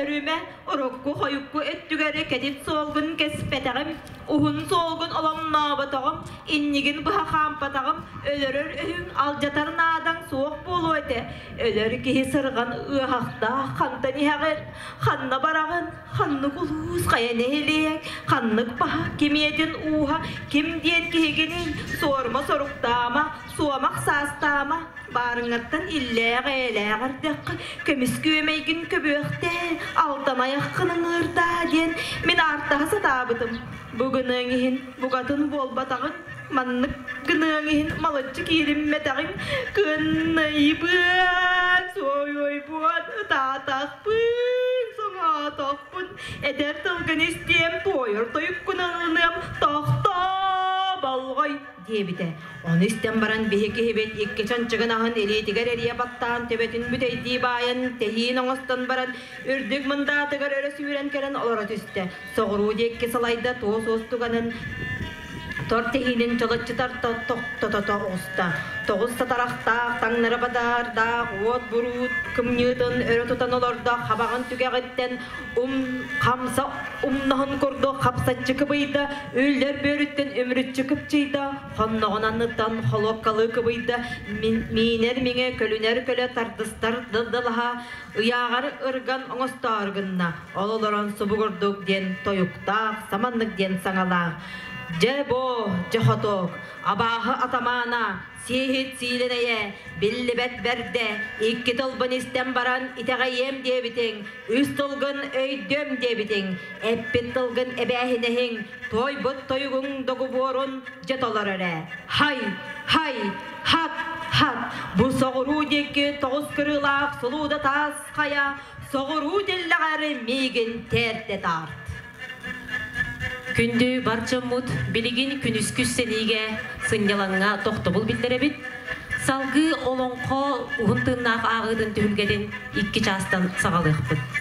өрүмэ, урукку-хойукку өттүгэр кэтит суолгун кэспэтэҕим, уһун суолгун оломнооботоҕум, иннигин быһа хаампатаҕым, өлөрөр өһүҥ алдьатар наадаҥ суох буолуо этэ. Өлөр киһи сырҕан ыаһахтаах хантан иһэҕин, ханна бараҕын, ханнык улуус, хайа нэһилиэк, ханнык баһа, кимиэтин ууһа, ким диэн киһигиний, суорма соруктаама, Суомах саастаама, баарыҥҥаттан иллээх-эйэлээх эрдэххэ, көмүс күөмэйгин көбүөхтээ, алтан айаххын ыҥыырдаа диэн мин аартаһа сатаабытым. Бу гыныаҥ иһин букатын буолбатаҕыҥ, маннык гыныаҥ иһин малыччы киириммэтэҕиҥ, кыннайбыан, суойуойбуон, ытаатахпын, соҥоотохпун, этэр тылгын истиэм, туойар тойуккун ылыныам, тохтоо, болҕой диэбитэ. Ону истэн баран биһи киһибит икки чанчыгын аһын илиитигэр эрийэ баттаан төбөтүн бүтэйдии баайан тэһиин оҥостон баран үрдүк мындаатыгар өрө сүүрэн кэлэн олоро түстэ. Соҕуруу диэки салайда туос уостуганын тор тэһиинин чолоччу тарта тохтото оҕуста. Тоҕус сатарахтаах, таҥнары бадаардаах, уот буруут кымньыытын өрө тутан олордо, хабаҕын түгэҕиттэн ум хамса умнаһын курдук хапсаччы кыбыйда, үллэр бөөрүттэн үмүрүччү кыпчыйда, хонноҕун анныттан холуоккалыы кыбыйда, миинэр миҥэ, көлүнэр көлө тардыстар дылаһа, ыйааҕар ырган оҥостоору гынна. Ол олорон субугурдук диэн тойуктаах, саманнык диэн саҥалаах. Дьэ боо, дьэ хотуок, абааһы атамаана, сиэһит сиилэнэйэ, биллибэт бэрдэ, икки тылбын истэн баран итэҕэйиэм диэбитиҥ, үс тылгын өйдүөм диэбитиҥ, эппит тылгын эбээһинэһиҥ, туойбут тойугуҥ доҕубуорун дьэ толор эрэ. Хай, хай, хат, хат, бу соҕуруу диэки тоҕус кырыылаах сулууда таас хайа, соҕуруу тиллэҕэр миигин тиэрдэ таарт. Күндү бар дьоммут, билигин күнүскү сэниигэ сынньалаҥҥа тохтобул биллэрэбит. Салгыы олоҥхо уһун тыыннаах ааҕыытын түһүлгэтин икки чаастан саҕалыахпыт.